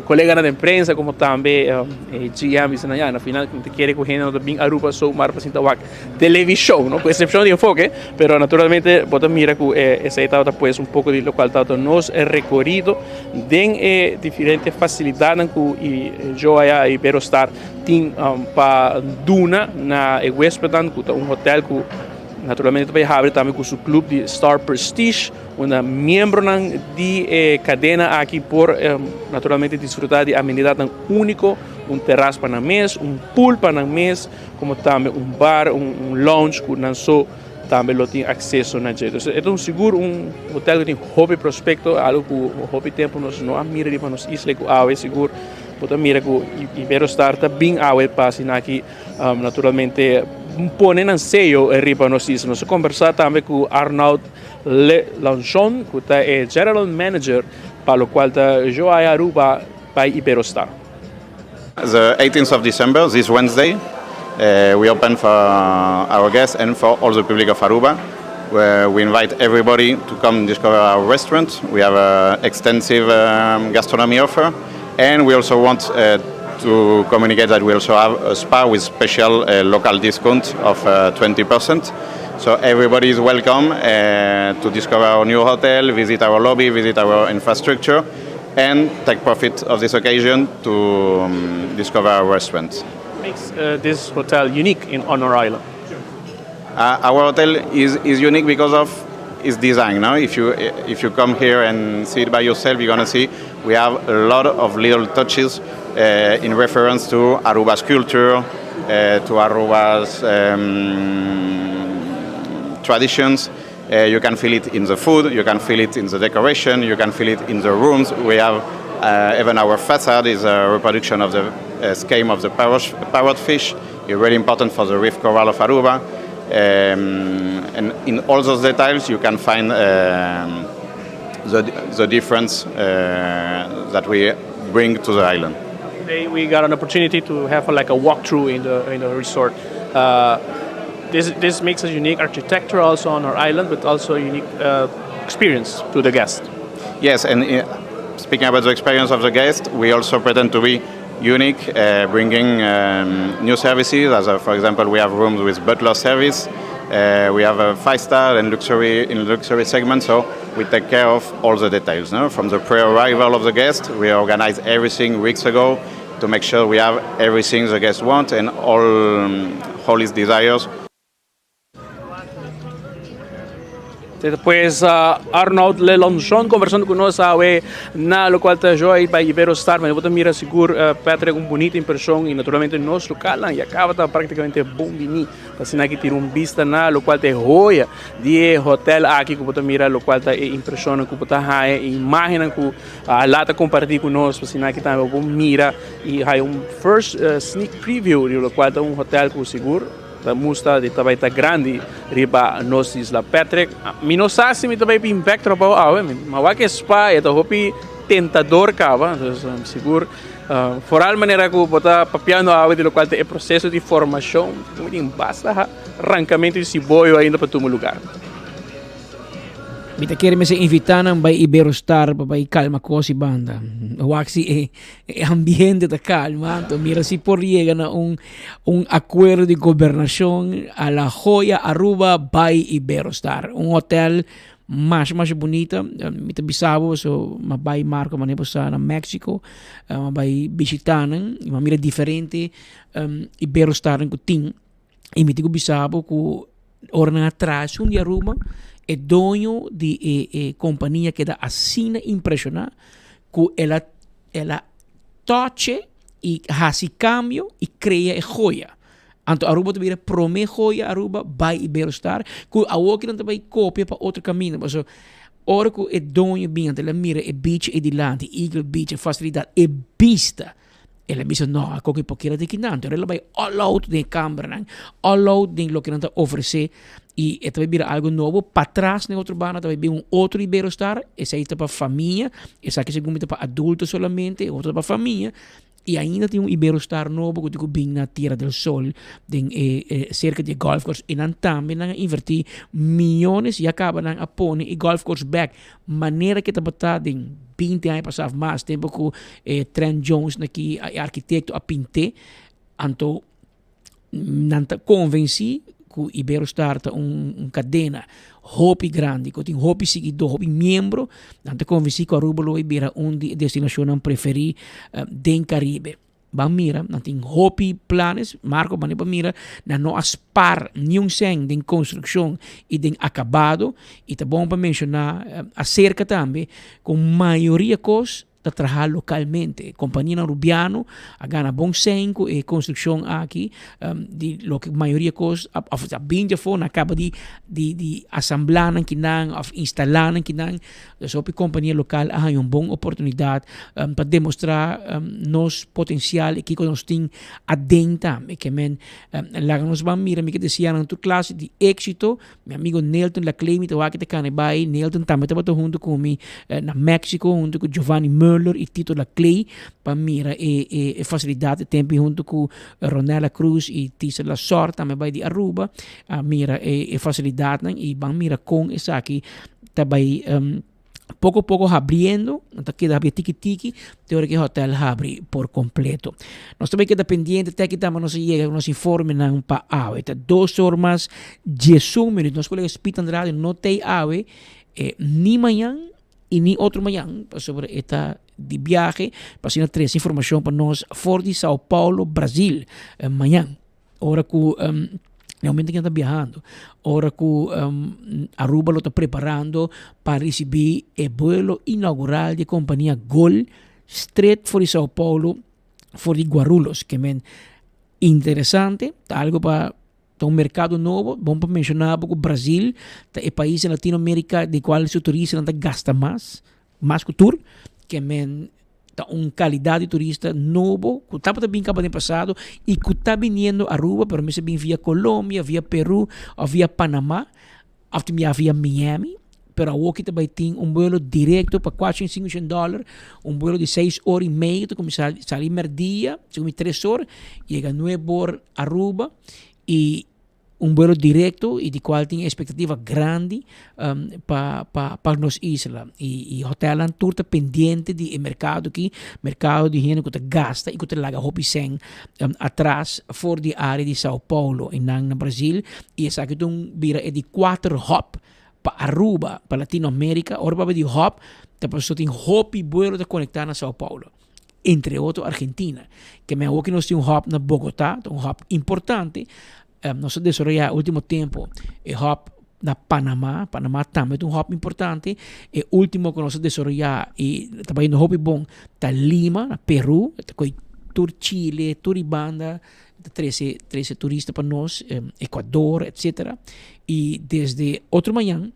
Coleganan den prensa como tambe e GM bisa nan ya na final ta kere cu hende no ta bin Aruba so mar pa sinta wak television no cu excepcion di enfoke pero naturalmente bo ta mira cu esey tabata pues un poco di locual tabata nos recorido den e diferente facilidadnan cu Joya y Iberostar tin pa duna na e huespednan cu ta un hotel cu naturalmente ta bay habri tambe cu su club di Star Prestige. Unda miembronan di e kadena aki por naturalmente disfrutá di amenidatnan úniko, un teras pa nan mes, un pool pa nan mes, komo tambe un bar, un lounge ku nan so tambe lo tin akseso na dje. Entonces e ta un sigur un hotel ku tin hopi prospekto, algu ku hopi tempu nos no a mira riba nos isla i ku awe sigur bo ta mira ku Iberostar ta bin awe pa asina aki naturalmente pone nan seyo riba nos isla. Nos a kombersá tambe ku Arnoud Le Lanchon cu ta e General Manager pa locual ta Joaya Aruba by Iberostar. The 18th of December, this Wednesday, we open for our guests and for all the public of Aruba. Where we invite everybody to come discover our restaurant. We have an extensive gastronomy offer and we also want to communicate that we also have a spa with special local discount of 20%. So everybody is welcome to discover our new hotel, visit our lobby, visit our infrastructure and take profit of this occasion to um, discover our restaurant. Makes uh, this hotel unique in on our island? Uh, our hotel is, is unique because of its design. No? If you if you come here and see it by yourself, you're gonna see we have a lot of little touches uh, in reference to Aruba's culture, uh, to Aruba's um, traditions. Uh, you can feel it in the food, you can feel it in the decoration, you can feel it in the rooms. We have uh, even our facade is a reproduction of the uh, scheme of the parrot, parrot fish, really important for the reef coral of Aruba. Um, and in all those details, you can find um, the, the difference uh, that we bring to the island. Today we got an opportunity to have a, like a walkthrough in the in the resort. Uh, this this makes a unique architecture also on our island, but also a unique uh, experience to the guest. Yes, and uh, speaking about the experience of the guest, we also pretend to be unique, uh, bringing um, new services. As a, for example, we have rooms with butler service. Uh, we have a five-star and luxury in luxury segment, so we take care of all the details. No? From the pre-arrival of the guest, we organize everything weeks ago to make sure we have everything the guests want and all, um, all his desires. Despues Arnold Lelonson conversando cu nos awe na locual ta Joy by Iberostar. Bo ta mira sigur Patrick un bunita impresion y naturalmente nos localnan ya caba ta practicamente bon bini pa asina aki tira un bista na locual ta e hoya di e hotel aki cu bo ta mira locual ta e impresionnan cu bo ta haya e imagennan cu Ala ta comparti cu nos pa asina aki tambe bo por mira y haya un first sneak preview di locual ta un hotel cu sigur Ta musta di ta bai ta grandi riba nos isla. Patrick, mi no sa si mi ta bai bin bek trabou awe, ma wak e spa e ta hopi tentador kaba, dus sigur foral manera ku bo ta papiando awe di lokual ta e proseso di formashon, mi tin basta rankamento di siboyo ainda pa tuma lugar. Mi ta kere mester invitá nan bai Iberostar pa bai kalma kos i banda. Wak si e e ambiente ta kalma, anto mira si por yega na un un akuerdo di gobernashon a la Joya Aruba bai Iberostar. Un hotel. Masha masha bunita, mi ta bisa bo so m'a bai Marco mane bo sa na Mexico, m'a bai bishita nan y m'a mira diferente Iberostarnan cu tin y mi tin cu bisa bo cu ora nan a traha esun di Aruba e doño di e e compania keda asina impresiona cu el a el a toche y haci cambio y crea e joya. Anto Aruba ta bira prome joya Aruba bai Iberostar cu awor ki nan ta bai copia pa otro caminda pasobra ora cu e doño bin anto el a mira e beach ey dilanti Eagle Beach e facilidad e bista el a bisa no a coge por keda di kinan anto el a bai all out den e cambernan all out den loke nan ta ofrece y e ta bai bira algo nobo patras den otro banda ta bai bin un otro Iberostar esey ta pa famia esaki segun mi ta pa adulto solamente e otro ta pa famia. Y ainda tin un Iberostar nobo cu tin cu bin na Tierra del Sol den e e cerca di e golf course y nan tambe nan a inverti miyones y a caba nan a pone e golf course bek manera cu e tabata den binti aña pasa of mas tempo cu e Trent Jones na ki e arquitecto a pinte anto Nan ta konvensí ku Iberostar ta un kadena hopi grandi ku tin hopi siguidó, hopi miembro. Nan ta konvensí ku Aruba lo bira un di e destinashonnan preferí den Karibe. Ban mira, nan tin hopi planes. Marco, mane pa mira, nan no a spar niun sèn den konstrukshon i den akabado. I ta bon pa menshoná aserka tambe ku mayoria kos ta traha localmente. Companianan Rubiano a gana bon cen cu e construccion aki di loke mayoria cos of a bin djafo nan a caba di di di asambla nan kinan of instala nan kinan. Dus hopi compania local a haña un bon oportunidad pa demostra nos potencial y kico nos tin aden tambe. Ke men laga nos ban mira mi ke desia nan tur clase di exito. Mi amigo Nelton Laclay mi ta wak ta cana bai. Nelton tambe tabata hunto cu mi na Mexico hunto cu Giovanni Muller y Tito Laclay pa mira e e e facilidad e tempo hunto cu Ronella Cruz y Tisa Lasor tambe bai di Aruba a mira e e facilidadnan y ban mira con esaki ta bai Poco poco habriendo, nan ta keda habri tiki tiki, te ora ku e hotel habri por completo. Nos ta bai keda pendiente te aki tambe nos a yega ku nos informenan pa awe. Ta dos or mas diesun minuut. Nos kolega Speed Andrade no t'ei awe, eh, ni mañan i ni otro mañan, pasobra e ta di biahe pa asina trese informashon pa nos for di Sao Paulo, Brazil, mañan. Ora cu na momento cu nan ta biahando, ora cu Aruba lo ta preparando pa ricibi e vuelo inaugural di e compania Gol straight for di Sao Paulo for di Guarulhos. Ke men interesante, ta algo pa ta un mercado nobo, bon pa menciona bo cu Brazil ta e pais den Latinoamerica di cual su turistanan ta gasta mas. Mas ku tur, ke men ta un kalidat di turista nobo ku tabata bin kaba den pasado i ku ta biniendo Aruba, pero mester bin via Colombia, via Peru òf via Panama òf tin bia via Miami. Pero awoki ta bai tin un buelo direkto pa kuater shen sinku shen dòler, un buelo di seis ora i medio ta kuminsá sali mèrdia, segun mi tres or, yega nuebe or Aruba i Un buelo directo y di cual tin expectativa grandi pa pa pa nos isla. Y y hotelnan tur ta pendiente di e mercado aki, mercado di hende cu ta gasta y cu ta laga hopi cen atras for di area di Sao Paulo y nan na Brasil. Y esaki ta un bira e di cuater hub pa Aruba, pa Latinoamerica. Ora papia di hub ta pasobra tin hopi buelo ta conecta na Sao Paulo. entre otro Argentina. Ke men awo ke nos tin un hub na Bogotá, ta un hub importante. Nos a desaroyá último tempo e hub na Panamá, Panamá tambe ta un hub importante. E último ku nos a desaroyá i ta bayendo hopi bon ta Lima, na Peru, ta kohe tur Chile, tur e banda ta trese trese turista pa nos, Ecuador, etcetera. I desde otro mañan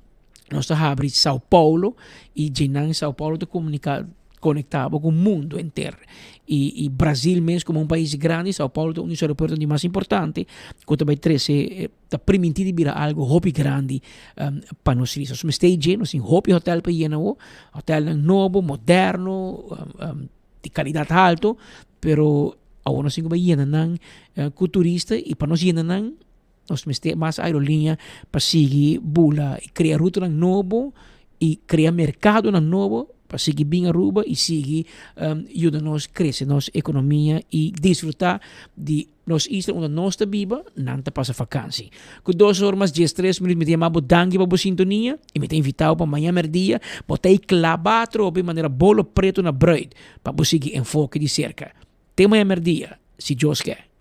nos ta habri Sao Paulo i djenan Sao Paulo ta komuniká Conecta bo cu mundo enter. Y, y Brasil mes como un pais grandi, Sao Paulo ta un di su aeropuerto di mas importante, cu ta bay trece, ta priminti di bira algo hopi grandi um, pa nos isla. So mester dje, nos tin hopi hotel pa yena awo, hotelnan nobo, moderno, um, um, di calidad halto, pero awo nos tin cu bay yena nan uh, cu turista y pa nos yena nan, nos mester mas aerolínea pa sigui bula y crea rutanan nobo y crea mercadonan nobo. pa sigui bin Aruba y sigui yuda nos crece nos economia y disfruta di nos isla unda nos ta biba, nan ta pasa vakansi. Cu dos or mas diestres minuut mi ta yama bo danki pa bo sintonia y mi ta invita bo pa maña merdia bo ta ey claba atrobe manera bolo preto na bruid pa bo sigui Enfoke di cerca. Te maña merdia, si Dios ke.